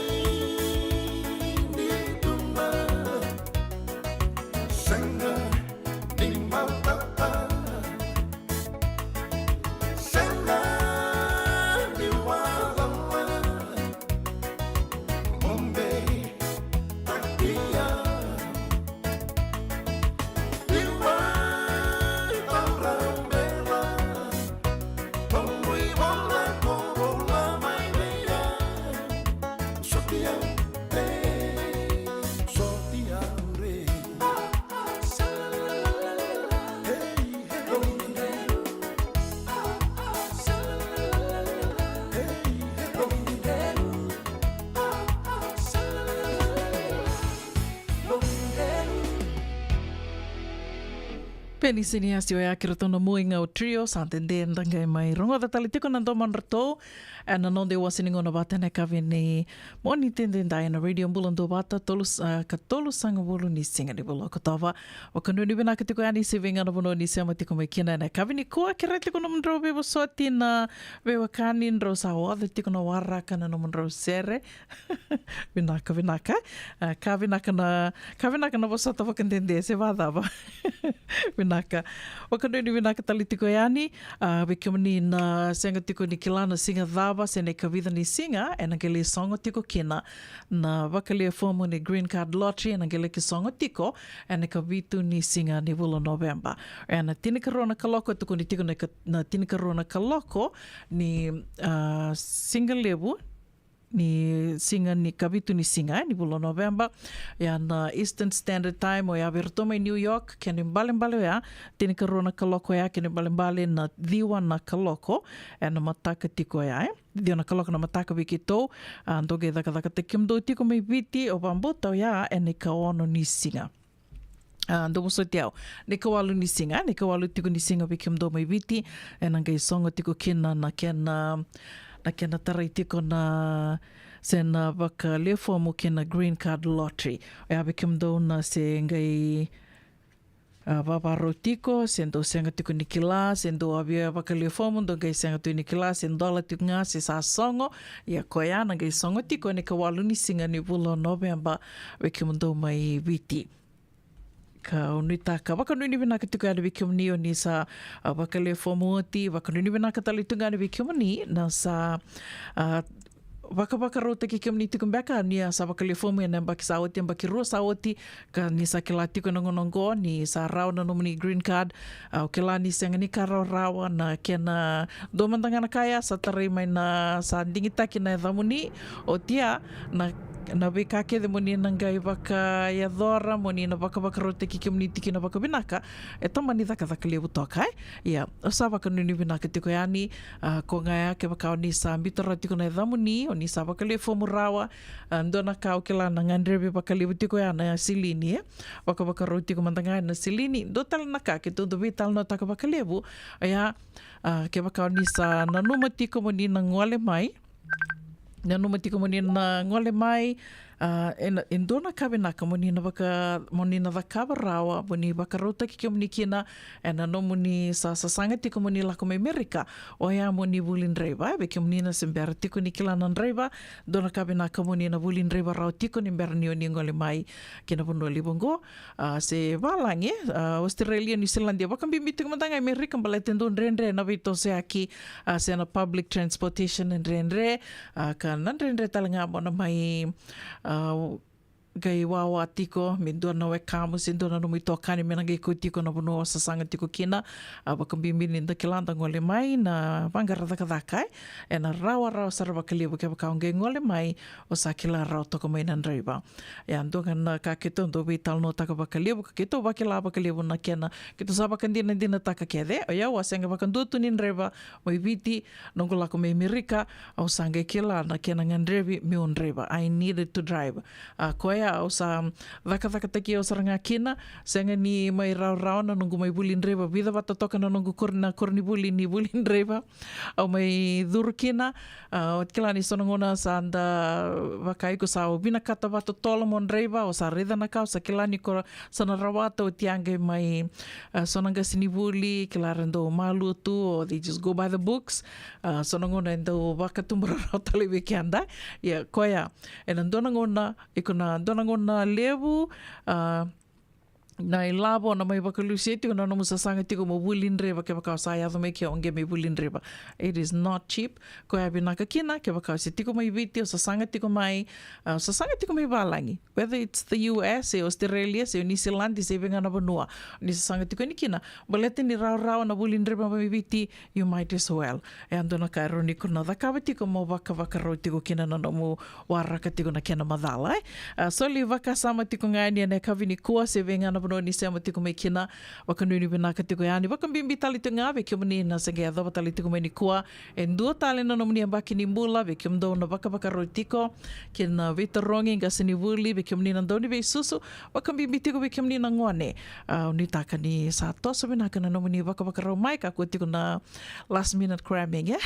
ni duma, sega ni matata, sega ni walala, mombe takia, liwa taura bela. Penny Siniasi oya kei ratou na Muaigau Trio, sa dede da qai mai rogoca tale tiko na domodratou ena noda iwase ni gauna vata ena yakavi ni Moniti edaidai ena Radio Bula Duavata, tolu, ah, ka tolusagavulu ni siga ni vula o Okotova. Vakanuinui vinaka tiko yani se vei ga na vanua ni sema tiko mai kina ena yakavi nikua, kerea tiko nomudrau veivosoti na veiwekani, drau sa oca tiko na waraka na nomudrau sere. Vinaka, vinaka. Ah, ka vinaka na, ka vinaka na vosota vakadede se vacava. Vinaka. Vakanuinui vinaka tale tiko yani, ah, vei kemuni na sega tiko ni kila na siga cava se na ikavica ni siga ena qai lai sogo tiko kina na vakalia fomu ni Green Card Lottery, ena qai laki sogo tiko ena ikavitu ni siga ni vula o Noveba. Ena tinikarua na kaloko, tukuni tiko na ika-, na tinikarua na kaloko ni, ah, siga levu, ni siga ni kavitu ni siga, eh, ni vula o Noveba. Ia na Eastern Standard Time, oya vei ratou mai New York, kena ibalebale oya tinikarua na kaloko oya, kena ibalebale na ciwa na kaloko ena mataka tiko oya, eh. Ciwa na kaloko na mataka vei keitou, ah, dou qai cakacakataki kemudou tiko mai Viti, au vakabauta oya ena ikaono ni siga. Ah, dou vosoti au. Na ikawalu ni siga, na ikawalu tiko ni siga vei kemudou mai Viti, ena qai sogo tiko kina na kena, na kena tarai tiko na, se na vakalia fomu kina Green Card Lottery. Oya vei kemudou na se qai, ah, vavarau tiko, se dou sega tiko ni kila, se dou a via vakalia fomu, dou qai sega tiko ni kila, se dola tiko ga, se sa sogo. Ia koya na qai sogo tiko ena ikawalu ni siga ni vula o Noveba vei kemudou mai Viti. Kau nuitaka, vakanuinui vinaka tiko yani vei kemuni o ni sa, ah, vakalia fomu oti, vakanuinui vinaka tale tu ga yani vei kemuni na sa, ah, vakavakarautaki kemuni tiko beka, ni a sa vakalia fomu ena yabaki sa oti, yabaki rua sa oti, ka ni sa kila tiko ena gauna oqo ni sa rawa na nomuni green card. Ah, au kila ni sega ni ka rawarawa na kena dua mada ga na ka ya sa tarai mai na sa digitaki na yacamuni. Oti ya, na na veika kece mo ni na qai vakayacora, mo ni na vakavakarautaki kemuni tiko kina vakavinaka, e tamani cakacaka levu toka, eh? Ia, au sa vakanuinui vinaka tiko yani, ah, ko ga ya kevaka o ni sa biuta rawa tiko na yacamuni, o ni sa vakalia fomu rawa, ah, dua na ka au kila na gadrevi vakalevu tiko ya na silini, eh? Vakavakarau tiko mada ga na silini, dua tale na ka keitou dau veitalanoataka vakalevu, ia, ah, kevaka o ni sa nanuma tiko mo ni na gole mai, nanuma tiko mo ni na gole mai, ah, e na, e dua na ka vinaka mo ni na vaka, mo ni na cakava rawa, mo ni vakarautaki kemuni kina, ena nomuni sa sasaga tiko mo ni lako mai Merika, oya mo ni vuli draiva, vei kemuni na se bera tiko ni kila na draiva, dua na ka vinaka mo ni na vuli draiva rawa tiko ni bera ni o ni gole mai ki na vanua levu oqo. Ah, se valagi, ah, Australia, New Zealand, ia vakabibi tiko mada ga e Merika, baleta e dau dredre na veitosoyaki, ah, se na public transportation e dredre, ah, ka na dredre tale ga mo na mai, ah, qai wawa tiko me dua na wekamu se dua na nomu itokani me na qai kauti iko na vanua o sasaga tiko kina. Ah, vakabibi ni da kila da gole mai na vaqara cakacaka, eh? Ena rawarawa sara vakalevu kevaka o qai gole mai o sa kila rawa toka mai na draiva. Ia, dua ga na ka keitou dau veitalanoataka vakalevu, ka keitou vakila vakalevu na kena, keitou sa vakadinadinataka kece. O yau a sega vakadua tu ni draiva mai Viti, noqu lako mai Merika, au sa qai kila na kena gadrevi meu draiva. I needed to drive. Ah, koya Au sa cakacakataki au sara ga kina, sega ni mai rawarawa na noqu mai vuli draiva, vica vata toka na noqu kor-, na koronivuli ni vuli draiva au mai curu kina. A, o kila ni so na gauna sa da vaka iko sa o vinakata vatotolo mo draiva, o sa raica na ka, o sa kila ni ko sa na rawata, o tiaqa mai, a, so na qasenivuli, kila ra dau malua tu, o they just go by the books. A, so na gauna e dau vakatubu rawa tale vei keda. Ia, koya, ena dua na gauna, iko na dua na gauna levu, a, na ilavo na mai vakalusia tiko na nomu sasaga tiko mo vuli draiva, kevaka o sa yaco mai ke o qai mai vuli draiva. It is not cheap. Koya vinaka kina, kevaka o se tiko mai Viti, o sasaga tiko mai, a, o sasaga tiko mai valagi. Whether it's the U S, se Australia, se New Zealand, se vei ga na vanua ni sasaga tiko yani kina. Baleta ni rawarawa na vuli draiva mai Viti, you might as well. E a dua na ka e rawa ni ko na cakava tiko mo vakavakarau tiko kina na nomu waraka tiko na kena macala, e. A, soli vakasama tiko ga yani ena yakavi nikua, se vei ga na vanua ni sema tiko mai kina, vakanuinui vinaka tiko yani. Vakabibi tale tiko ga vei kemuni na se qai yacova tale tiko mai nikua, e dua tale na nomuni yabaki ni bula, vei kemudou na vakavakarau tiko kina veitarogi, qasenivuli, vei kemuni na dau ni veisusu, vakabibi tiko vei kemuni na gone. A, nuitaka ni sa toso vinaka na nomuni vakavakarau mai, kakua tiko na last minute cramming, e?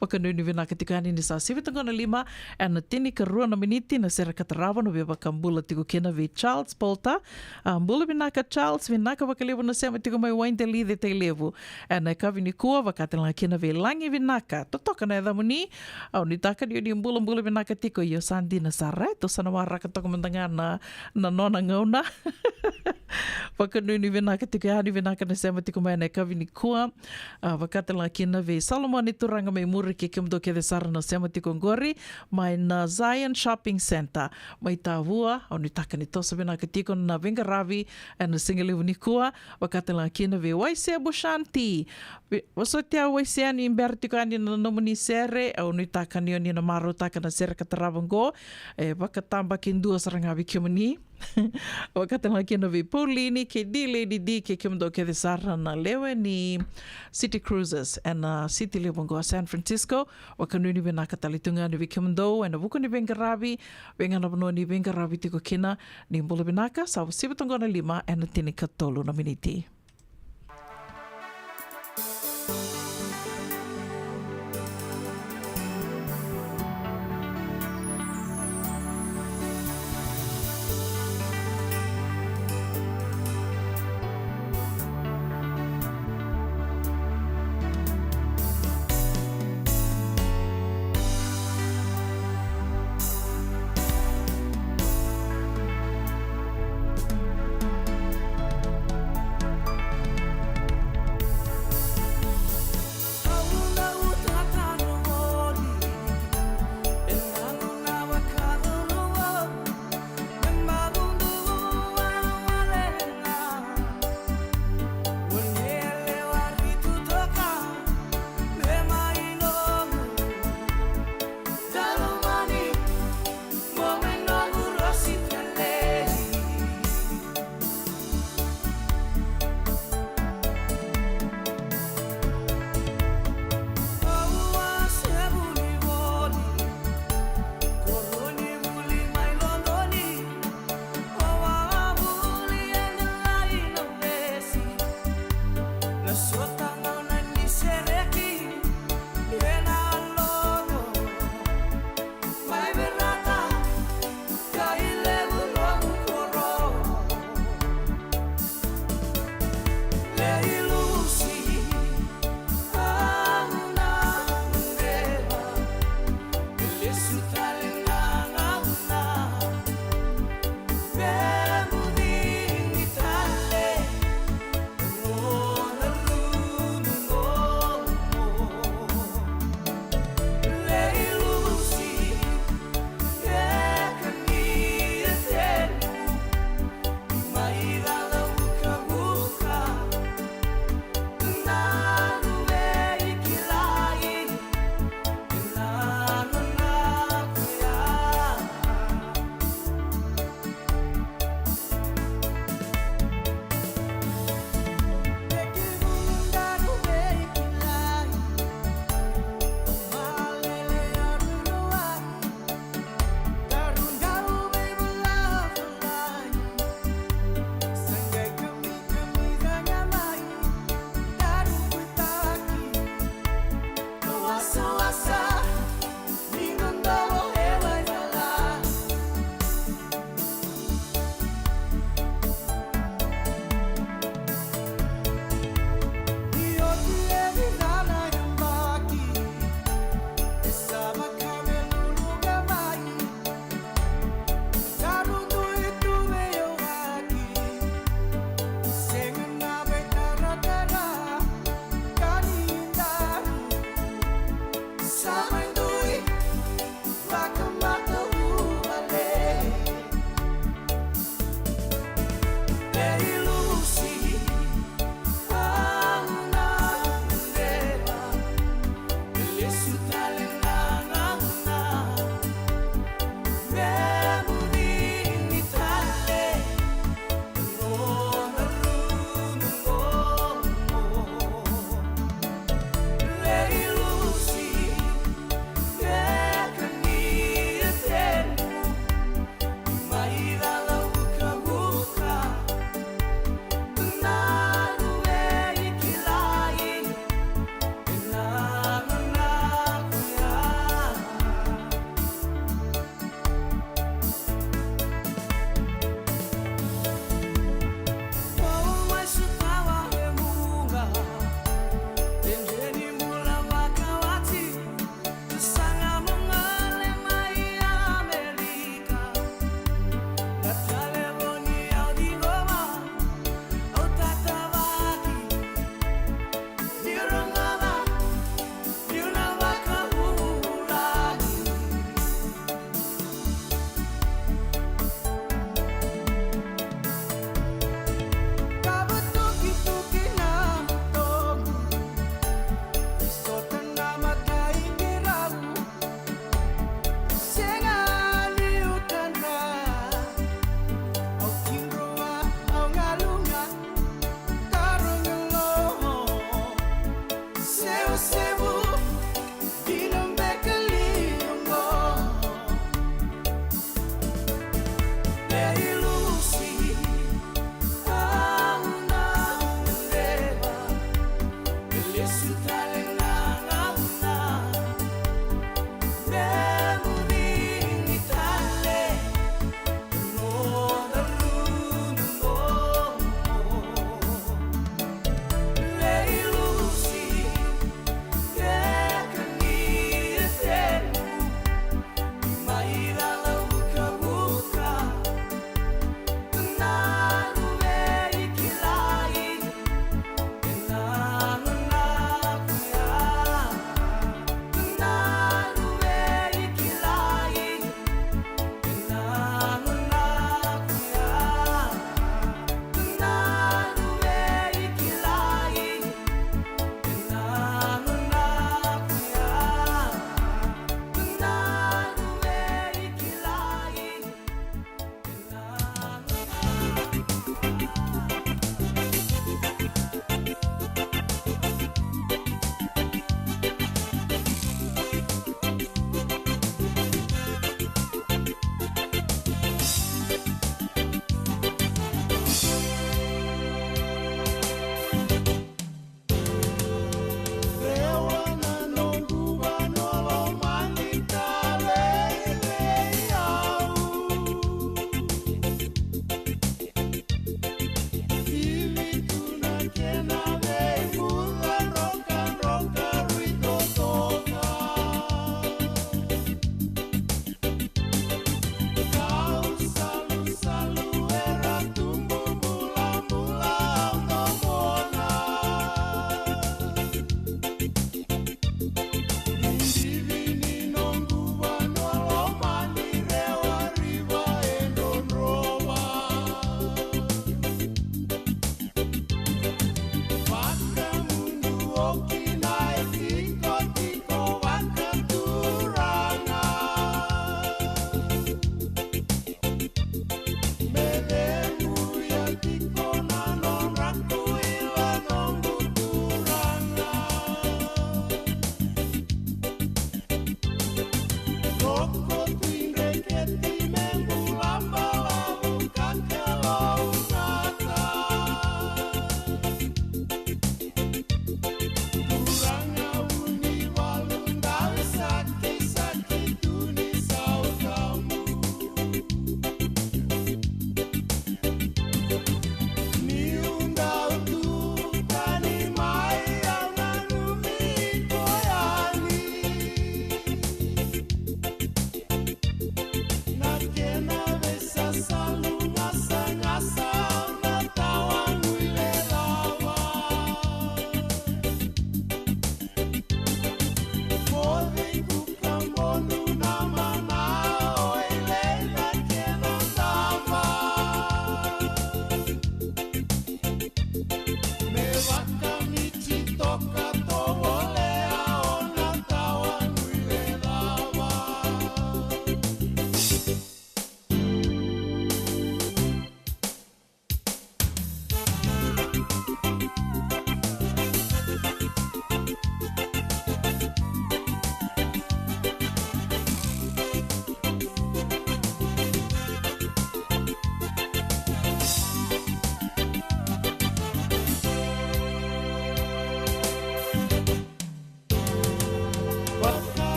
Vakanuinui vinaka tiko yani ni sa sivi toka na lima ena tinikarua na miniti na sere ka tarava, na veivakabula tiko kina vei Charles Polter. A, bula vinaka Charles, vinaka vakalevu na sema tiko mai Waidelice, Tailevu. Ena yakavi nikua, vakatalega kina vei Lagi Vinaka, totoka na yacamuni. Au nuitaka ni o ni bulabula vinaka tiko, io sa dina sara, e, tou sa na waraka toka mada ga na, na nona gauna. Vakanuinui vinaka tiko yani, vinaka na sema tiko mai ena yakavi nikua. A, vakatalega kina vei Solomone Turaga mai Muri kei kemudou kece sara na sema tiko qori mai na Zion Shopping Centre mai Tavua. Au nuitaka ni toso vinaka tiko na veiqaravi ena sigalevu nikua. Vakatalega kina vei Waisea Bushanti. Vei, vosoti au Waisea ni bera tiko yani na nomuni sere, au nuitaka ni o ni na marautaka na sere ka tarava qo. E vakatabakidua sara ga vei kemuni. Vakatalega kina vei Paulini kei D Lady D kei kemudou kece sara na lewe ni City Cruisers ena city levu qo San Francisco. Vakanuinui vinaka tale tu ga yani vei kemudou ena vuku ni veiqaravi, vei ga na vanua ni veiqaravi tiko kina. Ni bula vinaka, sa sivi toka qo na lima ena tinikatolu na miniti.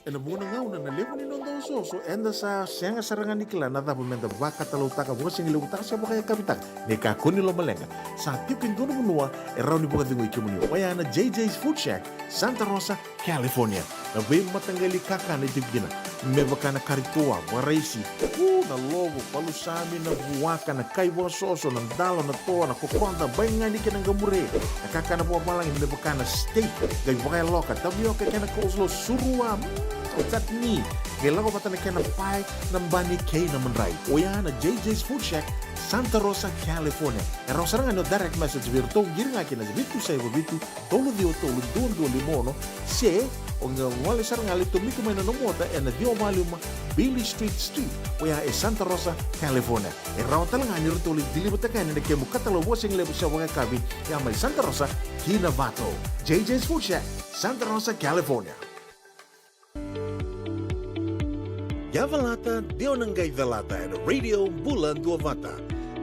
Ena vuqa na gauna na levu ni noda osooso, eda sa sega sara ga ni kila na cava meda vakatautaka, vakasigalevu taka se vakayakavi taka. Ni kakua ni lomaleqa, sa tiko e dua na vanua e rawa ni vakacegui kemuni, oya na J J's Food Shack, Santa Rosa, California. Na veimataqali kakana e tiko kina, me vaka na kari toa, vakaraisi, u, na lovo, palusami, na vuaka, na kai vakasoso, na dalo, na toa, na kokoda, baigani kei na qamure, na kakana vakavalagi me vaka na steak, qai vakayaloka, tavioka kei na coleslaw, surua, mm, chutney, qai lako vata na kena pae, na bani kei na madrai. Oya na J J's Food Shack, Santa Rosa, California. E rawa sara ga ni o direct message vei iratou, qiri ga ki na vitu saiva vitu, tolu ciwa tolu, dua dua lima ono, se o qai gole sara ga, lai tomika mai na nomu ota ena ciwa va lima Beale Street Suite, oya e Santa Rosa, California. E rawa tale ga ni ratou lai deliver-taka yani na kemu katalau vakasigalevu se vakayakavi, ya mai Santa Rosa ki Novato. J J's Food Shack, Santa Rosa, California. Yavalata, dewa na qai calata ena Radio Bula Duavata.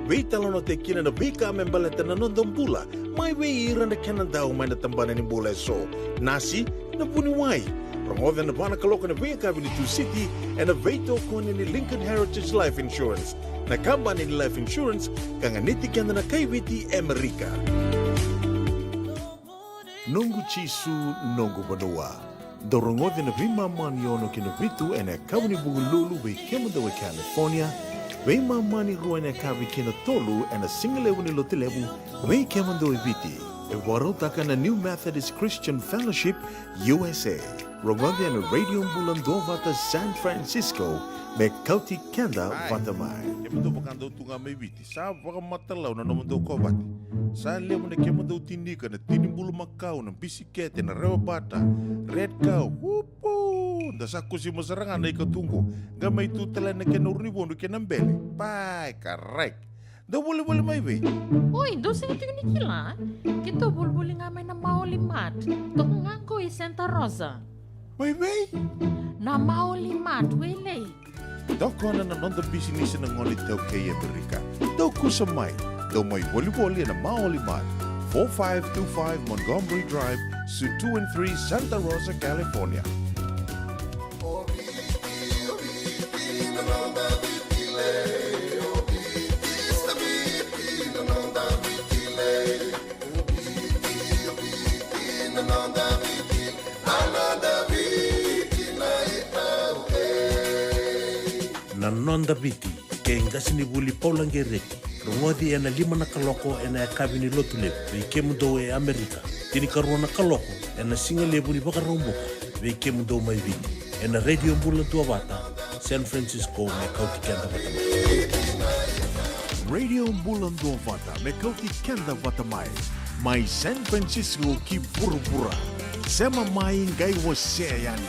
Veitalanoataki kina na veika me baleta na noda bula, mai vei ira na kena dau mai na tabana ni bula eso. Nasi, na vuniwai. Rogoca ena va na kaloko ena veiyakavi ni Tusiti, ena veitokoni ni Lincoln Heritage Life Insurance, na kabani ni life insurance ka ganiti keda na kai Viti e Amerika. Noqu Jisu, noqu vanua. Dau rogoci na veimama ni ono ki na vitu ena yakavi ni Vukelulu vei kemudou e California, veimama ni rua ena yakavi ki na tolu ena sigalevu ni Lotulevu vei kemudou e Viti. E vakarautaka na New Methodist Christian Fellowship U S A. Rogoci ena Radio Bula Duavata San Francisco, me kauti keda vata mai. Kemudou vakadau tu ga mai Viti, sa vakamatalau na nomudou kovate. Sa levu na kemudou tinika, na tini bulumakau, na bisikete, na rewa bata, red cow, upu! Da sa kusima sara ga na ika tu qo. Qai mai tu tale na kena uru ni vodu kei na bele. Pai, karai. Dou volivoli mai vei? Oi, dou sega tiko ni kila? Keitou volivoli ga mai na Maoli Mart. Toka ga qo i Santa Rosa. Mai vei? Na Maoli Mart, Wailei. Tokona na noda bisinisi na gone iTaukei e Amerika. Dou kusa mai. Dou mai volivoli ena Maoli Mart, four five two five Montgomery Drive, Suite two and three, Santa Rosa, California. Na Noda Viti, kei qasenivuli Paula Qereti, rogoci ena lima na kaloko ena yakavi ni Lotulevu vei kemudou e Amerika, tinikarua na kaloko ena sigalevu ni Vakaraubuka vei kemudou mai Viti, ena Radio Bula Duavata San Francisco, me kauti keda vata mai. Radio Bula Duavata, me kauti keda vata mai. Mai San Francisco ki vuravura. Sema mai, qai wasea yani.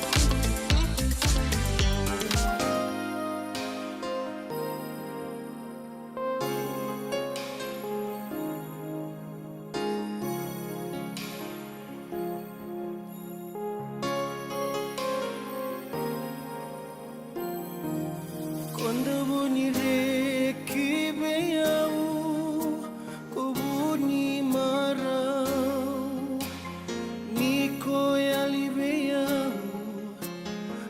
Ko dau vu ni reki vei au, ko vu ni marau, ni ko yali vei au,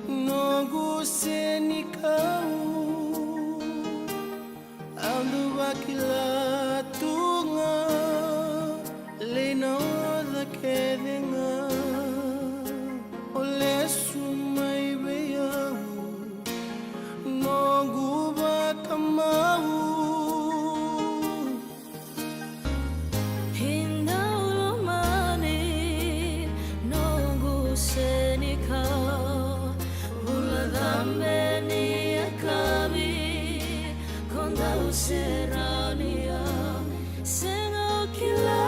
noqu senikau. Au dau vakila tu ga, lai na oca kece ga. O lesu mai vei au, noqu vakamau. Dau lomani noqu senikau, bula cabe ni yakavi, ko dau serau ni au, sega kila.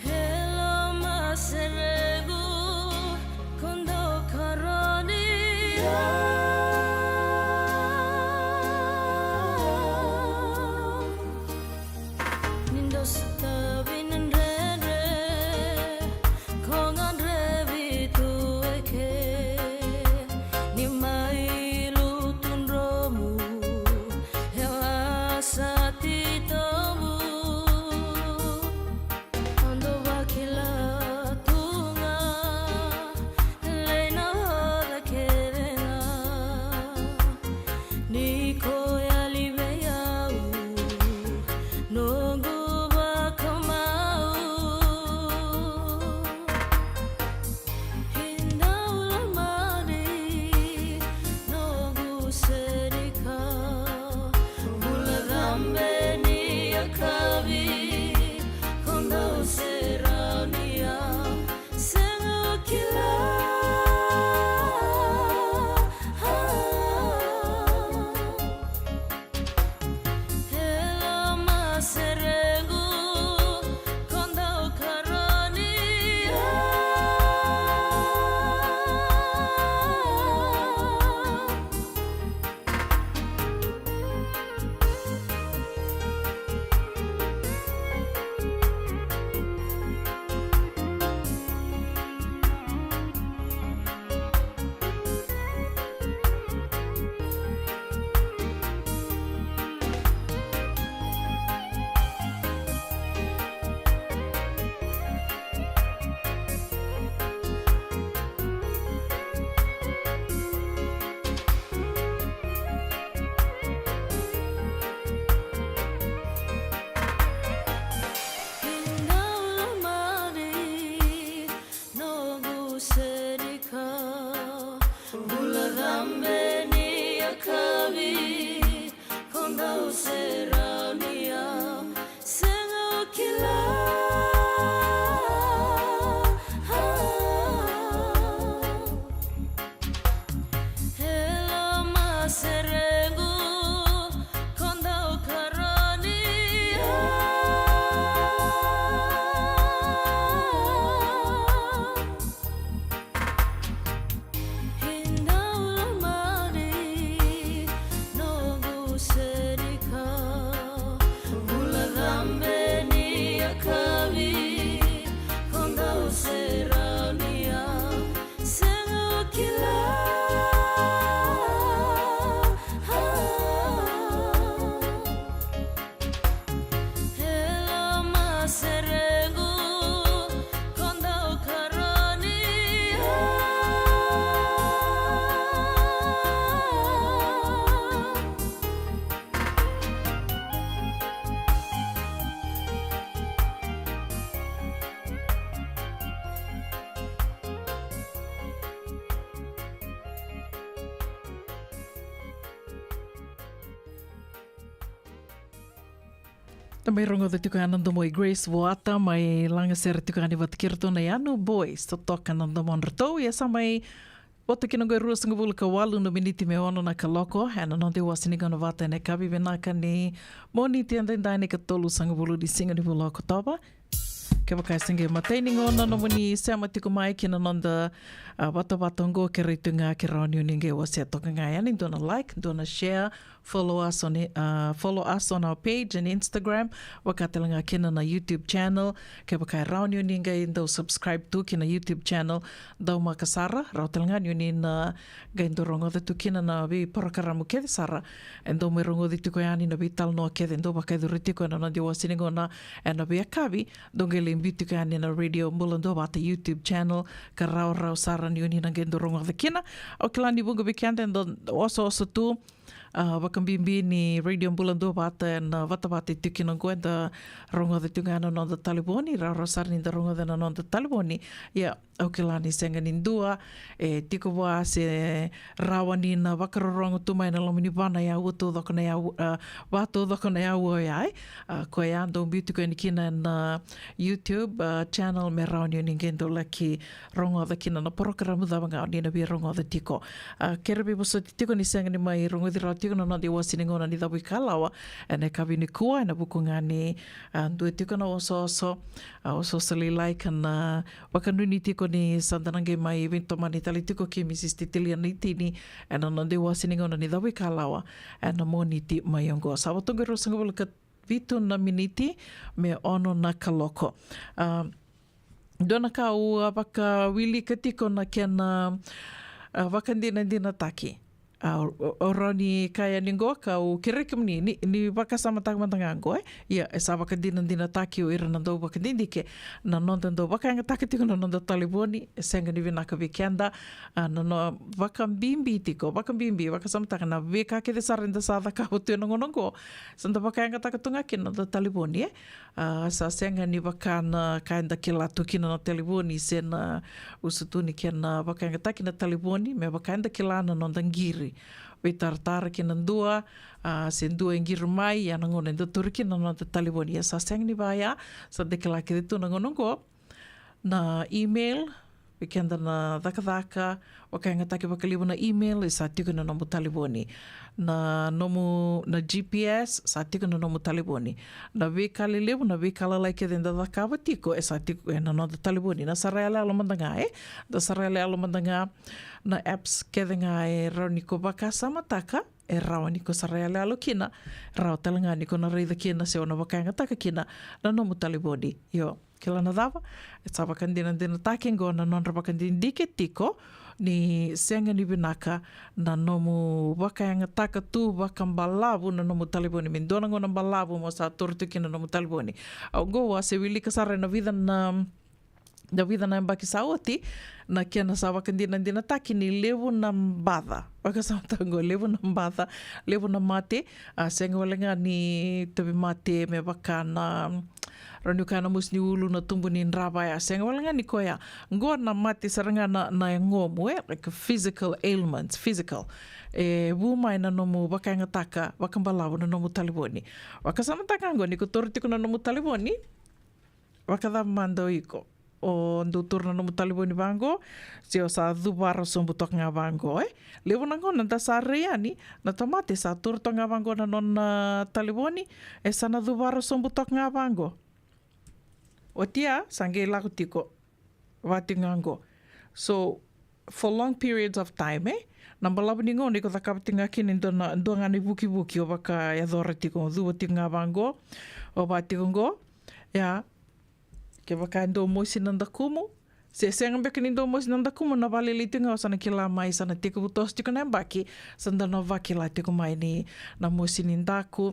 Hello, maseregu, ko dau karoni au. Ni dau sotavi na dredre, ko gadrevi tu eke. Da mai rogoca tiko yani na domo i Grace Vuata, mai lagasere tiko yani vata kei ratou na Yanu Boys, totoka na domodratou. Ia sa mai vo tu kina qo e ruasagavulu ka walu na miniti me ono na kaloko ena noda iwase ni gauna vata ena yakavi vinaka ni Moniti edaidai, na ikatolusagavulu ni siga ni vula o Okotova. Kevaka e se qai matai ni gauna nomuni sema tiko mai ki na noda, a, vatavata oqo, kerea tu ga ke rawa ni o ni qai wasea toka ga yani, dua na like, dua na share, follow us on, a, follow us on our page and Instagram, vaka tale ga kina na YouTube channel. Kevaka e rawa ni o ni qai dau subscribe tu ki na YouTube channel, daumaka sara, rawa tale ga ni o ni na qai dau rogoca tu kina na veiporokaramu kece sara e dau mai rogoci tiko yani, na veitalanoa kece e dau vakayacori tiko ena noda iwase ni gauna ena veiyakavi. Dau qai lai biu tiko yani na Radio Bula Duavata YouTube channel, ka rawarawa sara ni o ni na qai dau rogoca kina. Au kila ni vuqa vei keda e dau osooso tu, a, vakabibi ni Radio Bula Duavata ena vatavata e tiko kina qo, eda rogoca tiko ga ena noda talevoni, rawarawa sara ni da rogoca ena noda talevoni. Ia, au kila ni sega ni dua e tiko vua se rawa ni na vakarorogo tu mai na loma ni va na aua taucoko na aua, a, va taucoko na aua oya, e. A, koya dau biu tiko yani kina na YouTube, a, channel me rawa ni o ni qai dau laki rogoca kina na porokaramu cava ga o ni na via rogoca tiko. A, kerea veivosoti tiko ni sega ni mai rogoci rawa tiko na noda iwase ni gauna ni cavuikalawa ena yakavi nikua, ena vuku ga ni, a, dua tiko na osooso, a, osooso lailai ka na vakanuinui tiko ni sa da na qai mai veitomani tale tiko kei Mrs Titilia Naitini ena noda iwase ni gauna ni cavuikalawa ena Moniti mai oqo. Sa vo tu qo e ruasagavulu ka vitu na miniti me ono na kaloko. A, dua na ka au, a, vakawilika tiko na kena, a, vakadinadinataki. A, o, o, o rawa ni kaya yani qo, kau kerei kemuni ni, ni vakasamataka mada ga qo, e. Ia, e sa vakadinadinataki o ira na dau vakadidike na noda dau vakayagataka tiko na noda talevoni, e sega ni vinaka vei keda. A, na, na vakabibi tiko, vakabibi, vakasamataka na veika kece sara eda sa cakava tu ena gauna qo, sa da vakayagataka tu ga kina na noda talevoni, e. A, sa sega ni vaka na ka eda kila tu kina na talevoni se na usutu ni kena vakayagataki na talevoni me vaka eda kila na noda qiri, veitaratara ki na dua, a, se dua e qiri mai, ia na gauna eda tauri kina na noda talevoni. Ia sa sega ni vaya, sa da kila kece tu na gauna qo na email, vei keda na cakacaka, vakayagataki vakalevu na email, e sa tiko ena nomu talevoni. Na nomu, na G P S, sa tiko ena nomu talevoni. Na veika lelevu, na veika lalai kece eda cakava tiko, e sa tiko ena noda talevoni. Na sara yaloyalo mada ga, e? Da sara yaloyalo mada ga na apps kece ga e rawa ni ko vakasamataka, e rawa ni ko sara yaloyalo kina, rawa tale ga ni ko na raica kina se o na vakayagataka kina na nomu talevoni. Io. Kila na cava? E sa vakadinadinataki qo na nodra vakadidike tiko ni sega ni vinaka na nomu vakayagataka tu vakabalavu na nomu talevoni. Me dua na gauna balavu mo sa tauri tu kina na nomu talevoni. Au qo au a se wilika sara ena vica na, na vica na yabaki sa oti, na kena sa vakadinadinataki ni levu na baca. Vakasamataka qo, levu na baca, levu na mate, a, sega wale ga ni tauvimate me vaka na, rawa niu kaya, na mosi ni ulu, na tubu ni drava, ya sega wale ga ni koya. Qo na mate sara ga na, na yagomu, e, like physical ailments, physical. E vu mai na nomu vakayagataka vakabalavu na nomu talevoni. Vakasamataka qo, ni ko tauri tiko na nomu talevoni, vakacava mada o iko? O dau tauri na nomu talevoni vaqo, se o sa cuvara sobu toka ga vaqo, e? Levu na gauna da sa rai yani, na tamata e sa tauri toka ga vaqo na nona talevoni, e sa na cuvara sobu toka ga vaqo. Oti ya, sa qai lako tiko, va tiko ga qo. So, for long periods of time, e? Na balavu ni gauna iko cakava tiko ga kina e dua na, dua ga na ivukivuki, o vakayacora tiko, o cuva tiko ga vaqo, o va tiko qo. Ia, kevaka e dau mosi na dakumu, se sega beka ni dau mosi na dakumu, na valelei tiko ga, o sa na kila mai, sa na tekivu toso tiko na yabaki, sa da na vakila tiko mai ni na mosi ni daku.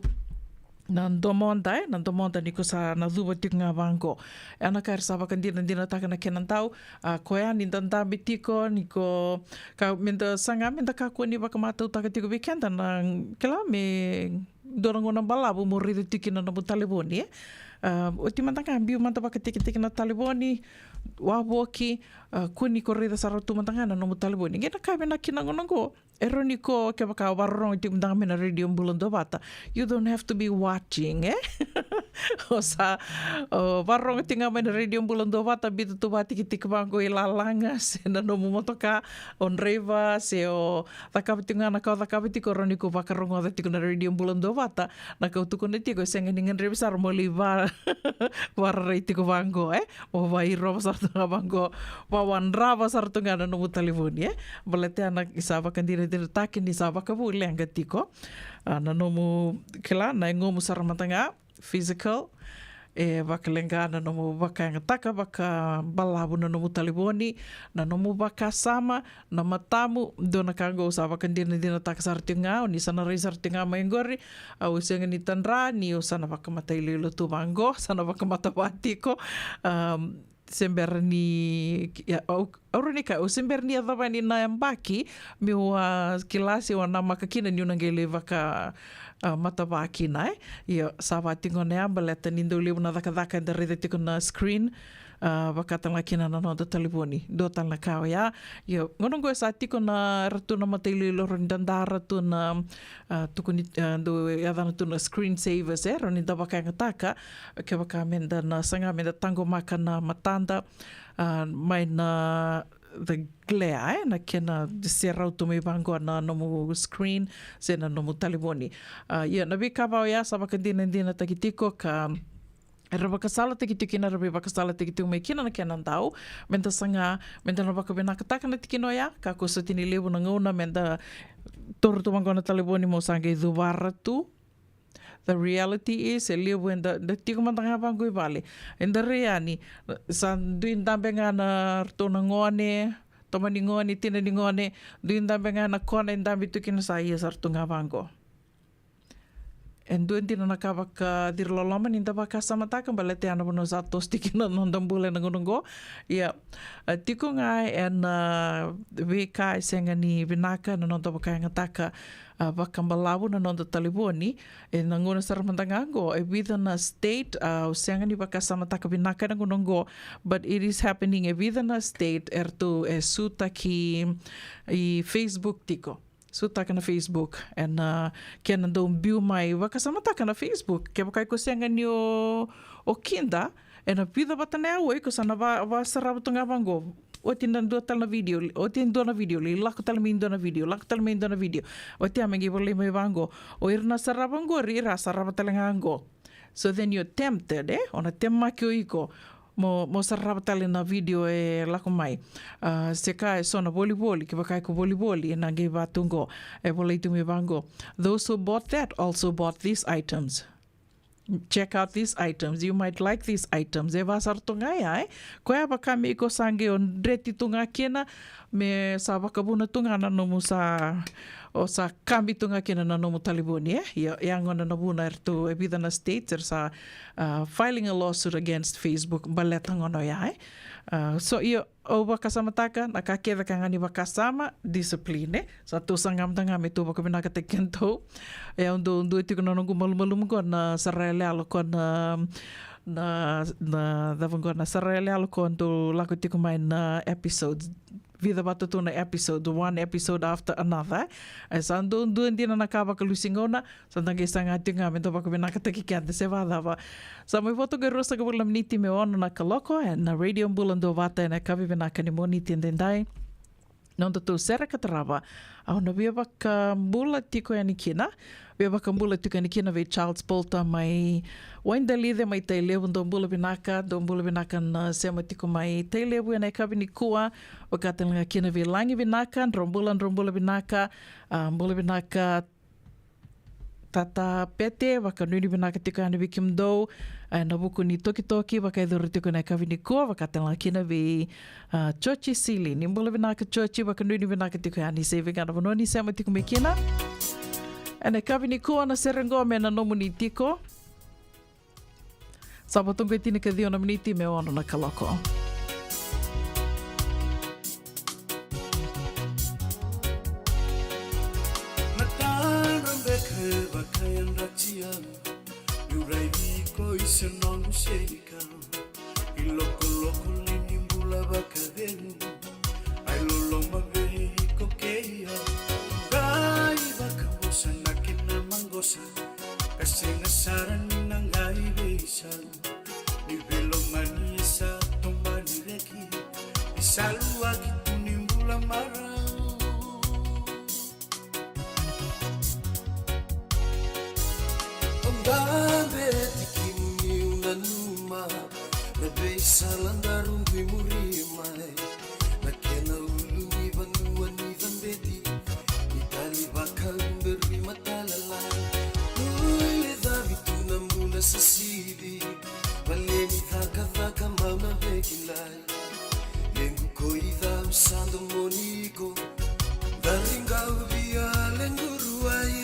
Na domoda, e, na domoda ni ko sa na cuva tiko ga vaqo. E na ka era sa vakadinadinataka na kena dau, a, koya ni da dabe tiko, ni ko, ka, me da saga, me da kakua ni vakamatautaka tiko vei keda na, kila, me dua na gauna balavu mo raica tiko kina na nomu talevoni, e. A, oti mada ga, biu mada vakatikitiki na talevoni, wavoki, a, kua ni ko raica sara tu mada ga na nomu talevoni. Qai na ka vinaka kina gauna qo, e rawa ni ko, kevaka o vakarorogo tiko mada ga mai na Radio Bula Duavata, you don't have to be watching, e? O sa, o vakarorogo tiko ga mai na Radio Bula Duavata, biuta tu vakatikitiki vaqo i lalaga, se na nomu motoka, o draiva, se o cakava tiko ga na ka o cakava tiko, rawa ni ko vakarogoca tiko na Radio Bula Duavata, na ka au tukuna tiko, e sega ni gadrevi sara mo lai va-, vakararai tiko vaqo, e? Mo vakairova sara tu ga vaqo, vakawadrava sara tu ga na nomu talevoni, e? Baleta ya na sa vakadinadinataki ni sa vakaleqa tiko. A, na nomu, kila, na yagomu sara mada ga, physical, e vakaleqa na nomu vakayagataka vakabalavu na nomu talevoni, na nomu vakasama, na matamu, dua na ka qo au sa vakadinadinataka sara tiko ga, o ni sa na rai sara tiko ga mai qori, au sega ni tadra, ni au sa na vakamata iloilo tu vaqo, sa na vakamata vaka tiko, am, se bera ni, ia, au, au rawa ni kaya, au se bera ni yacova yani na yabaki, meu a kila se au a namaka kina niu na qai lai vaka, a, matava kina, e. Ia, sa vakatikona ya, baleta ni dau levu na cakacaka eda raica tiko na screen, a, vaka tale ga kina na noda talevoni. Dua tale na ka oya. Ia, gauna qo e sa tiko na, era tu na matailoilo, rawa ni da dara tu na, a, tukuni, a, dau yacana tu na screen savers, e, rawa ni da vakayagataka, kevaka meda na saga meda taqomaka na matada, a, mai na the glare, e, na kena serau tu mai vaqo na nomu screen, se na nomu talevoni. A, ia, na veika va oya sa vakadinadinataki tiko ka era vakasalataki tiko kina, era veivakasalataki tiko mai kina na kena dau, meda saga, meda na vakavinakataka na tikina oya, kakua soti ni levu na gauna meda toro tu vaqo na talevoni mo sa qai cuvara tu. The reality is, e levu eda, da tiko mada ga vaqo i vale. Eda rai yani, sa dui dabe ga na ratou na gone, tama ni gone, tina ni gone, dui dabe ga na kona e dabe tu kina sa ia sara tu ga vaqo. E dua dina na ka vakaciriloloma ni da vakasamataka, baleta ya na vanua sa toso tiko kina na noda bula ena gauna oqo. Ia, a, tiko ga ena, a, veika e sega ni vinaka na noda vakayagataka, a, vakabalavu na noda talevoni, ena gauna sara mada ga oqo, e vica na state, a, au sega ni vakasamataka vinaka ena gauna oqo, but it is happening, e vica na state, eratou e sutaki i Facebook tiko. Sutaka na Facebook, ena, a, kena dau biu mai, vakasamataka na Facebook, kevaka iko sega ni o, o kida, ena vica vata na aua, iko sa na va, vasarava tu ga vaqo. Oti na dua tale na video, oti e dua na video, lai lako tale mai dua na video, lako tale mai dua na video. Oti ya me qai volai mai vaqo. O ira na sarava qori, ira sarava tale ga qo. So then you're tempted, e? O na temaki o iko mo, mo sarava tale na video e lako mai. A, se ka e so na volivoli, kevaka iko volivoli, ena qai va tu qo. E volai tu mai vaqo. Those who bought that also bought these items. Check out these items. You might like these items. E va sara tu ga ya, e? Koya vaka me iko sa qai o dreti tu ga kina, me sa vakavuna tu ga na nomu sa, o sa kabi tu ga kina na nomu talevoni, e? Ia, ia gona na vuna eratou e vica na states era sa, a, filing a lawsuit against Facebook, baleta gona oya, e? A, so, io, au vakasamataka, na ka kece ka ga ni vakasama, discipline, e? Sa tou saga mada ga me tou vakavinakataki kedatou. E, au dau dua tiko na noqu malumalumu qo na sara yaloyalo ko na, na, na, cava qo na sara yaloyalo ko dau lako tiko mai na episode. Vica vata tu na episode, one episode after another. E sa dau dua dina na ka vakalusi gauna, sa da qai saga tiko ga me da vakavinakataki keda se vakacava. Sa mai vo toka e ruasagavulu na miniti me ono na kaloko, ena Radio Bula Duavata ena yakavi vinaka ni Moniti edaidai. Nodatou sere ka tarava, au na via vakabula tiko yani kina, via vakabula tiko yani kina vei Charles Polter mai Waidalice mai Tailevu, dou bula vinaka, dou bula vinaka na sema tiko mai Tailevu ena yakavi nikua, vaka tale ga kina vei Lagi Vinaka, drau bula, drau bula vinaka, a, bula vinaka, Tata Pete, vakanuinui vinaka tiko yani vei kemudou, e, na vuku ni tokitoki, vakayacori tiko ena yakavi nikua, vaka tale ga kina vei, a, Joji Sili, ni bula vinaka Joji, vakanuinui vinaka tiko yani, se vei ga na vanua ni sema tiko mai kina. Ena yakavi nikua na sere qo me na nomuni tiko. Sa vo toka e tinikaciwa na miniti me ono na kaloko. Matadra beka e vakayadrati au, niu raici iko i se noqu senikau. I lokoloko li ni bula vakacegu, ai loloma vei iko kei au. Qai vakavosa na kena maqosa, ka sega sara ni na qai veisa. Sa luaki tu ni bula marau. Au dabe tiko niu nanuma na veisala daru dui muri mai. Na kena ulu ni vanua ni cabeti, ni tali vakaluberui matalalai. Ui le cavi tu na bula sisivi, vale ni cakacaka mau na veikilai. Lequ ko i cau sa domoni iko, dari qau via lequ ruai.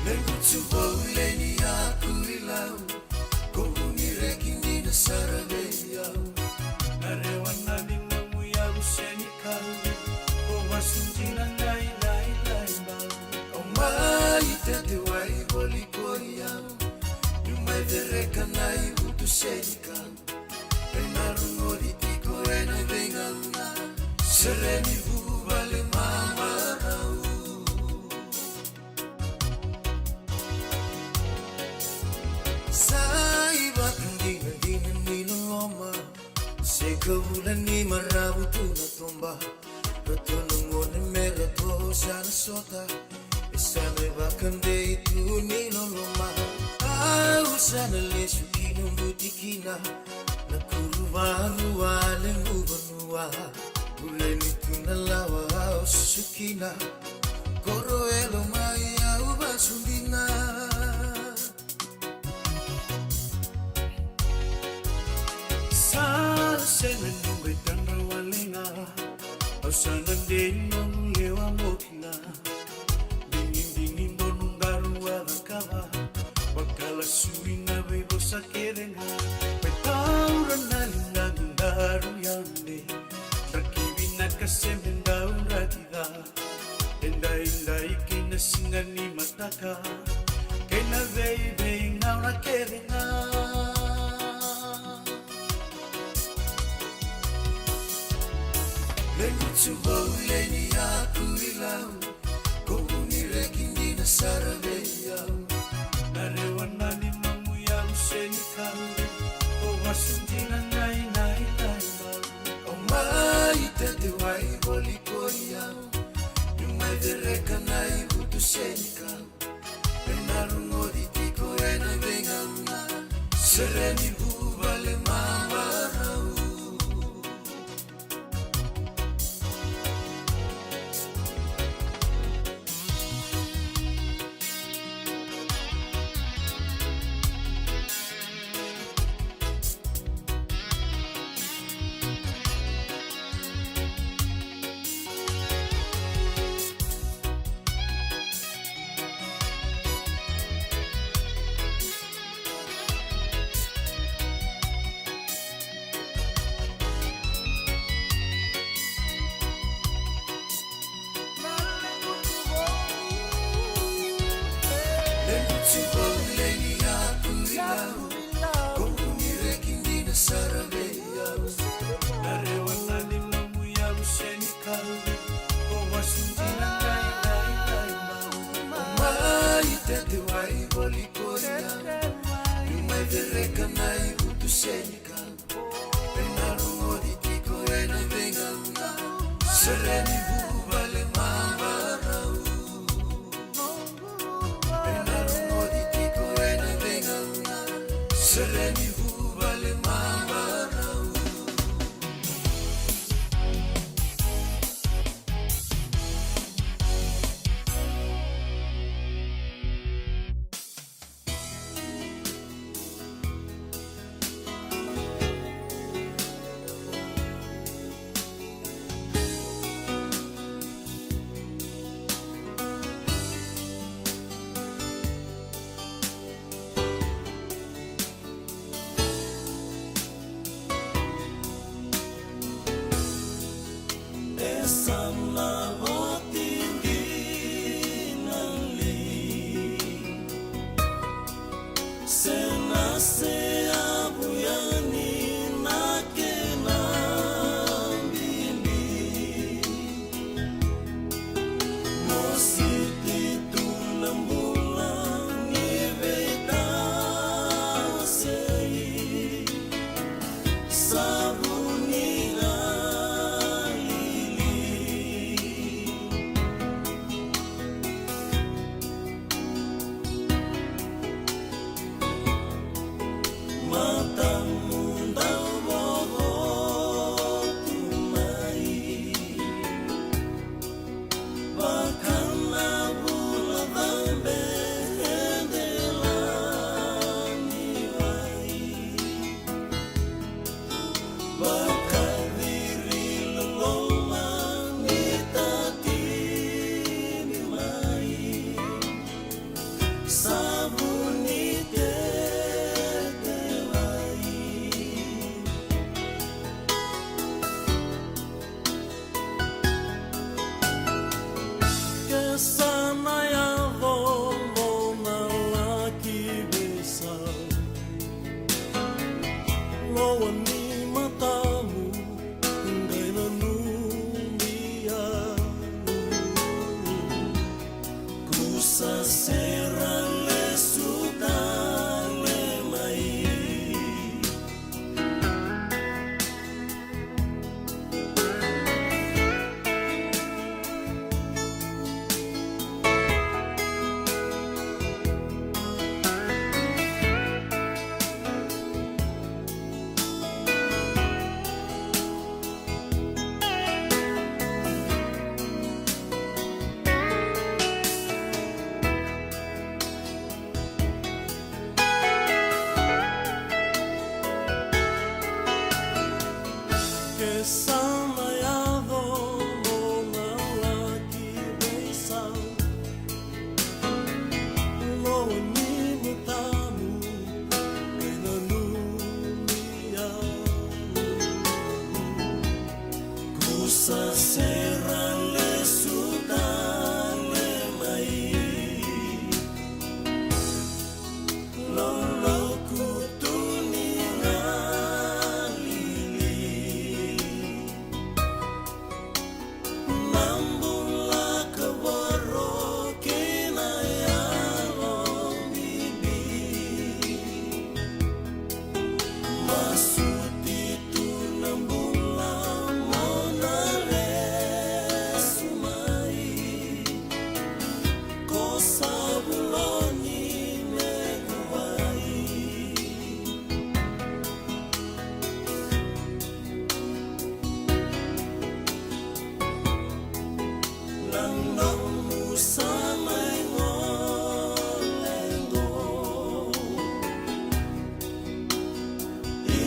Lequ tu vou le ni yaku i lau, ko vuni reki ni na sara vei au. Na rewa na ni nomu yavu se ni kau, ko vasu dina nai nai nai bau. Au mai tete wai voli ko i au, niu mai cereka na i vutu se ni kau. Ena rogoci tiko ena veigauna, sere ni vuvale mamarau. Sa i vakadinadina ni loloma, se ka vula ni maravu tu na toba. Ratou na gone me ratou sa na sota. E sa na vakadei tu ni loloma. Au sa na lesu ki noqu tikina. Na kuru vanua lequ vanua. Bule ni tu na lawa au susu kina. Koro e lomai au vasu dina. Sa sega ni qai tadra wale ga. Au sa na dei nomu lewa mo kila. Digidigi donu qaru a cakava. Vakalasu ina veivosa kece ga. Mai taura na ligaqu qaru yade. Draki vinaka se me dau draki ca. Edaidai kei na siga ni mataka, kei na veiveigauna kece ga. Lequ tu vou le ni yaku i lau, ko vuni reki ni na sara vei au. Na rewa na ni nomu yavu se ni kau, ko vasu dina nai nai nai bau. Au mai tete wai voli ko i au. Niu mai cereka na i vutu se ni kau. Ena rogoci tiko ena veigauna. Sere ni vuvale mamarau. Mai tete wai voli ko i au. Niu mai cereka na i vutu se ni kau. Ena rogoci tiko ena veigauna. Sere ni vuvale mamarau. Ena rogoci tiko ena veigauna. Sere ni vuvale mamarau.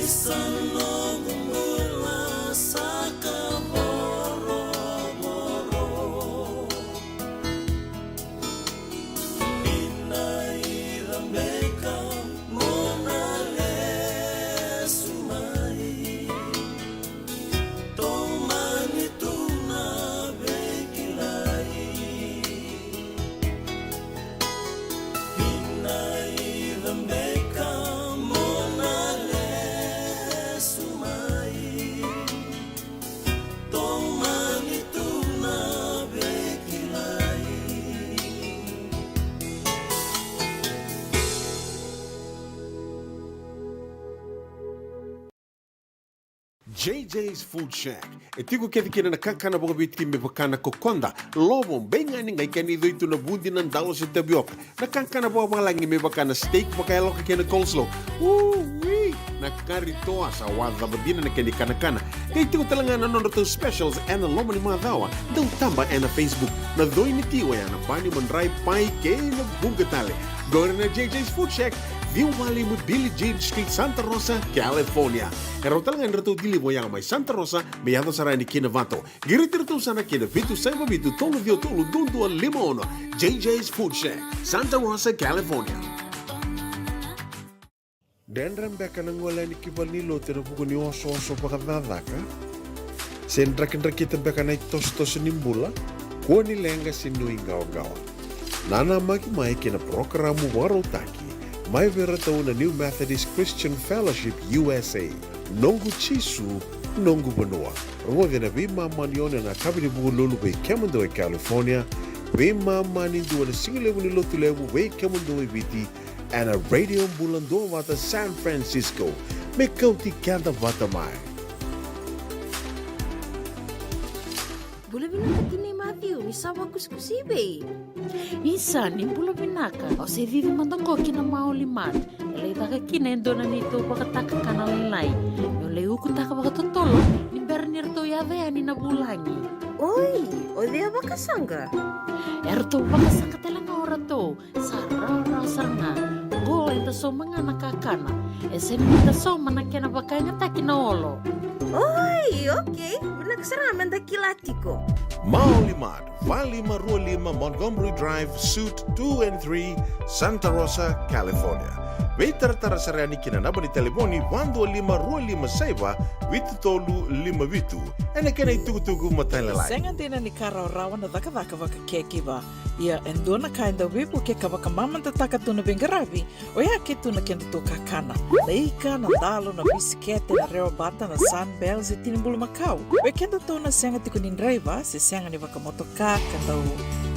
Sa noqu bula sa ka vorovoro. Ni na ira beka mo na lesu mai. Tomani tu na veikilai. Ni na ira beka mo na lesu mai. Tomani tu na veikilai. J J's Food Shack. E tiko kece kina na kakana vakaviti me vaka na kokoda, lovo, beigani, qai kena icoi tu na vudi, na dalo se tavioka. Na kakana vakavalagi me vaka na steak vakayaloka kei na coleslaw. Ui! Na kari toa, sa wacava dina na kena ikanakana. Qai tiko tale ga na nodratou specials ena loma ni macawa. Dau taba ena Facebook. Na coi ni ti oya na bani, madrai, pai kei na vuqa tale. Qori na J J's Food Shack, ciwa walu lima Billie Jean Street, Santa Rosa, California. E rawa tale ga ni ratou deliver oya mai Santa Rosa me yaco sara yani ki Novato. Qiriti iratou sara ki na vitu saiva vitu tolu ciwa tolu dua dua lima ono. J J's Food Shack, Santa Rosa, California. Dredre beka na gole yani ki valenilotu ena vuku ni osooso vakacakacaka? Se drakidrakita beka na itosotoso ni bula? Kua ni leqa se nuiqawaqawa. Nanamaki mai ki na parokaramu vakarautaki mai vei iratou na New Methodist Christian Fellowship U S A, Noqu Jisu, Noqu Vanua. Rogoci ena veimama ni ono ena yakavi ni Vukelulu vei kemudou e California, veimama ni dua ena sigalevu ni Lotulevu vei kemudou e Viti, ena Radio Bula Duavata San Francisco. Me kauti keda vata mai. Bula vinaka tinai Maciu, ni sa vakusikusi i vei? Isa, ni bula vinaka. Au se cici mada qo ki na Maoli Mart. E lai caka kina e dua na neitou vakatakakana lailai. Meu lai ukutaka vakatotolo ni bera ni ratou yaco yani na vulagi. Oi, o cei a vakasaqa? E ratou vakasaqa tale ga o ratou. Sa rawarawa sara ga. Qo eda sauma ga na kakana. E sega ni da sauma na kena vakayagataki na olo. Oi, okei. Vinaka sara ga me da kila tiko. Maoli Mart, va lima rua lima Montgomery Drive, Suite two and three, Santa Rosa, California. Veitaratara sara yani ki na naba ni talevoni va dua lima rua lima saiva vitu tolu lima vitu. Ena kena itukutuku matailalai. Sega dina ni ka rawarawa na cakacaka vaka caregiver. Ia e dua na ka e dau veivuke ka vakamamadataka tu na veiqaravi, oya ke tu na kedatou kakana. Na ika, na dalo, na bisikete, na rewa bata, na Sunbell, se tini bulumakau. Vei kedatou na sega tiko ni draiva se sega ni vakamotoka ka dau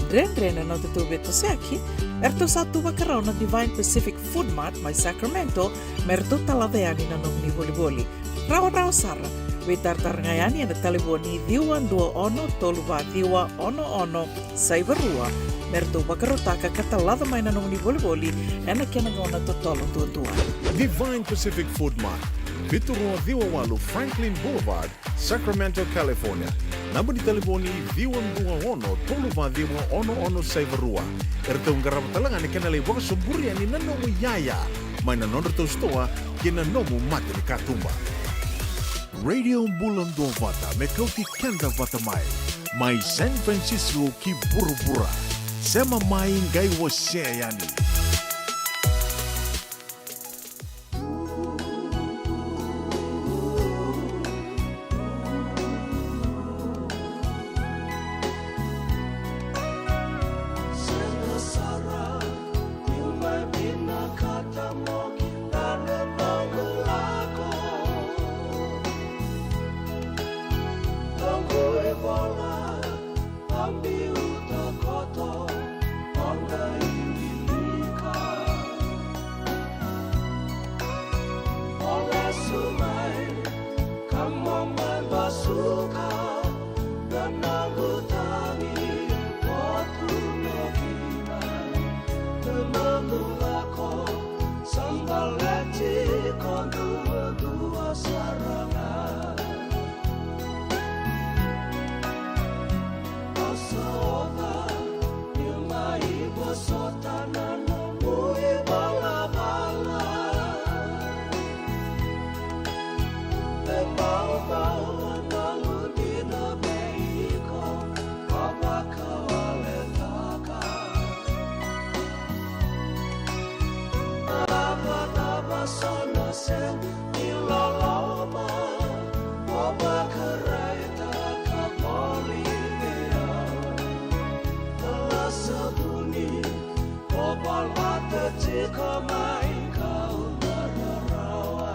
dredre na nodatou veitosoyaki, eratou sa tu vakarau na Divine Pacific Food Mart mai Sacramento me ratou talaca yani na nomuni volivoli. Rawarawa sara. Veitaratara ga yani ena talevoni ciwa dua ono tolu va ciwa ono ono saiva rua me ratou vakarautaka ka talaca mai na nomuni volivoli ena kena gauna totolo duadua. Divine Pacific Food Mart, vitu rua ciwa walu Franklin Boulevard, Sacramento, California. Naba ni talevoni ciwa dua ono tolu va ciwa ono ono saiva rua. Eratou qarava tale ga na kena lai vakasoburi yani na nomu iyaya mai na nodratou sitoa ki na nomu mata ni katuba. Radio Bula Duavata me kauti keda vata mai. Mai San Francisco ki vuravura. Sema mai qai wasea yani. Sa na sega ni loloma, o vakaraitaka voli vei au. Lasa vuni, o volata tiko mai kau na rarawa.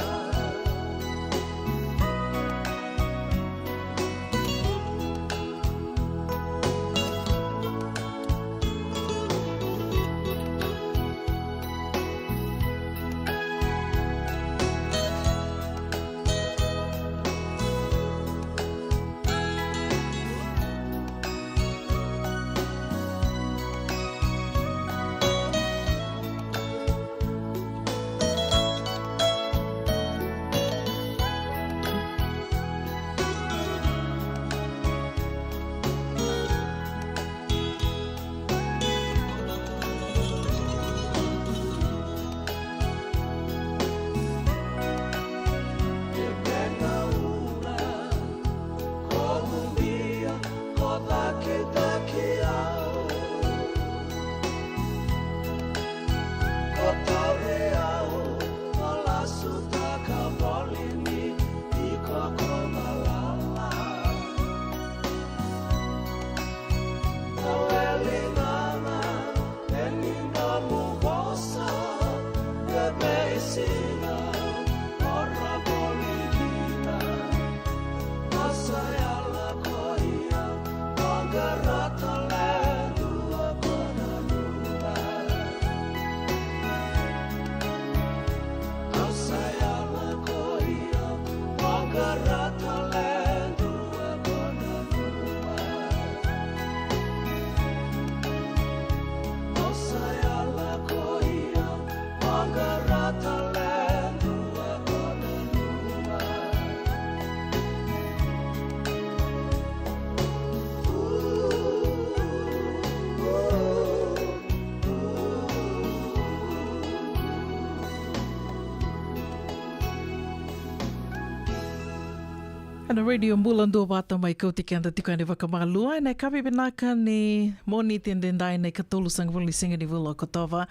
Ena Radio Bula Duavata mai kauti keda tiko yani vakamalua ena yakavi vinaka ni Moniti edaidai, na ikatolusagavulu ni siga ni vula o Okotova.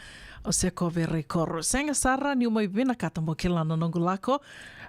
O Seko Veraikoro. Sega sara niu mai vinakata mo kila na noqu lako.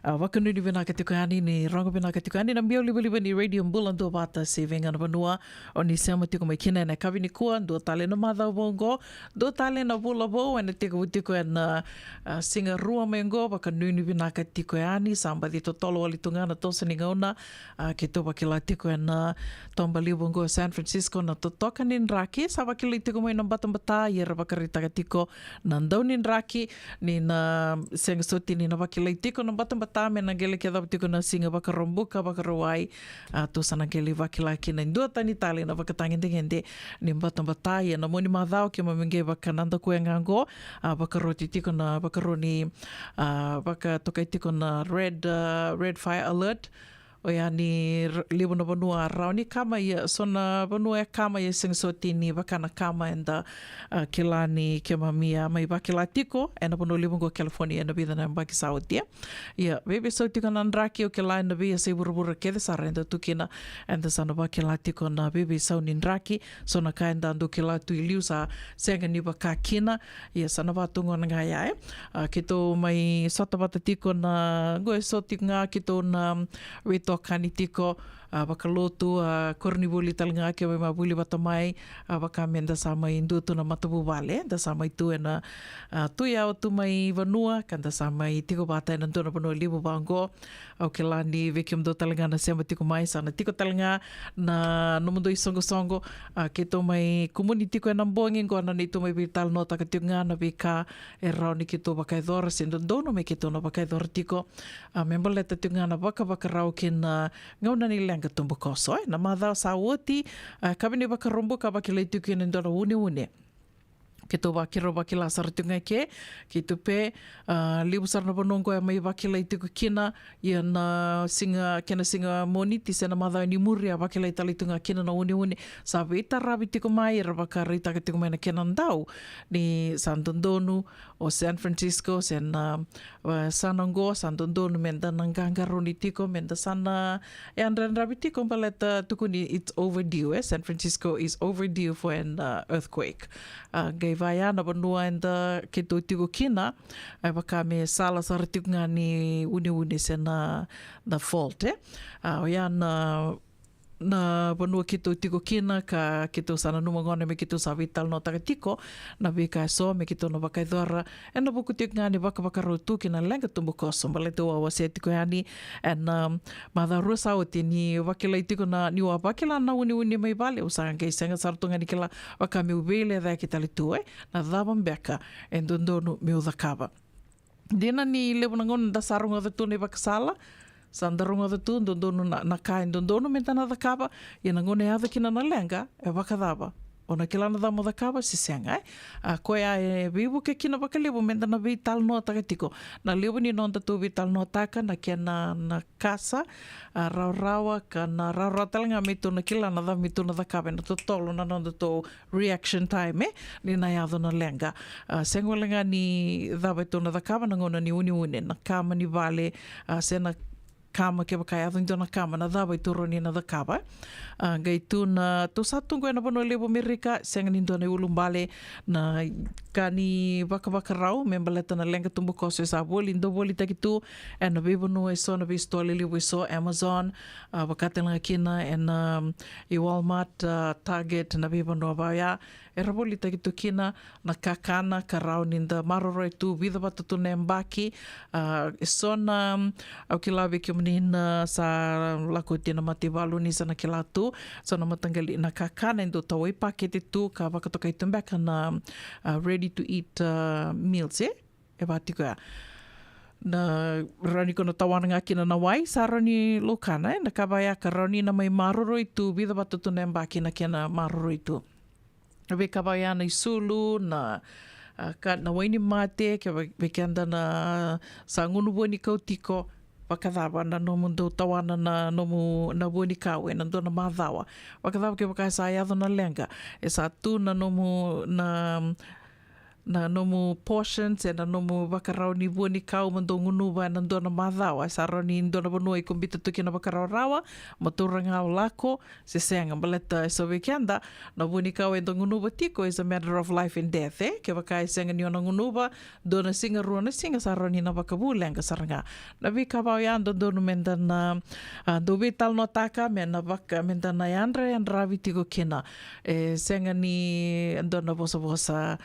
A, vakanuinui vinaka tiko yani ni rogo vinaka tiko yani na biau livaliva ni Radio Bula Duavata se vei ga na vanua o ni sema tiko mai kina ena yakavi nikua. Dua tale na macawa vou oqo, dua tale na vula vou ena tekivu tiko ena, a, siga rua mai oqo. Vakanuinui vinaka tiko yani, sa baci totolo wale tu ga na toso ni gauna. A, keitou vakila tiko ena toba levu oqo e San Francisco na totoka ni draki. Sa vakilai tiko mai na batabata, ia era vakaraitaka tiko na dau ni draki ni na sega soti ni na vakilai tiko na batabata me na qai lai kecava tiko na siga Vakaraubuka, Vakarauwai. A, tou sa na qai lai vakila kina e dua tani tale na vakatagedegede ni batabata. Ia na mua ni macawa keimami qai vakanadakuya ga oqo, a, vakaroti tiko na, vakarua ni, a, vakatokai tiko na red, a, red fire alert. Oya ni r-, levu na vanua a rawa ni kama, ia so na vanua e kama, ia sega soti ni vaka na kama eda, a, kila ni keimami a mai vakila tiko ena vanua levu oqo California ena vica na yabaki sa oti. Ia, veiveisau tiko na draki, au kila ena veiyasai vuravura kece sara eda tu kina, eda sa na vakila tiko na veiveisau ni draki. So na ka eda dau kila tu i liu sa sega ni vaka kina. Ia sa na vaka tu gona ga ya, e. A, keitou mai sota vata tiko na, qo e so tiko ga keitou na veitokani tiko, a, vakalotu, a, koronivuli tale ga keimami mai vuli vata mai, a, vaka meda sa mai dua tu na matavuvale, da sa mai tu ena, a, tu yawa tu mai vanua, ka da sa mai tiko vata ena dua na vanua levu vaqo. Au kila ni vei kemudou tale ga na sema tiko mai, sa na tiko tale ga na nomudou isoqosoqo. A, keitou mai kumuni tiko ena bogi qo na neitou mai veitalanoataka tiko ga na veika e rawa ni keitou vakayacora se dodonu me keitou na vakayacora tiko. A, me baleta tiko ga na vakavakarau kei na gauna ni leqa tubukoso, e, na macawa sa oti, a, yakavi ni Vakaraubuka vakilai tiko kina e dua na uneune. Keitou vakila, vakila sara tiko ga i ke, keitou pe, a, levu sara na vanua oqo e mai vakilai tiko kina, ia na siga, kena siga Moniti se na macawa ni muri a vakilai tale tiko ga kina na uneune. Sa veitaravi tiko mai, era vakaraitaka tiko mai na kena dau ni sa dodonu o San Francisco, se na, a, yasana oqo, sa dodonu meda na qaqarauni tiko, meda sa na yadrayadravi tiko, baleta tukuni it's overdue, e, San Francisco is overdue for an, a, earthquake. A, qai Oya na vanua eda keitou tiko kina, e vaka me sala sara tiko ga ni uneune se na, na fault, e. A, oya na, na vanua keitou tiko kina ka keitou sa nanuma gona me keitou sa veitalanoataka tiko na veika eso me keitou na vakayacora. Ena vuku tiko ga ni vakavakarau tu ki na leqa tubukoso, baleta au a wasea tiko yani ena, um, macawa rua sa oti ni vakilai tiko na, niu a vakila na uneune mai vale, au sa qai sega sara tu ga ni kila vaka meu veilecayaki tale tu, e, na cava beka e dodonu meu cakava. Dina ni levu na gauna da sa rogoca tu na ivakasala, sa da rogoca tu, dodonu na, na ka e dodonu meda na cakava, ia na gauna e yaco kina na leqa, e vakacava? O na kila na cava mo cakava se sega, e? A, koya e veivuke kina vakalevu meda na veitalanoataka tiko. Na levu ni nodatou veitalanoataka na kena na kasa, a, rawarawa, ka na rawarawa tale ga me tou na kila na cava me tou na cakava ena totolo na nodatou reaction time, e, ni na yaco na leqa. A, sega wale ga ni cava e tou na cakava na gauna ni uneune, na kama ni vale, a, se na kama kevaka e yaco e dua na kama, na cava e tou rawa ni na cakava. A, qai tu na, tou sa tu qo ena vanua levu Amerika, sega ni dua na iulubale, na ka ni vakavakarau me baleta na leqa tubukoso e sa voli, dau volitaki tu ena veivanua eso, na veisitoa lelevu eso, Amazon, a, vaka tale ga kina ena, um, i Walmart, a, Target, na veivanua vaya. Era volitaki tu kina na kakana ka rawa ni da maroroya tu, vica vata tu na yabaki. A, eso na, um, au kila vei kemuni na sa lako oti na mataivalu ni sa na kila tu, so na mataqali na kakana e dau tawai pakete tu ka vakatokai tu beka na, a, ready to eat, a, meals, e? E vaka tiko ya. Na rawa ni ko na tawana ga kina na wai, sa rawa ni laukana, e, na ka vaya ka rawa ni na mai maroroi tu, vica vata tu na yabaki na kena maroroi tu. Na veika vaya na isulu, na, a, ka, na wai ni mate, ke vei, vei keda na sa gunu vua ni kau tiko, vakacava na nomu dau tawana na nomu, na vua ni kau ena dua na macawa. Vakacava kevaka e sa yaco na leqa, e sa tu na nomu, na, na nomu portion se na nomu vakarau ni vua ni kau mo dau gunuva ena dua na macawa. E sa rawa ni dua na vanua iko biuta tu kina vakarawarawa, mo taura ga o lako, se sega, baleta eso vei keda, na vua ni kau eda gunuva tiko is a matter of life and death, e? Kevaka e sega ni o na gunuva, dua na siga, rua na siga, sa rawa ni na vakavu leqa sara ga. Na veika vaya dodonu meda na, a, dau veitalanoataka, me na vaka, meda na yadrayadravi tiko kina. E sega ni dua na vosavosa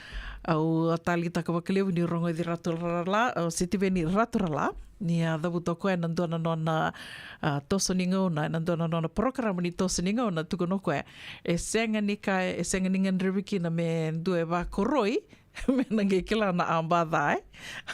au a taleitaka vakalevu niu rogoci Ratu Rala, o Sitiveni Ratu Rala, ni a cavuta o koya ena dua na nona, a, toso ni gauna, ena dua na nona porokaramu ni toso ni gauna, tukuna o koya, e sega ni ka, e sega ni gadrevi kina me dua e vakoroi me na qai kila na aba ca, e.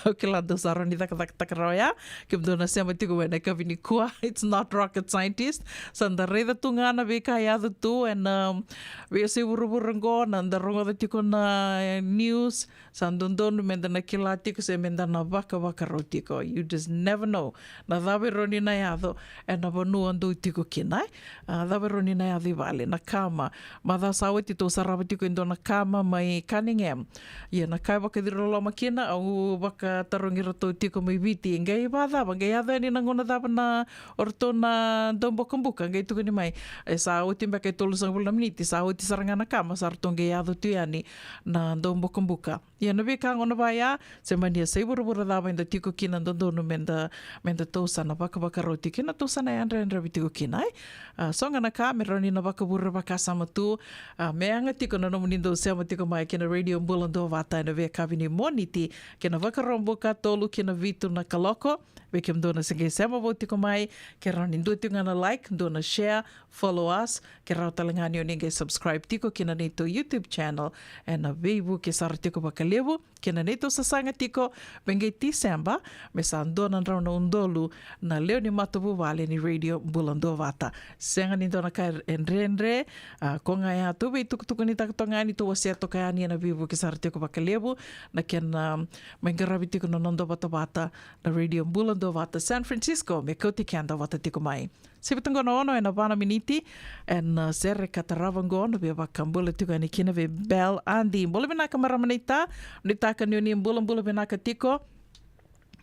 Au kila dou sa rawa ni cakacakataka rawa ya. Kemudou na sema tiko mai na yakavi nikua, it's not rocket scientist. Sa da raica tu ga na veika e yaco tu ena, um, veiyasai vuravura qo, na da rogoca tiko na, e, news. Sa dodonu meda na kila tiko se meda na vakavakarau tiko. You just never know na cava e rawa ni na yaco ena vanua dou tiko kina, e. A, cava e rawa ni na yaco i vale, na kama. Macawa sa oti tou sarava tiko e dua na kama mai Cunningham. Ia na ka e vakaciroloma kina, au vakatarogi iratou tiko mai Viti, qai vakacava, qai yaco yani na gauna cava na o ratou na dau bokabuka, qai tukuni mai. E sa oti beka e tolusagavulu na miniti, sa oti sara ga na kama, sa ratou qai yaco tu yani na dau bokabuka. Ia na veika gona vaya, se mani yasai vuravura cava eda tiko kina, dodonu meda, meda tou sa na vakavakarau tiko kina, tou sa na yadrayadravi tiko kina, e. A, so ga na ka me rawa ni na vakavure vakasama tu, a, me yaga tiko na nomuni dau sema tiko mai kei na Radio Bula Duavata ena veiyakavi ni Moniti, kei na Vakaraubuka tolu ki na vitu na kaloko. Vei kemudou na se qai sema vou tiko mai, ke rawa ni dua tiko ga na like, dua na share, follow us, ke rawa tale ga ni o ni qai subscribe tiko ki na neitou YouTube channel, ena veivuke sara tiko vakalevu, kei na neitou sasaga tiko, me qai Tiseba, me sa dua na drau na udolu na lewe ni matavuvale ni Radio Bula Duavata. Sega ni dua na ka e dredre, a, ko ga ya tou veitukutukunitaka toka ga ni tou wasea toka yani ena veivuke sara tiko vakalevu, na kena, a, mai qaravi tiko na noda vatavata, na Radio Bula Duavata San Francisco, me kauti keda vata tiko mai. Sivi tu qo na ono ena va na miniti, ena, a, sere ka tarava qo, na via vakabula tiko yani kina vei Bel Adi. Bula vinaka marama naita, nuitaka ni o ni bulabula vinaka tiko.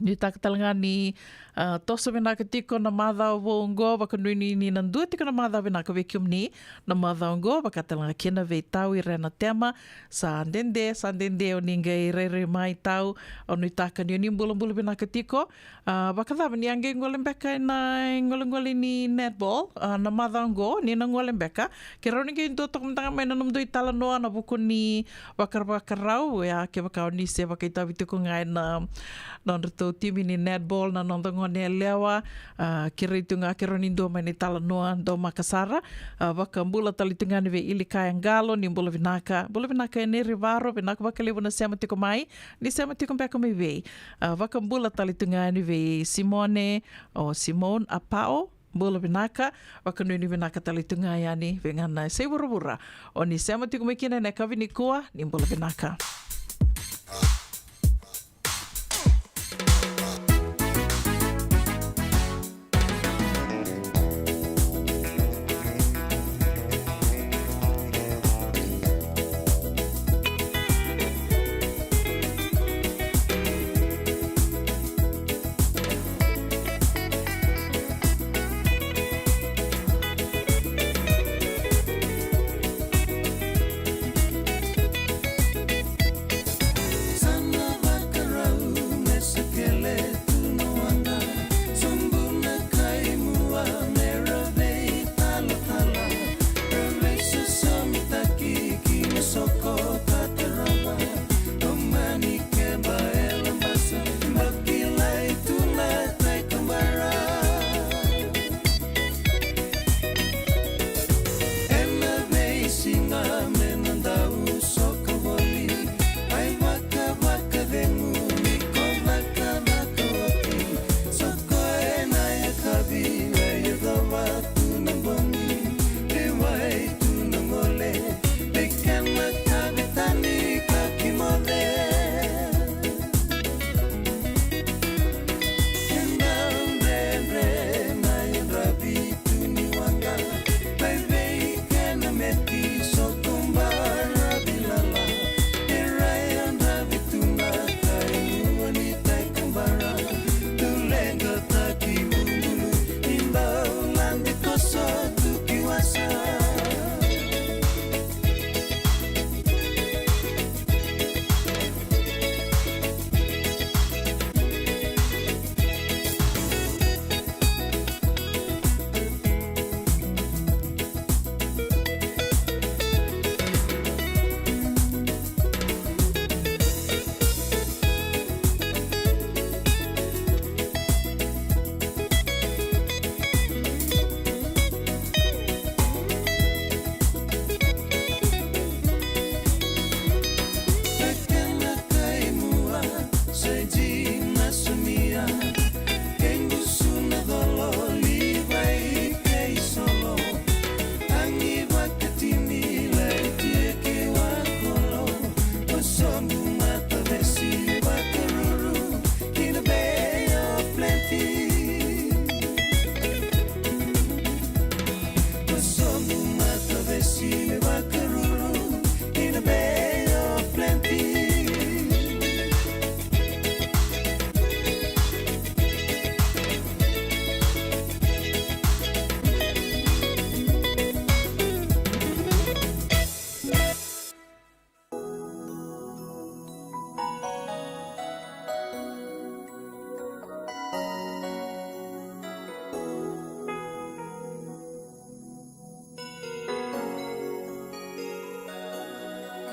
Nuitaka tale ga ni, ah, toso vinaka tiko na macawa vou oqo, vakanuinui ni na dua tiko na macawa vinaka vei kemuni na macawa oqo, vaka tale ga kina vei Tau Irena Tema. Sa dede, sa dede o ni qai rairai mai Tau, au nuitaka ni o ni bulabula vinaka tiko. Ah, vakacava ni a qai gole beka ena igolegole ni netball, ah, na macawa oqo, ni na gole beka. Ke rawa ni qai dua toka mada ga mai na nomudou italanoa ena vuku ni vakaravakarau, ia kevaka o ni se vakaitavi tiko ga ena nodratou timi ni netball na noda gone yalewa, ah, kerei tu ga ke rawa ni dua mai na italanoa, dau maka sara. Ah, vakabula tale tu ga yani vei Ilikaya Qalo, ni bula vinaka. Bula vinaka Eneri Varo, vinaka vakalevu na sema tiko mai. Ni sema tiko beka mai vei. Ah, vakabula tale tu ga yani vei Simone, o Simone Apao, bula vinaka, vakanuinui vinaka tale tu ga yani vei ga na yasai vuravura o ni sema tiko mai kina ena yakavi nikua, ni bula vinaka.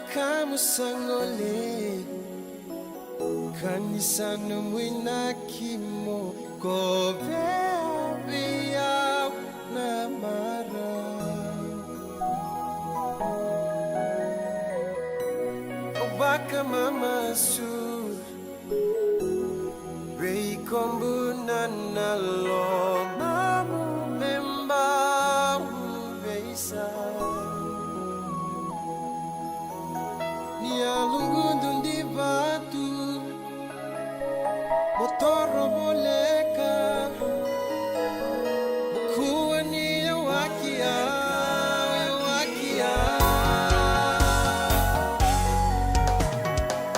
Kamu sa gole, ka ni sa nomu inaki mo kovea vei au na marau. Au vakamamasu vei kobu na, na lomamu me bau veisau. Ni a lugudu di vatu, mo toro voleka, mo kua ni yawaki au, yawaki au.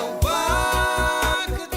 Au vakataroga,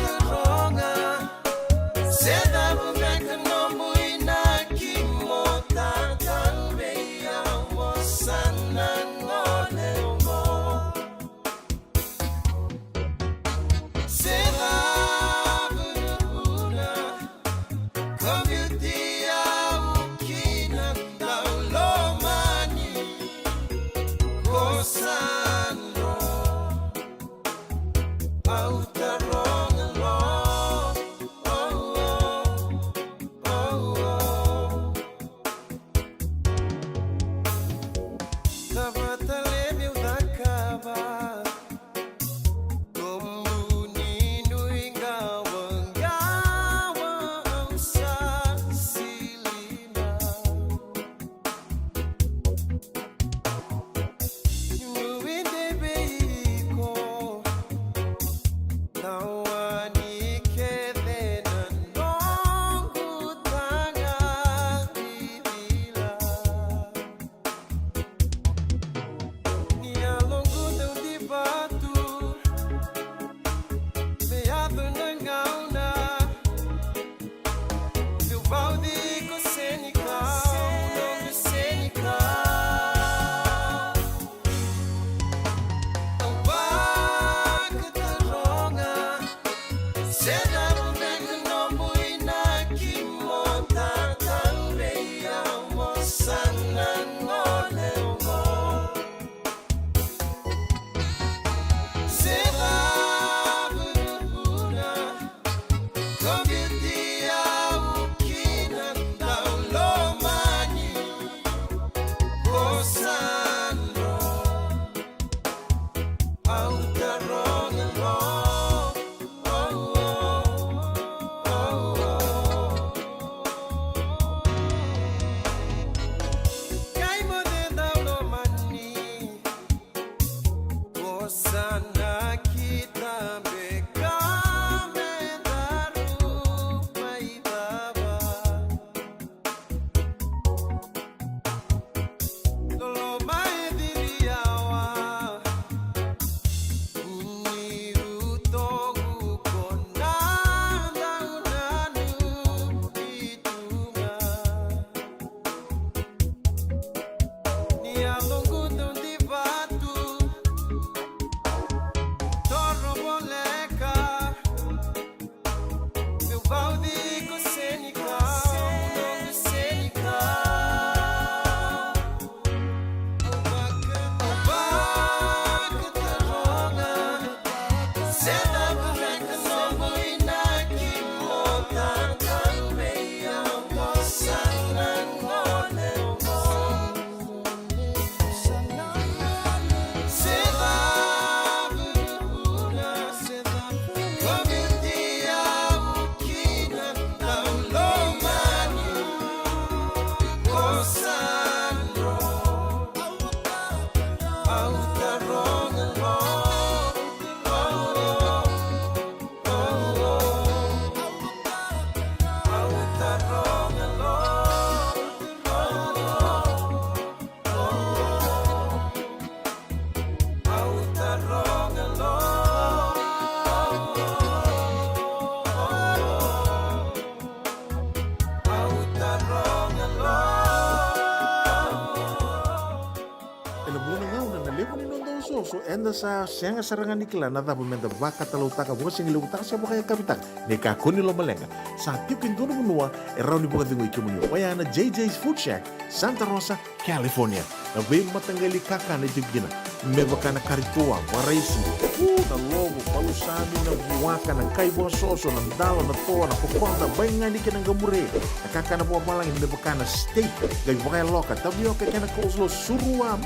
Eda sa sega sara ga ni kila na cava meda vakatalautaka, vakasigalevu taka se vakayakavi taka. Ni kakua ni lomaleqa, sa tiko e dua na vanua e rawa ni vakacegui kemuni, oya na J J's Food Shack, Santa Rosa, California. Na veimataqali kakana e tiko kina, me vaka na kari toa, vakaraisi, u, na lovo, palusami, na vuaka, na kai vakasoso, na dalo, na toa, na kokoda, baigani kei na qamure. Na kakana vakavalagi me vaka na steak, qai vakayaloka, tavioka kei na coleslaw, surua, mm,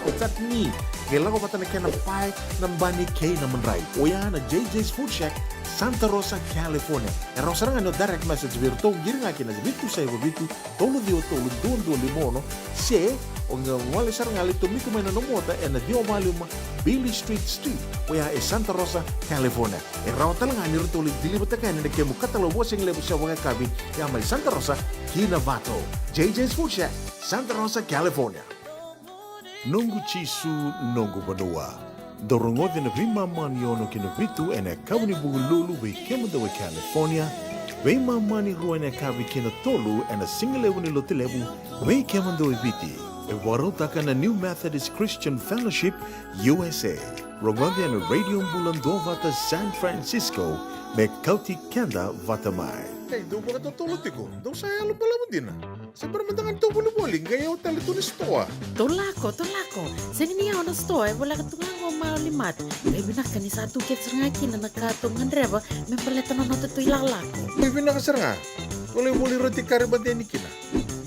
o chutney. Qai lako vata na kena pae, na bani kei na madrai. Oya na J J's Food Shack, Santa Rosa, California. E rawa sara ga ni o direct message vei iratou, qiri ga kina vitu saiva vitu, tolu ciwa tolu, dua dua lima ono, se o qai gole sara ga, lai tomika mai na nomu ota ena ciwa walu lima Beale Street Suite, oya e Santa Rosa, California. E rawa tale ga ni ratou lai deliver-taka yani na kemu katalau vakasigalevu se vakayakavi, ya mai Santa Rosa ki Novato. J J's Food Shack, Santa Rosa, California. Noqu Jisu, noqu vanua. Dou rogoci na veimama ni ono ki na vitu ena yakavi ni Vukelulu vei kemudou e California, veimama ni rua ena yakavi ki na tolu ena sigalevu ni Lotulevu vei kemudou e Viti. E vakarautaka na New Methodist Christian Fellowship U S A. Rogoci ena Radio Bula Duavata San Francisco, me kauti keda vata mai. Ei, dou vakatotolo tiko, dou sa yalo balavu dina. Se bera mada ga ni tou volivoli, qai yawa tale tu na sitoa. Tou lako, tou lako. Sega ni yawa na sitoa, e voleka tu ga qo Maoli Mart. Qai vinaka ni sa tu kece sara ga kina na ka tou gadreva me baleta na noda tou ilakolako. Qai vinaka sara ga. Tou lai voli roti kare badeni kina.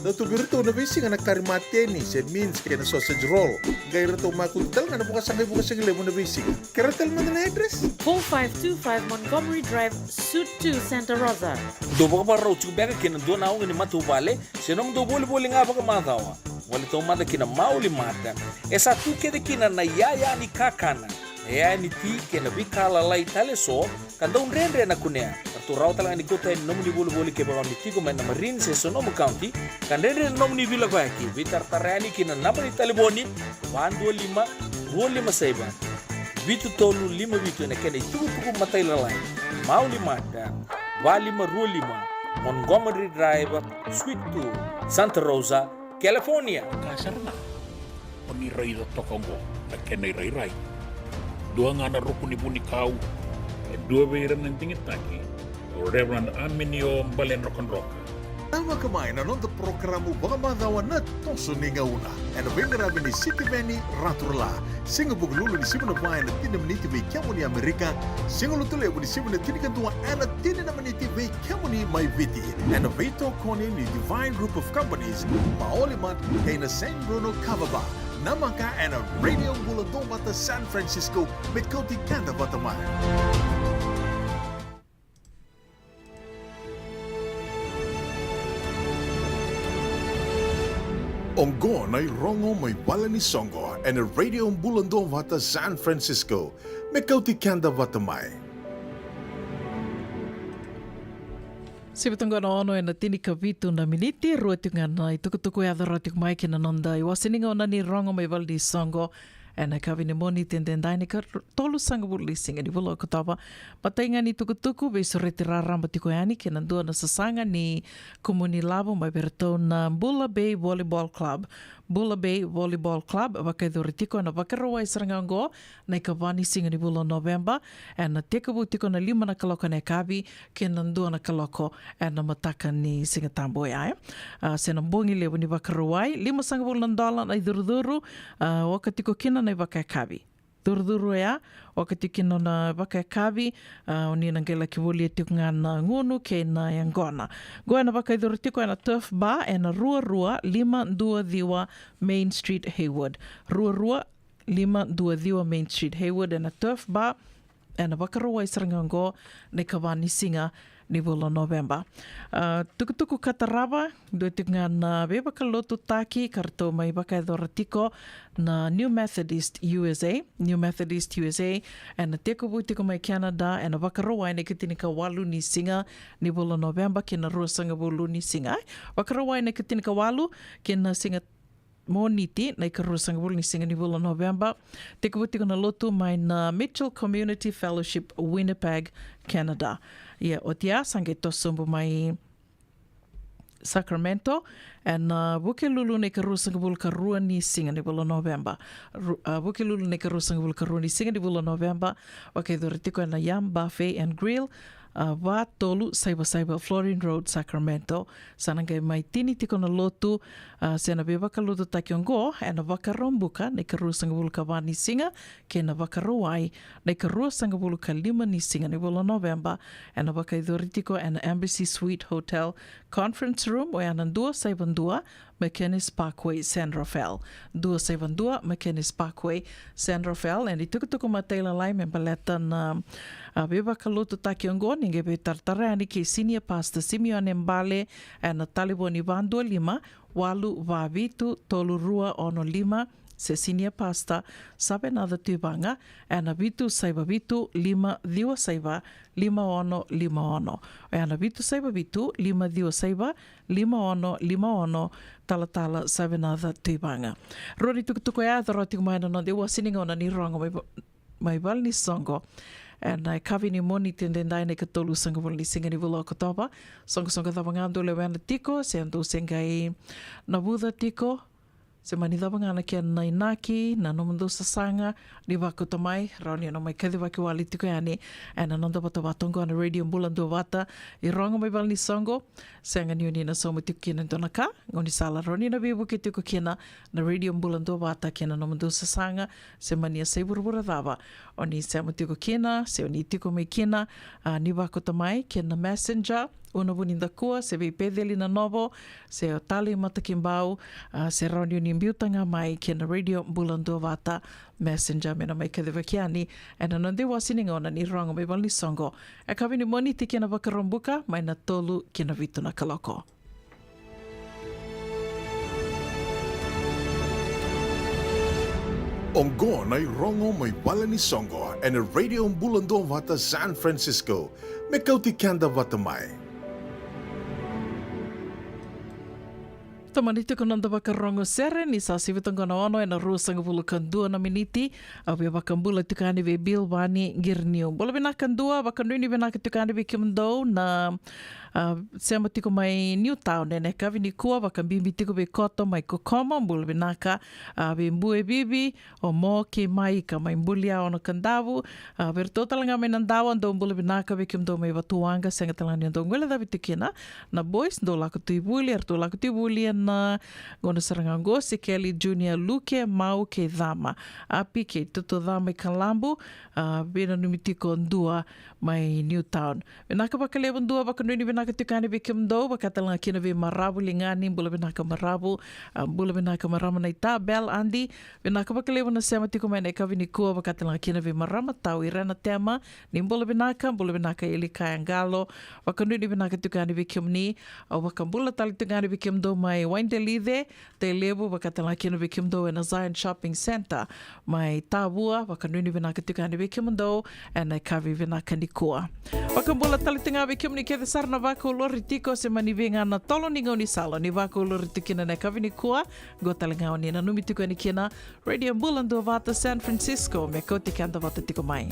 Dau tu vei iratou na veisiga na kari mateni, se mince kei na sausage roll. Qai ratou makutu tale ga na vakasaqai vakasigalevu na veisiga. Kerea tale mada na address? Four five two five Montgomery Drive, Suite two, Santa Rosa. Dou vakavakarau tiko beka kina dua na oga ni matavuvale, se nomudou volivoli ga vakamacawa. Gole taumada ki na Maoli Mart. E sa tu kece kina na iyaya ni kakana, na iyaya ni ti kei na veika lalai tale eso, ka dau dredre na kunea. Ka ratou rawa tale ga ni kauta yani na nomuni volivoli kevaka o ni tiko mai na Marin se Sonoma County, ka dredre na nomuni veilakoyaki. Veitaratara yani ki na naba ni talevoni, va dua lima, rua lima saiva, vitu tolu lima vitu, ena kena itukutuku matailalai. Maoli Mart, va lima rua lima, Montgomery Drive, Suite two, Santa Rosa, California. Ka sara ga o ni raica toka oqo na kena irairai. Dua ga na ruku ni vunikau, e dua vei ira na digitaki, o Reverend Aminio Baledrokadroka. Tavaka mai na noda porokaramu vakamacawa Na Toso ni Gauna, ena veiqaravi ni Sitiveni Raturala. Siga Vukelulu ni sivi na va ena tini na miniti vei kemuni Amerika. Siga Lotulevu ni sivi na tinikadua ena tini na miniti vei kemuni mai Viti. Ena veitokoni ni Divine Group of Companies, Maoli Mart kei na San Bruno Kava Bar. Namaka ena Radio Bula Duavata San Francisco, me kauti keda vata mai. Oqo na irogo mai vale ni soqo ena Radio Bula Duavata San Francisco, me kauti keda vata mai. Sivi toka na ono ena tinikavitu na miniti, rua tiko ga na itukutuku e yaco rawa tiko mai kei na noda iwase ni gauna ni rogo mai vale ni soqo. Ena yakavi ni Moniti edaidai, na ikatolusagavulu ni siga ni vula o Okotova. Matai ga ni tukutuku, veisureti raraba tiko yani kei na dua na sasaga ni kumuni lavo mai vei iratou na Bula Bay Volleyball Club. Bula Bay Volleyball Club, vakayacori tiko ena Vakarauwai sara ga oqo, na ikava ni siga ni vula o Noveba, ena tekivu tiko na lima na kaloko ena yakavi kei na dua na kaloko ena mataka ni Siga Tabu oya, e. A, se na bogi levu ni Vakarauwai, limasagavulu na dola na icurucuru, a, oka tiko kina na ivakayakavi. Curucuru oya, oka tiko kina na ivakayakavi, a, o ni na qai laki volia tiko ga na gunu kei na yaqona. Qo ena vakayacori tiko ena Turf Bar, ena rua rua lima dua ciwa Main Street, Hayward. Rua rua lima dua ciwa Main Street, Hayward, ena Turf Bar, ena Vakarauwai sara ga oqo, na ikava ni siga ni vula o Noveba. A, tukutuku ka tarava, dua tiko ga na veivakalotutaki ka ratou mai vakayacora tiko na New Methodist U S A. New Methodist U S A, ena tekivu tiko mai Canada, ena Vakarauwai na ikatinikawalu ni siga ni vula o Noveba kei na ruasagavulu ni siga. Vakarauwai na ikatinikawalu kei na siga Moniti, na ikaruasagavulu ni siga ni vula o Noveba. Tekivu tiko na lotu mai na Mitchell Community Fellowship, Winnipeg, Canada. Ia, oti ya, sa qai toso sobu mai Sacramento, ena Vukelulu na ikaruasagavulu ka rua ni siga ni vula Noveba. Ru-, a, Vukelulu na ikaruasagavulu ka rua ni siga ni vula Noveba, vakayacori tiko ena Yum Buffet and Grill, a, va tolu saiva saiva Florin Road, Sacramento. Sa na qai mai tini tiko na lotu, a, se na veivakalotutaki oqo ena Vakaraubuka na ikaruasagavulu ka va ni siga, kei na Vakarauwai na ikaruasagavulu ka lima ni siga ni vula Noveba, ena vakayacori tiko ena Embassy Suite Hotel Conference Room, oya na dua saiva dua McKennis Parkway, San Rafael. Dua saiva dua McKennis Parkway, San Rafael. Ena itukutuku matailalai me baleta na, a, veivakalotutaki oqo, ni qai veitaratara yani kei Senior Pastor Simeone Bale ena talevoni va dua lima, walu va vitu, tolu rua ono lima, se Senior Pastor Savenaca Tuivaga ena vitu saiva vitu, lima ciwa saiva, lima ono lima ono. Ena vitu saiva vitu, lima ciwa saiva, lima ono lima ono, talatala Savenaca Tuivaga. Rua na itukutuku ya e coro tiko mai ena noda iwase ni gauna ni rogo mai va-, mai valenisoqo. Ena yakavi ni Moniti edaidai na ikatolusagavulu ni siga ni vula o Okotova. Soqosoqo cava ga dou lewena tiko, se dou se qai navuca tiko, se mani cava ga na kena inaki, na nomudou sasaga, ni vakauta mai, rawa ni o na mai kacivaki wale tiko yani ena noda vatavata oqo na Radio Bula Duavata, irogo mai valenisoqo. Sega ni o ni na sauma tiko kina e dua na ka, gaunisala rawa ni na veivuke tiko kina na Radio Bula Duavata kei na nomudou sasaga, se mani yasai vuravura cava o ni sema tiko kina, se o ni tiko mai kina, a, ni vakauta mai kei na Messenger, Una Vunidakua, se vei Peceli Nanovo, se o Tali Matakibau, a, se rawa ni o ni biuta ga mai kei na Radio Bula Duavata Messenger me na mai kacivaki yani ena noda iwase ni gauna ni rogo mai valenisoqo. Yakavi ni Moniti kei na Vakaraubuka, mai na tolu ki na vitu na kaloko. Oqo na irogo mai valenisoqo ena Radio Bula Duavata San Francisco. Me kauti keda vata mai. Tomani tiko na noda vakarogo sere, ni sa sivi toka na ono ena ruasagavulu ka dua na miniti. Au via vakabula tiko yani vei Bill Vani Giriniu. Bula vinaka Dua, vakanuinui vinaka tiko yani vei kemudou na, a, sema tiko mai Newtown ena yakavi nikua, vakabibi tiko vei Koto mai Kokomo, bula vinaka, a, vei Bue Vivi, o Mo kei Maika mai Bulia, Ono Kadavu, a, vei iratou tale ga mai Nadawa, dou bula vinaka, vei kemudou mai Vatuwaqa, sega tale ga ni dou guilecavi tu kina na boys, dou lako tu i vuli, eratou lako tu i vuli ena gauna sara ga oqo, Sikeli Junior, Luke, Mau kei Cama, Api kei Tutu Cama i Kalabu, a, veinanumi tiko Dua mai Newtown. Vinaka vakalevu Dua, vakanuinui vinaka tiko yani vei kemudou, vaka tale ga kina vei Maravu Ligani, bula vinaka Maravu, a, bula vinaka marama Naita, Bel Adi, vinaka vakalevu na sema tiko mai ena yakavi nikua, vaka tale ga kina vei marama Tau Irena Tema, ni bula vinaka, bula vinaka Elikaya Qalo, vakanuinui vinaka tiko yani vei kemuni, au vakabula tale tiko yani vei kemudou mai Waidelice, Tailevu, vaka tale ga kina vei kemudou ena Zion Shopping Centre mai Tavua, vakanuinui vinaka tiko yani vei kemudou ena yakavi vinaka nikua. Vakabula tale tiko ga vei kemuni kece sara na vakaulori tiko se mani vei ga na tolo ni gaunisala ni vakaulori tiko kina ena yakavi nikua, qo tale ga o ni nanumi tiko yani kina Radio Bula Duavata San Francisco, me kauti keda vata tiko mai.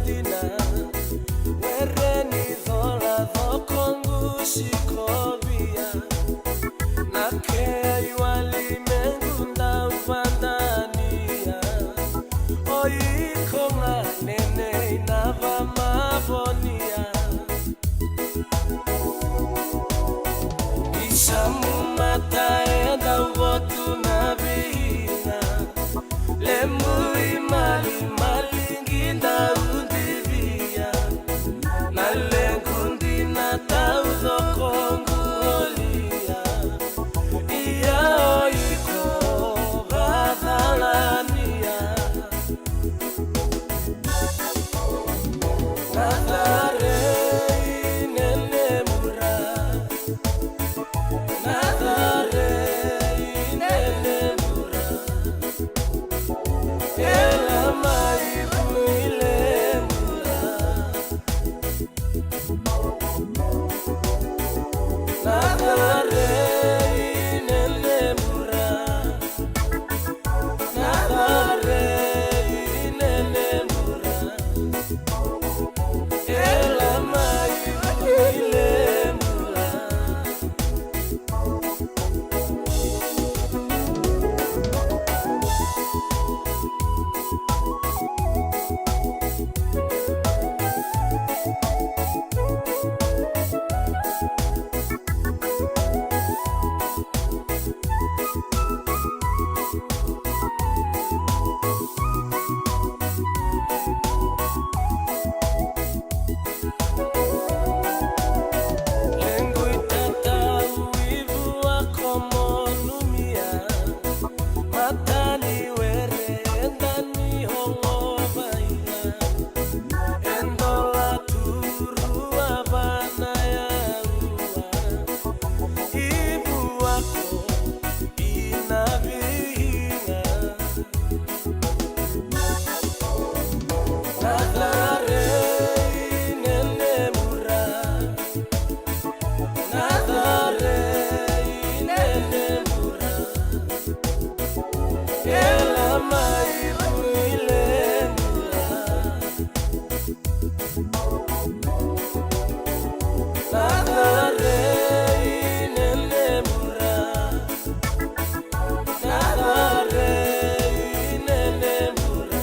Dina, were ni cola coqu sikovia. Na kei wali mequ dau vadania. O iko ga nenei na vamavonia. Ni samu mata e dau votu na viina. Levu i malimali qi dau divia. Na lequ dina taucoko qu olia. Ia o iko vacalania. Na carei nene mura. Na carei nene mura. E la mai vuni le mura. Na carei nene mura. Na carei nene mura. E la mai vuni le mura. Lequ i tatau i vua ko monumia. Mata ni were e dani holovaia. E dola turua vana yaua. I vua ko i na vihiga. Na carei nene mura. Na carei nene mura. E la mai vuni le mura. Na carei nene mura. Na carei nene mura.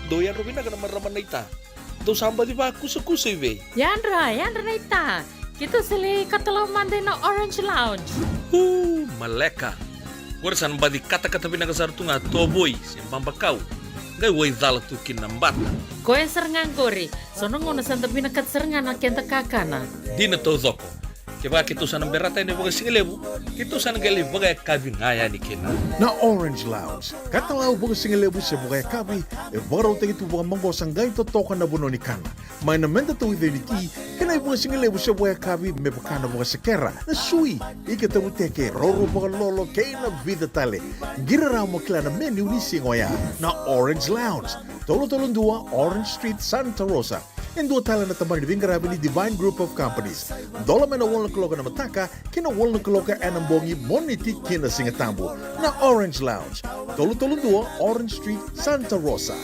Dou yadra vinaka na marama naita. Dou sa baci vakusakusa i vei? Yadra, yadra naita. Keitou sa lai katalau mada ina Orange Lounge. Uu, maleka. Qori sa na baci katakata vinaka sara tu ga tovoi se babakau. Qai waicala tu kina na bata. Koya sara ga qori. So na gauna sa da vinakata sara ga na keda kakana. Dina taucoko. Kevaka keitou sa na berata yani vakasigalevu, keitou sa na qai lai vakayakavi ga yani kina. Na Orange Lounge, katalau vakasigalevu se vakayakavi, e vakarautaki tu vakamaqosa qai totoka na vanua ni kana. Mai na meda tauica ni ti, kei na ivakasigalevu se vakayakavi me vaka na vakasekera, na sui, ika tavuteke, roro vakalolo, kei na vica tale. Qiri rawa mo kila na menu ni siga oya. Na Orange Lounge, tolu tolu dua Orange Street, Santa Rosa. E dua tale na tabana ni veiqaravi ni Divine Group of Companies. Dola mai na walu na kaloko ena mataka ki na walu na kaloko ena bogi, Moniti ki na Sigatabu. Na Orange Lounge, tolu tolu dua Orange Street, Santa Rosa.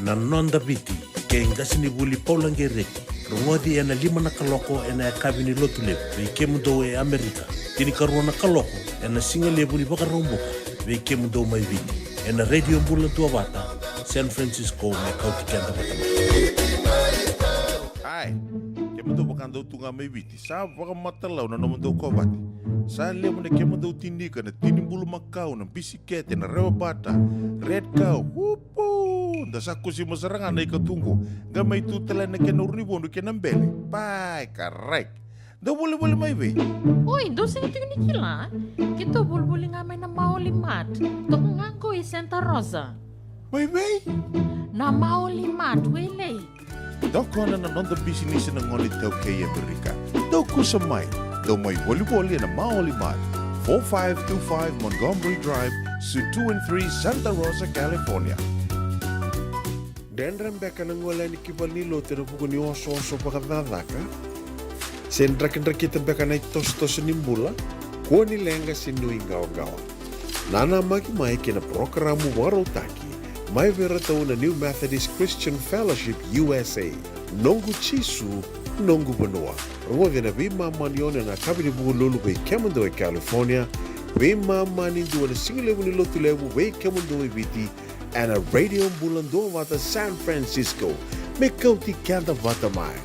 Na Noda Viti, kei qasenivuli Paula Qereti, rogoci ena lima na kaloko ena yakavi ni Lotulevu vei kemudou e Amerika, tinikarua na kaloko ena sigalevu ni Vakaraubuka vei kemudou mai Viti, ena Radio Bula Duavata, San Francisco, me kauti keda vata mai. Ai, kemudou vaka dou tu ga mai Viti, sa vakamatalau na nomudou kovate. Sa levu na kemudou tinika, na tini bulumakau, na bisikete, na rewabata, red cow, upu! Da sa kusima sara ga na ikatuqu, qai mai tu tale na kena urunivodu kei na bele. Pai, karai. Dou volivoli mai vei? Oi, dou sega tiko ni kila? Keitou volivoli ga mai na Maoli Mart. Toka ga qo i Santa Rosa. Mai vei? Na Maoli Mart, Wailei. Tokona na noda bisinisi na gone iTaukei e Amerika. Dou kusa mai, dou mai volivoli ena Maoli Mart, four five two five Montgomery Drive, Suite two and three, Santa Rosa, California. Dredre beka na gole yani ki valenilotu ena vuku ni osooso vakacakacaka? Se drakidrakita beka na itosotoso ni bula? Kua ni leqa se nuiqawaqawa. Nanamaki mai kei na parokaramu vakarautaki mai vei iratou na New Methodist Christian Fellowship U S A, Noqu Jisu, Noqu Vanua. Rogoci ena veimama ni ono ena yakavi ni Vukelulu vei kemudou e California, veimama ni dua ena sigalevu ni Lotulevu vei kemudou e Viti, ena Radio Bula Duavata San Francisco, me kauti keda vata mai.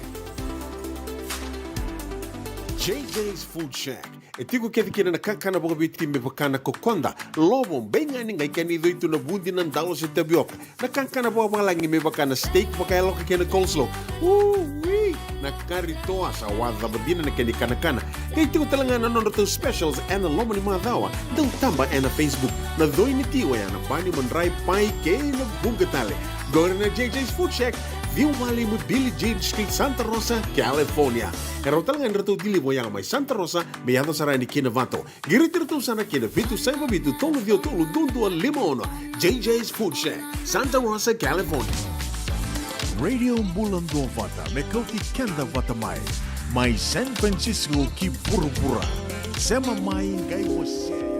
J J's Food Shack. E tiko kece kina na kakana vakaviti me vaka na kokoda, lovo, beigani, qai kena icoi tu na vudi, na dalo se tavioka. Na kakana vakavalagi me vaka na steak vakayaloka kei na coleslaw. Ui! Na kari toa sa wacava dina na kena ikanakana. Qai tiko tale ga na nodratou specials ena loma ni macawa. Dau taba ena Facebook. Na coi ni ti oya na bani, madrai, pai kei na vuqa tale. Qori na J J's Food Shack, ciwa walu lima Billie Jean Street, Santa Rosa, California. E rawa tale ga ni ratou deliver oya mai Santa Rosa me yaco sara yani ki Novato. Qiriti iratou sara kina, vitu saiva vitu, tolu ciwa tolu, dua dua lima ono. J J's Food Shack, Santa Rosa, California. Radio Bula Duavata, me kauti keda vata mai. Mai San Francisco ki vuravura. Sema mai qai wasea yani.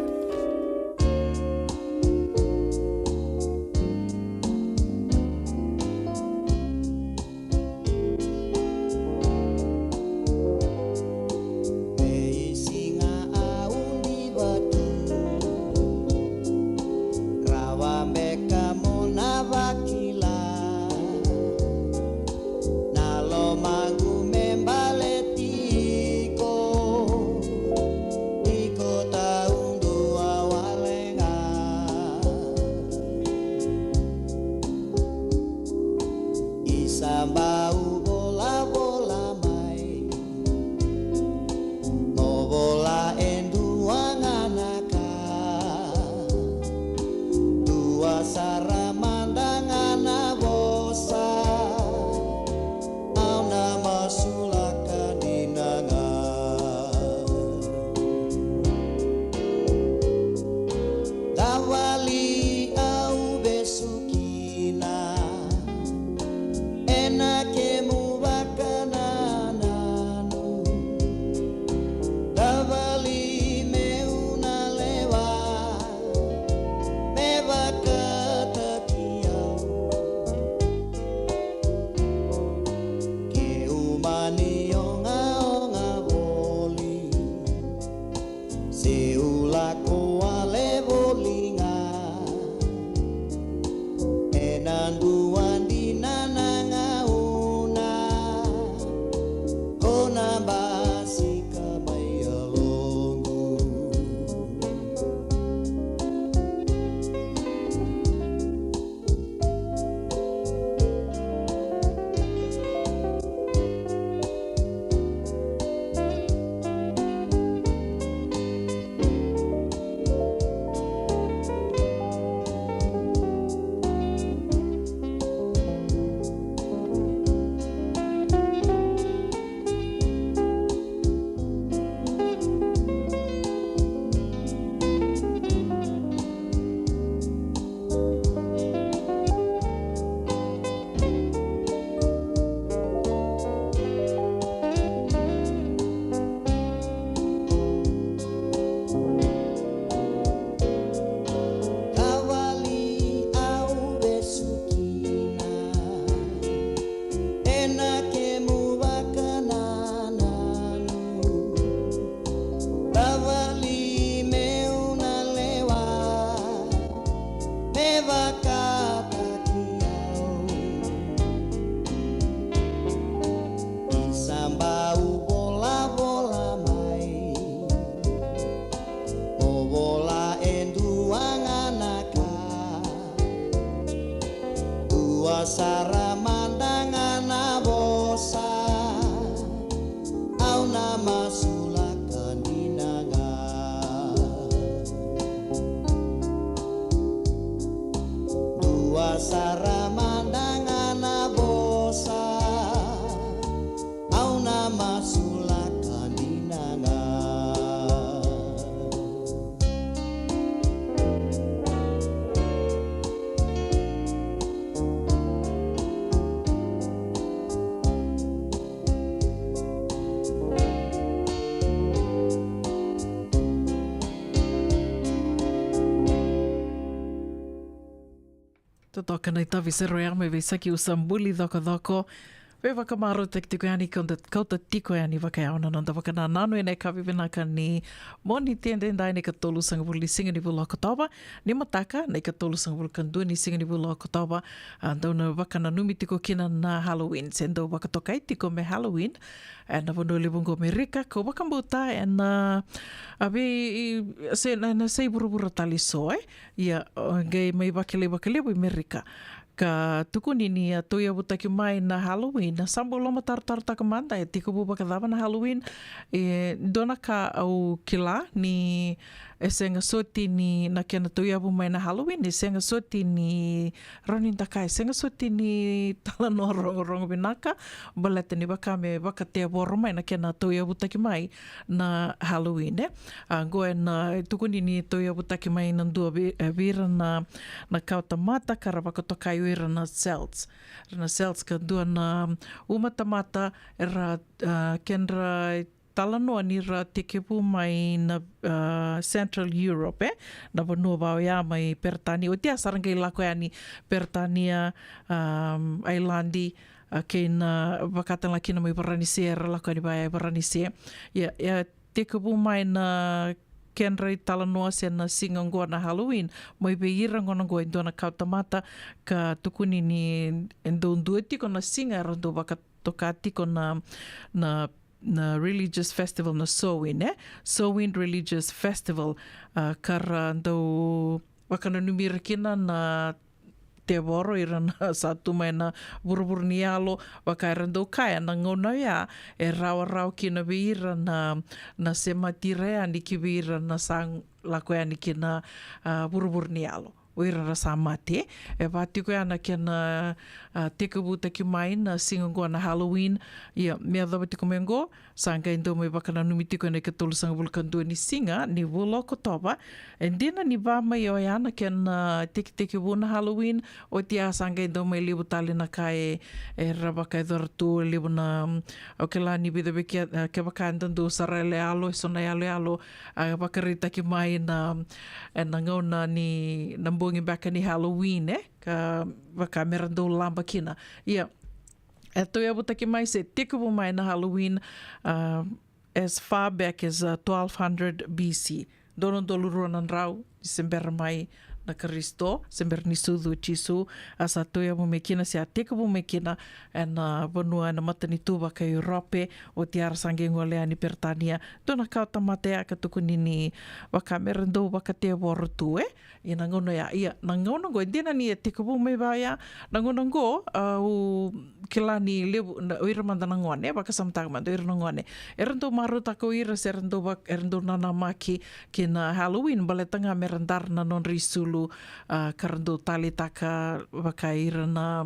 Veisiga au ni vatu, rawa beka mo na vakila. Na lomaqu me baleti iko, iko tau Na masulaka dina ga. Dua sara mada ga na vosa. Au na masulaka dina ga. Totoka na itavi sere oya mai vei Saki Usa Buli Cokocoko. Veivakamarautaki tiko yani, kauta, kauta tiko yani vakayawa na noda vakanananu ena yakavi vinaka ni Moniti edaidai, na ikatolusagavulu ni siga ni vula o Okotova. Ni mataka, na ikatolusagavulu ka dua ni siga ni vula o Okotova, a, dau na vakananumi tiko kina na Halloween, se dau vakatokai tiko me Halloween. E, na vanua levu oqo Merika, kau vakabauta ena, a, vei, se, na, na sei vuravura tale eso, e. Ia, o, qai mai vakilai vakalevu i Merika. Ka tukuni ni a tauyavutaki mai na Halloween, na sa bau lomatarotarotaka mada, e tekivu vakacava na Halloween. E dua na ka au kila ni e sega soti ni na kena tauyavu mai na Halloween, e sega soti ni, rawa ni da kaya, e sega soti ni talanoa rogorogo vinaka, baleta ni vaka me vakatevoro mai na kena tauyavutaki mai na Halloween, e. A, qo ena, e, tukuni ni tauyavutaki mai na dua vei, e, vei ira na, na kawatamata ka ra vakatokai o ira na Celts. Ira na Celts ka dua na uma tamata era, a, kedra italanoa ni ra tekivu mai na, a, Central Europe, e, na vanua va oya mai Peritania. Oti ya sa ra qai lako yani Peritania, a, Ailadi, a, kei na vakatalega kina mai Varanise, era lako yani vaya i Varanise. Ia, ia tekivu mai na kedra italanoa se na siga oqo na Halloween mai vei ira gona oqo e dua na kawatamata, ka tukuni ni e dau dua tiko na siga era dau vakatoka tiko na, na, na religious festival, na Samhain, e? Samhain religious festival, a, ka ra dau vakananumi ira kina na tevoro, ira na sa tu mai na vuravura ni yalo, vaka era dau kaya na gauna oya e rawarawa kina vei ira na, na semati ira yani ki vei ira na sa lako yani ki na, a, vuravura ni yalo. O ira ra sa mate, e va tiko ya na kena, a, tekivutaki mai na siga oqo na Halloween. Ia, me yacova tiko mai oqo, sa qai dau mai vakananumi tiko ena ikatolusagavulu ka dua ni siga ni vula o Okotova. E dina ni va mai oya na kena, a, tekitekivu na Halloween, oti ya sa qai dau mai levu tale na ka e, era vakayacora tu, levu na, mm, au kila ni vica vei ke, e, kevaka eda dau sara yaloyalo, e so na yaloyalo, a, vakaraitaki mai na, ena gauna ni, na bogi beka ni Halloween, e, ka vaka mera dau laba kina. Ia, e tauyavutaki mai se tekivu mai na Halloween, a, as far back as, uh, twelve hundred B C. Dua na udolu rua na drau ni se bera mai na Karisito, se bera ni sucu o Jisu, a sa tauyavu mai kina, se a tekivu mai kina ena, uh, vanua ena matanitu vaka Europe, oti ya ra sa qai gole yani Peritania. Dua na kawatamata ya ka tukuni ni vaka mera dau vakatevoro tu, e. Ia na gauna ya, ia, na gauna oqo, e dina ni e tekivu mai vaya, na gauna oqo, a, au kila ni levu, na, o ira mada na gone, vakasamataka mada o ira na gone. Era dau marautaka o ira se era dau vak-, era dau nanamaki ki na Halloween, baleta ga mera dara na nodra isulu, a, ka ra dau taleitaka vaka ira na,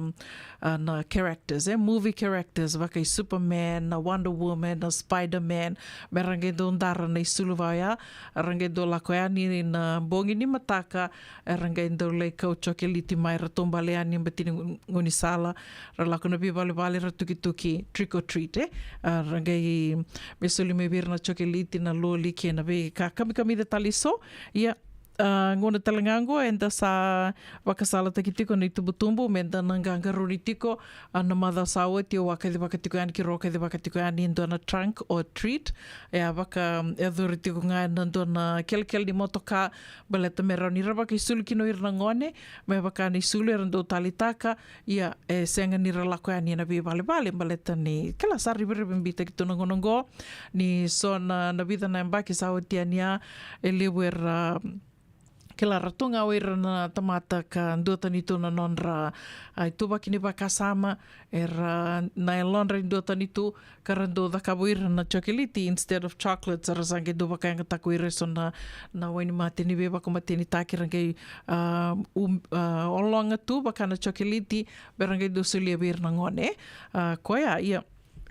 a, na characters, e, movie characters, vaka i Superman, na Wonder Woman, na Spider-Man, mera qai dau dara na isulu vaya, era qai dau lako yani na bogi ni mataka, era qai dau lai kau cokeliti mai, ra taubale yani bati ni gaunisala, ra lako na veivalevale, ra tukituki, trick or treat, e? A, ra qai me soli mai vei ira na cokeliti, na loli kei na veika kamikamica tale eso. Ia, a, gauna tale ga oqo eda sa vakasalataki tiko na itubutubu, meda na qaqarauni tiko, a, na macawa sa oti, au a kacivaka tiko yani, keirau a kacivaka tiko yani e dua na trunk or treat. E a vakayacori tiko ga ena dua na kelekele ni motoka, baleta me rawa ni ra vakaisulu kina o ira na gone, me vaka na isulu era dau taleitaka, ia, e sega ni ra lako yani ena veivalevale, baleta ni kila sa rivarivabitaki tu na gauna oqo, ni so na, na vica na yabaki sa oti yani ya, e levu era, mm, Kila ra tu ga o ira na tamata ka duatani tu na nodra, a, ituvaki ni vakasama, era na yalodra e duatani tu, ka ra dau cakava o ira na chocolate instead of chocolates, ra sa qai dau vakayagataka o ira eso na, na wainimate ni veivakamatenitaki, ra qai, a, um, a, ologa tu vaka na chocolate, me ra qai dau solia vei ira na gone. A, koya, ia,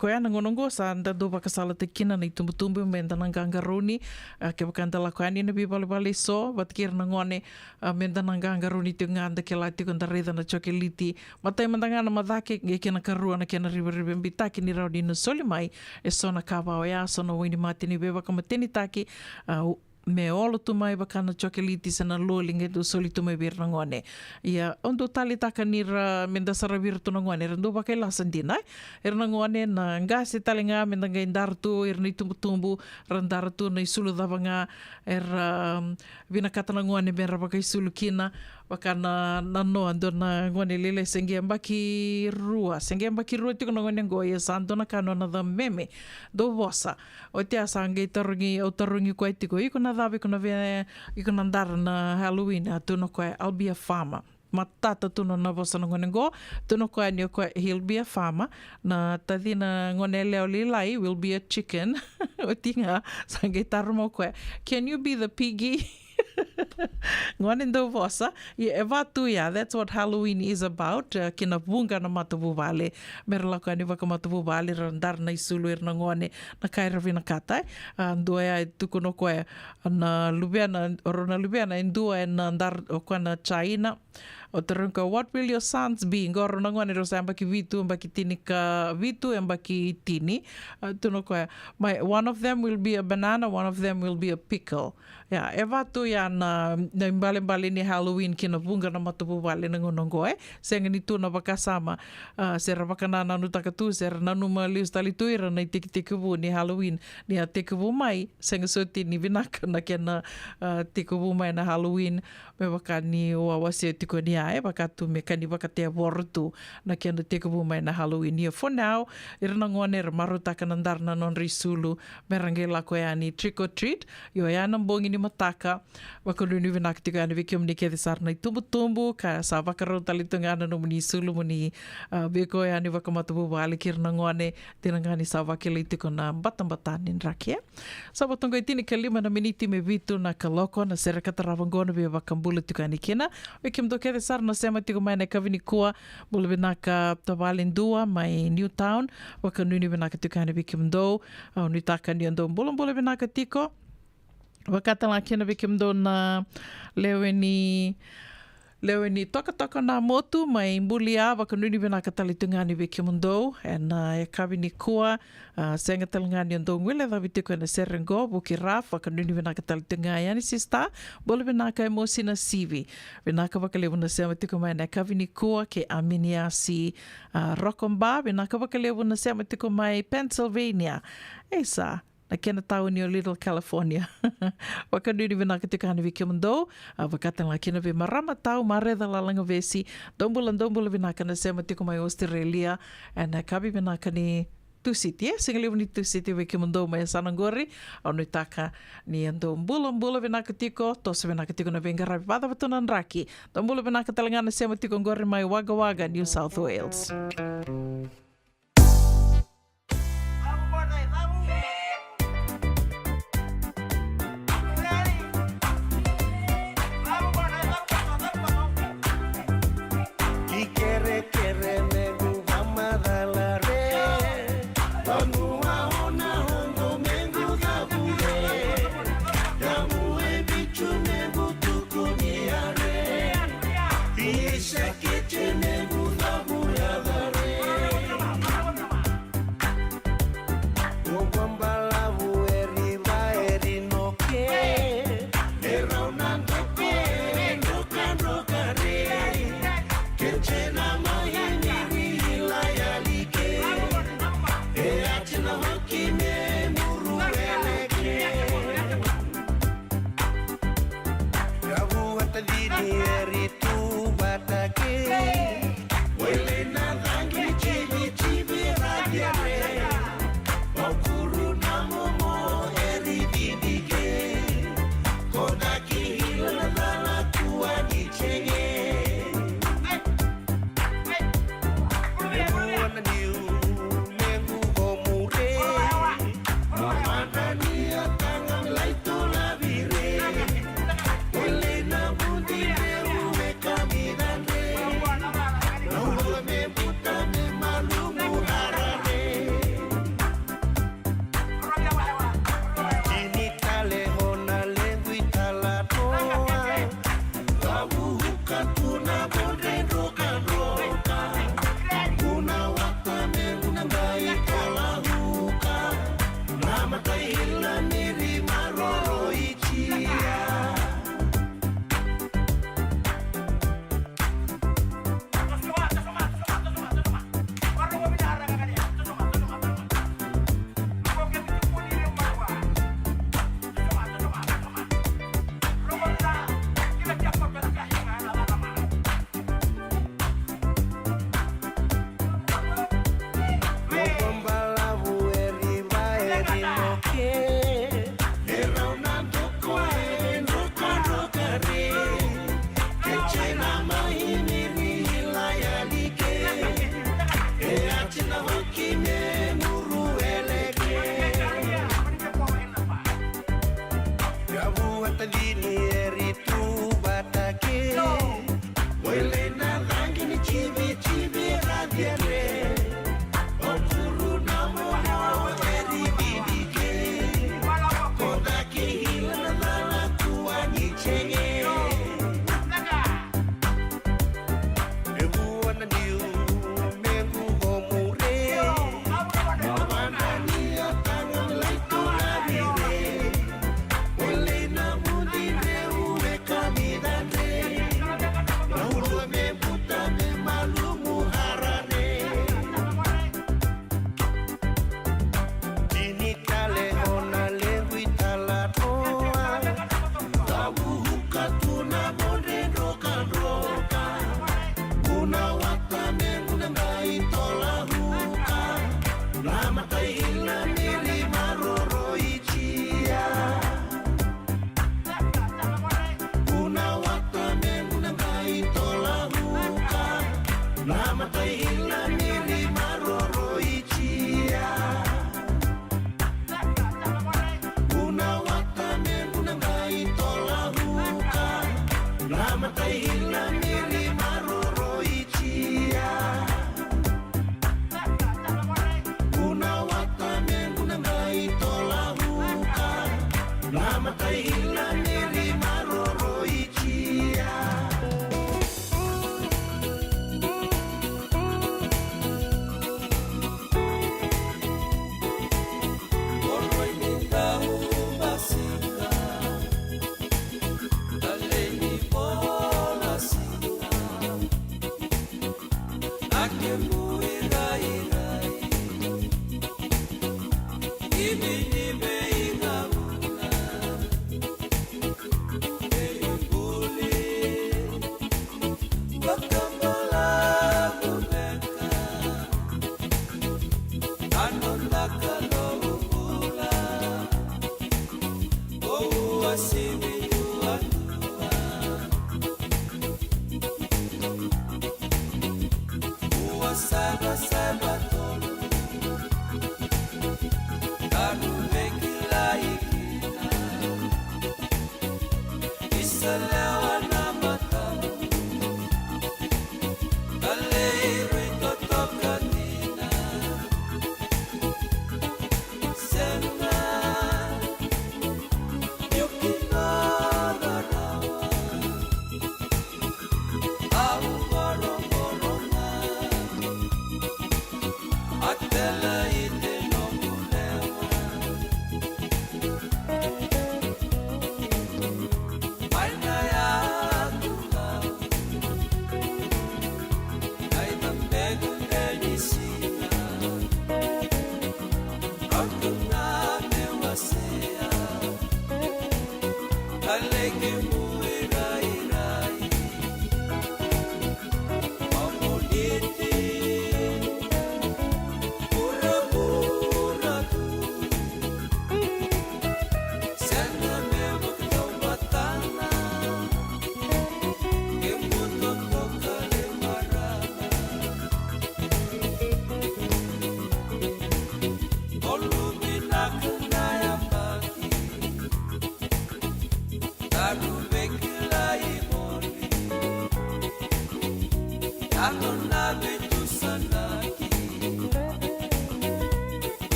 koya na gauna oqo sa da dau vakasalataki kina na itubutubu me da na qaqarauni, a, kevaka da lako yani na veivalevale eso, vata kei ira na gone, a, me da na qaqarauni tiko ga, da kila tiko, da raica na chocolate. Matai mada ga na macake, qai kena karua na kena rivarivabeitaki ni rawa ni na soli mai eso na ka va oya, so na wainimate ni veivakamatenitaki, a, u-, me olo tu mai vaka na chocolate se na loli qai dau soli tu mai vei ira na gone. Ia, au dau taleitaka ni ra, me da saravi ira tu na gone, era dau vakailasa dina, e. Ira na gone, na qase tale ga, me da qai dara tu, ira na itubutubu, ra dara tu na isulu cava ga era, um, vinakata na gone me ra vakaisulu kina, vaka na, na noa, dua na gone lailai se qai yabaki rua, se qai yabaki rua tiko na gone oqo, ia sa dua na ka nona cameme, dau vosa. Oti ya sa qai tarogi, au tarogi koya tiko, iko na cava, iko na vei, iko na dara na Halloween, a tukuna o koya, I'll be a farmer. Matata tu na nona vosa na gone oqo, tukuna o koya ni o koya, he'll be a farmer. Na tacina gone yalewa lailai will be a chicken. Oti ga, sa qai taro mai o koya, can you be the piggy? Gone dau vosa, ia e va tu ya, that's what Halloween is about, e, kina vuqa na matavuvale. Me ra lako yani vakamatavuvale, ra dara na isulu ira na gone, na ka era vinakata, e. A, dua ya e tukuna o koya, na luvena, o rau na luvena, e dua ena dara, o koya na China. O taroga o koya, what will your sons be? Qo rau na gone rau sa yabaki vitu, yabaki tinikavitu, yabaki tini. A, tukuna o koya, my, one of them will be a banana, one of them will be a pickle. Ia, e va tu ya na, na ibalebale ni Halloween kina vuqa na matavuvale na gauna oqo, e. Sega ni tu na vakasama, a, se ra vakanananutaka tu, se ra nanuma lesu tale tu ira na itekitekivu ni Halloween, ni a tekivu mai, sega soti ni vinaka na kena, a, tekivu mai na Halloween, me vaka niu a wasea tiko ni ya, e vaka tu me ka ni vakatevoro tu na kena tekivu mai na Halloween. Ia for now, ira na gone era marautaka na dara na nodra isulu, me ra qai lako yani trick or treat. Io, ya na bogi ni mataka, vakanuinui vinaka tiko yani vei kemuni kece sara na itubutubu, ka sa vakarau tale tu ga na nomuni isulu mo ni, a, veikau yani vakamatavuvale kei ira na gone, dina ga ni sa vakilai tiko na batabata ni draki, e. Sa vo toka e tinikalima na miniti me vitu na kaloko, na sere ka tarava oqo na veivakabula tiko yani kina. Vei kemudou kece sara na sema tiko mai na yakavi nikua, bula vinaka tavale Dua mai Newtown, vakanuinui vinaka tiko yani vei kemudou. Au nuitaka ni o dou bulabula vinaka tiko. Vaka tale ga kina vei kemudou na lewe ni, lewe ni Tokatoka Namotu mai Bulia, vakanuinui vinaka tale tu ga yani vei kemudou ena, e, yakavi nikua. A, sega tale ga ni o dou guilecavi tiko ena sere oqo, Vuki Raf, vakanuinui vinaka tale tu ga yani sister. Bula vinaka e Mosi Nasivi. Vinaka vakalevu na sema tiko mai na yakavi nikua, kei Aminiasi, a, Rokoba, vinaka vakalevu na sema tiko mai Pennsylvania. Isa, na kena tauni o Little California. Vakanuinui vinaka tiko yani vei kemudou, a, vaka tale ga kina vei marama tau Mareca Lalagavesi. Dou bula, dou bula vinaka na sema tiko mai Australia ena yakavi vinaka ni Tusiti, e, siga levu ni Tusiti vei kemudou mai yasana oqori. Au nuitaka ni o dou bulabula vinaka tiko, toso vinaka tiko na veiqaravi, vacava tu na draki. Dou bula vinaka tale ga na sema tiko oqori mai Wagga Wagga, New South Wales. Ki kerekere mequ vamacala re. Vanua o na oqo mequ cavu re. Yamu e vitu mequ tuku ni are. Isa kece mequ cavu yaca re. Ila miri maroroi tia. Balavu e riva e rimoke. E rau na doko e drokadroka re. Ke jai na mai miri ila yalike. E ati na hoki me muru eleke. Yavu atadini e ritu batake. Wele na rangi ni jivijiviradia re. O kuru na momo e ribidike. Ko daki ila na lala tua ni jenge. E vua na niu mequ homu re. Na vana ni a taga lai tu na vire. Wele na mudi re ue kamida re. Na ulua me buta me malumu harare. Tini tale ona lequ i tala toa. Tavuka tu na vodre drokadroka. Una wata me guna mai tola ruka. Na matai ila miri maroroi tia. Una wata me guna mai tola ruka. Na matai ila miri maroroi tia. Una wata me guna mai tola ruka. Na matai ila miri maroroi tia. Una wata me guna mai tola ruka. Na matai ila miri maroroi tia. Oroi ni tau basika. Talei ni bola sika. Ake mui rai rai. Ibi ni mei gavuna. Mei buli. Vakabala kumeka. Ano na kalo bula. Oua simi ua tua. Ua saiva saiva tolu. Kanu me kilai kina. Isa lewa na matau. Kalei rui totoka dina. Sega. Niu kina rarawa. Au qorogoroga. A tele i te noqu lewa. Mai na ya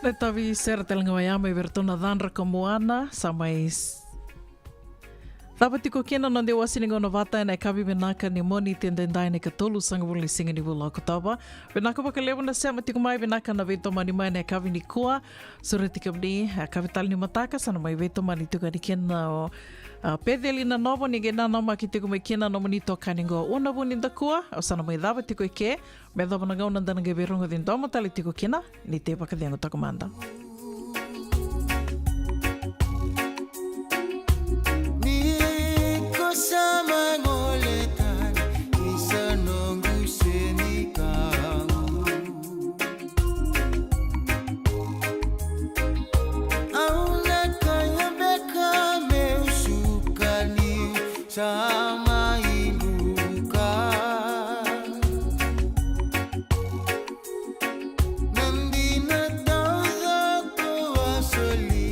Na itavi sere tale ga oya mai vei iratou na Cadra ka Moana, sa mai s-, cava tiko kina na noda iwasi ni gauna vata ena yakavi vinaka ni Moniti edaidai na ikatolu sagavulu ni siga ni vula o Okotova. Vinaka vakalevu na sema tiko mai, vinaka na veitomani mai ena yakavi nikua. Sureti kemuni, a, yakavi tale ni mataka, sa na mai veitomani tiko yani kina o, a, Peceli Nanovo, ni qai nanamaki tiko mai kina na nomuni itokani qo, Una Vunidakua, au sa na mai cava tiko eke, me yacova na gauna da na qai veirogoci domo tale tiko kina, ni tei vakacegu toka mada. Ni ko sa mai gole tale, ni sa noqu senikau. Au na kaya beka meu suka niu sa mai buka. Na dina taucoko a soli,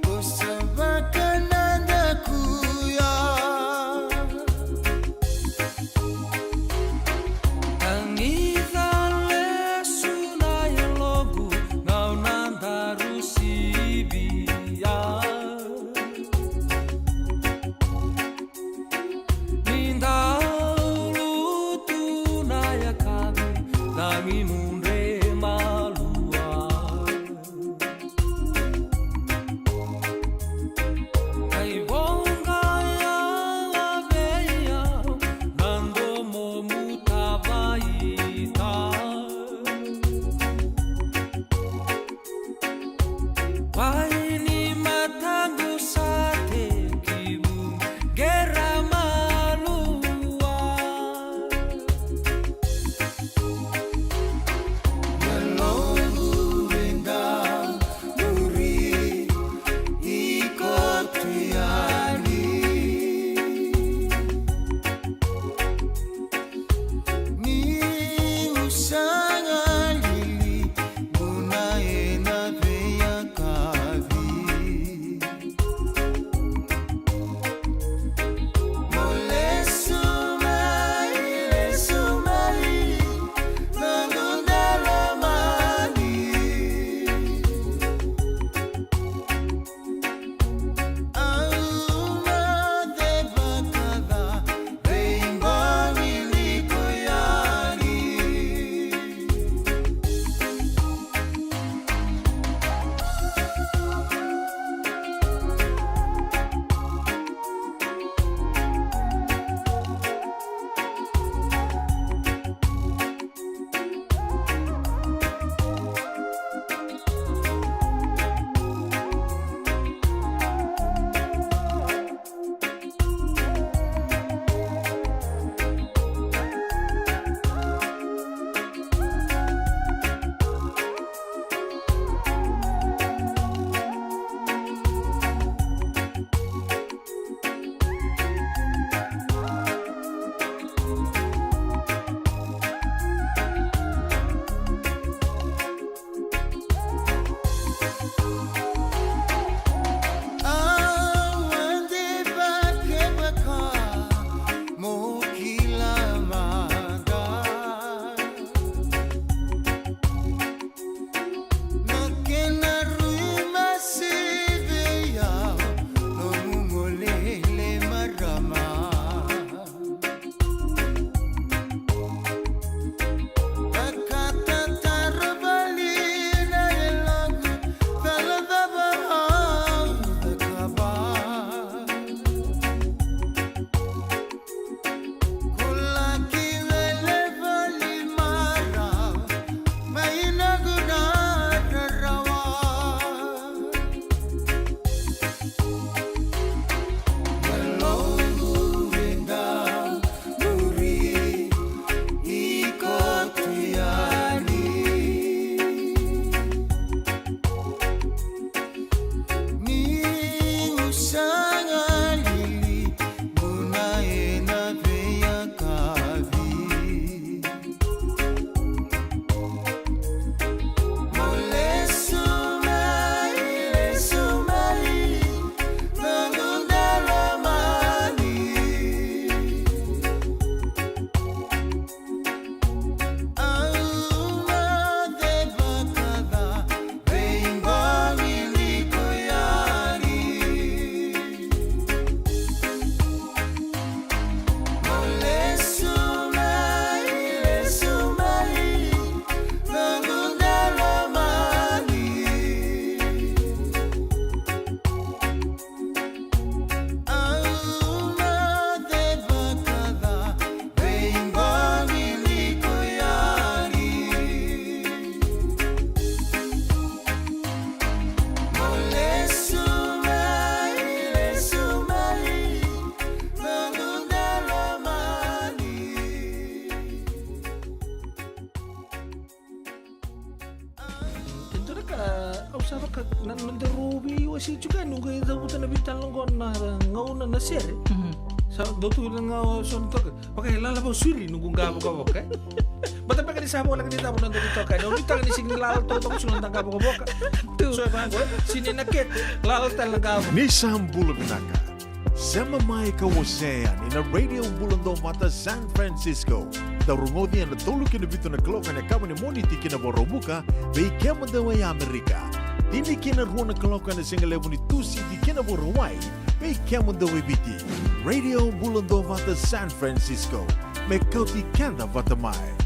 ko sa vakanadakuya. Tagica lesu na yaloqu, gauna daru sivia. Ni dau lutu na yakavi, na mimudre malua. Ai voqa ya vei au, na domomu tavaita. Wai ni mataqu sa tekivu qera malua. Yaloqu e dau muri iko tu yani. Niu sa galili, buna ena veiyakavi. Sa vaka na noda rau veiwasei tiko yani, noqu cavuta na veitalanoa qo na gauna na sere. Sa dau tu na gauna so na toka. Vaka e lala vau suri noqu qavokavoka e. Bata beka ni sa voleka ni cava na noda toka yani. Au nuitaka ni sega ni lala toka vau suri noda qavokavoka. So e vaqo e, sini na kete, lala tale na qavo. Ni sa bula vinaka. Sema mai ka wasea yani na Radio Bula Dovata San Francisco. Dau rogoci ena tolu ki na vitu na kaloko ena yakavi ni Moniti ki na Vakaraubuka, vei kemudou e Amerika. Tini ki na rua na kaloko ena sigalevu ni Tusiti ki na Vakarauwai, vei kemudou e Viti. Radio Bula Dovata San Francisco, me kauti keda vata mai.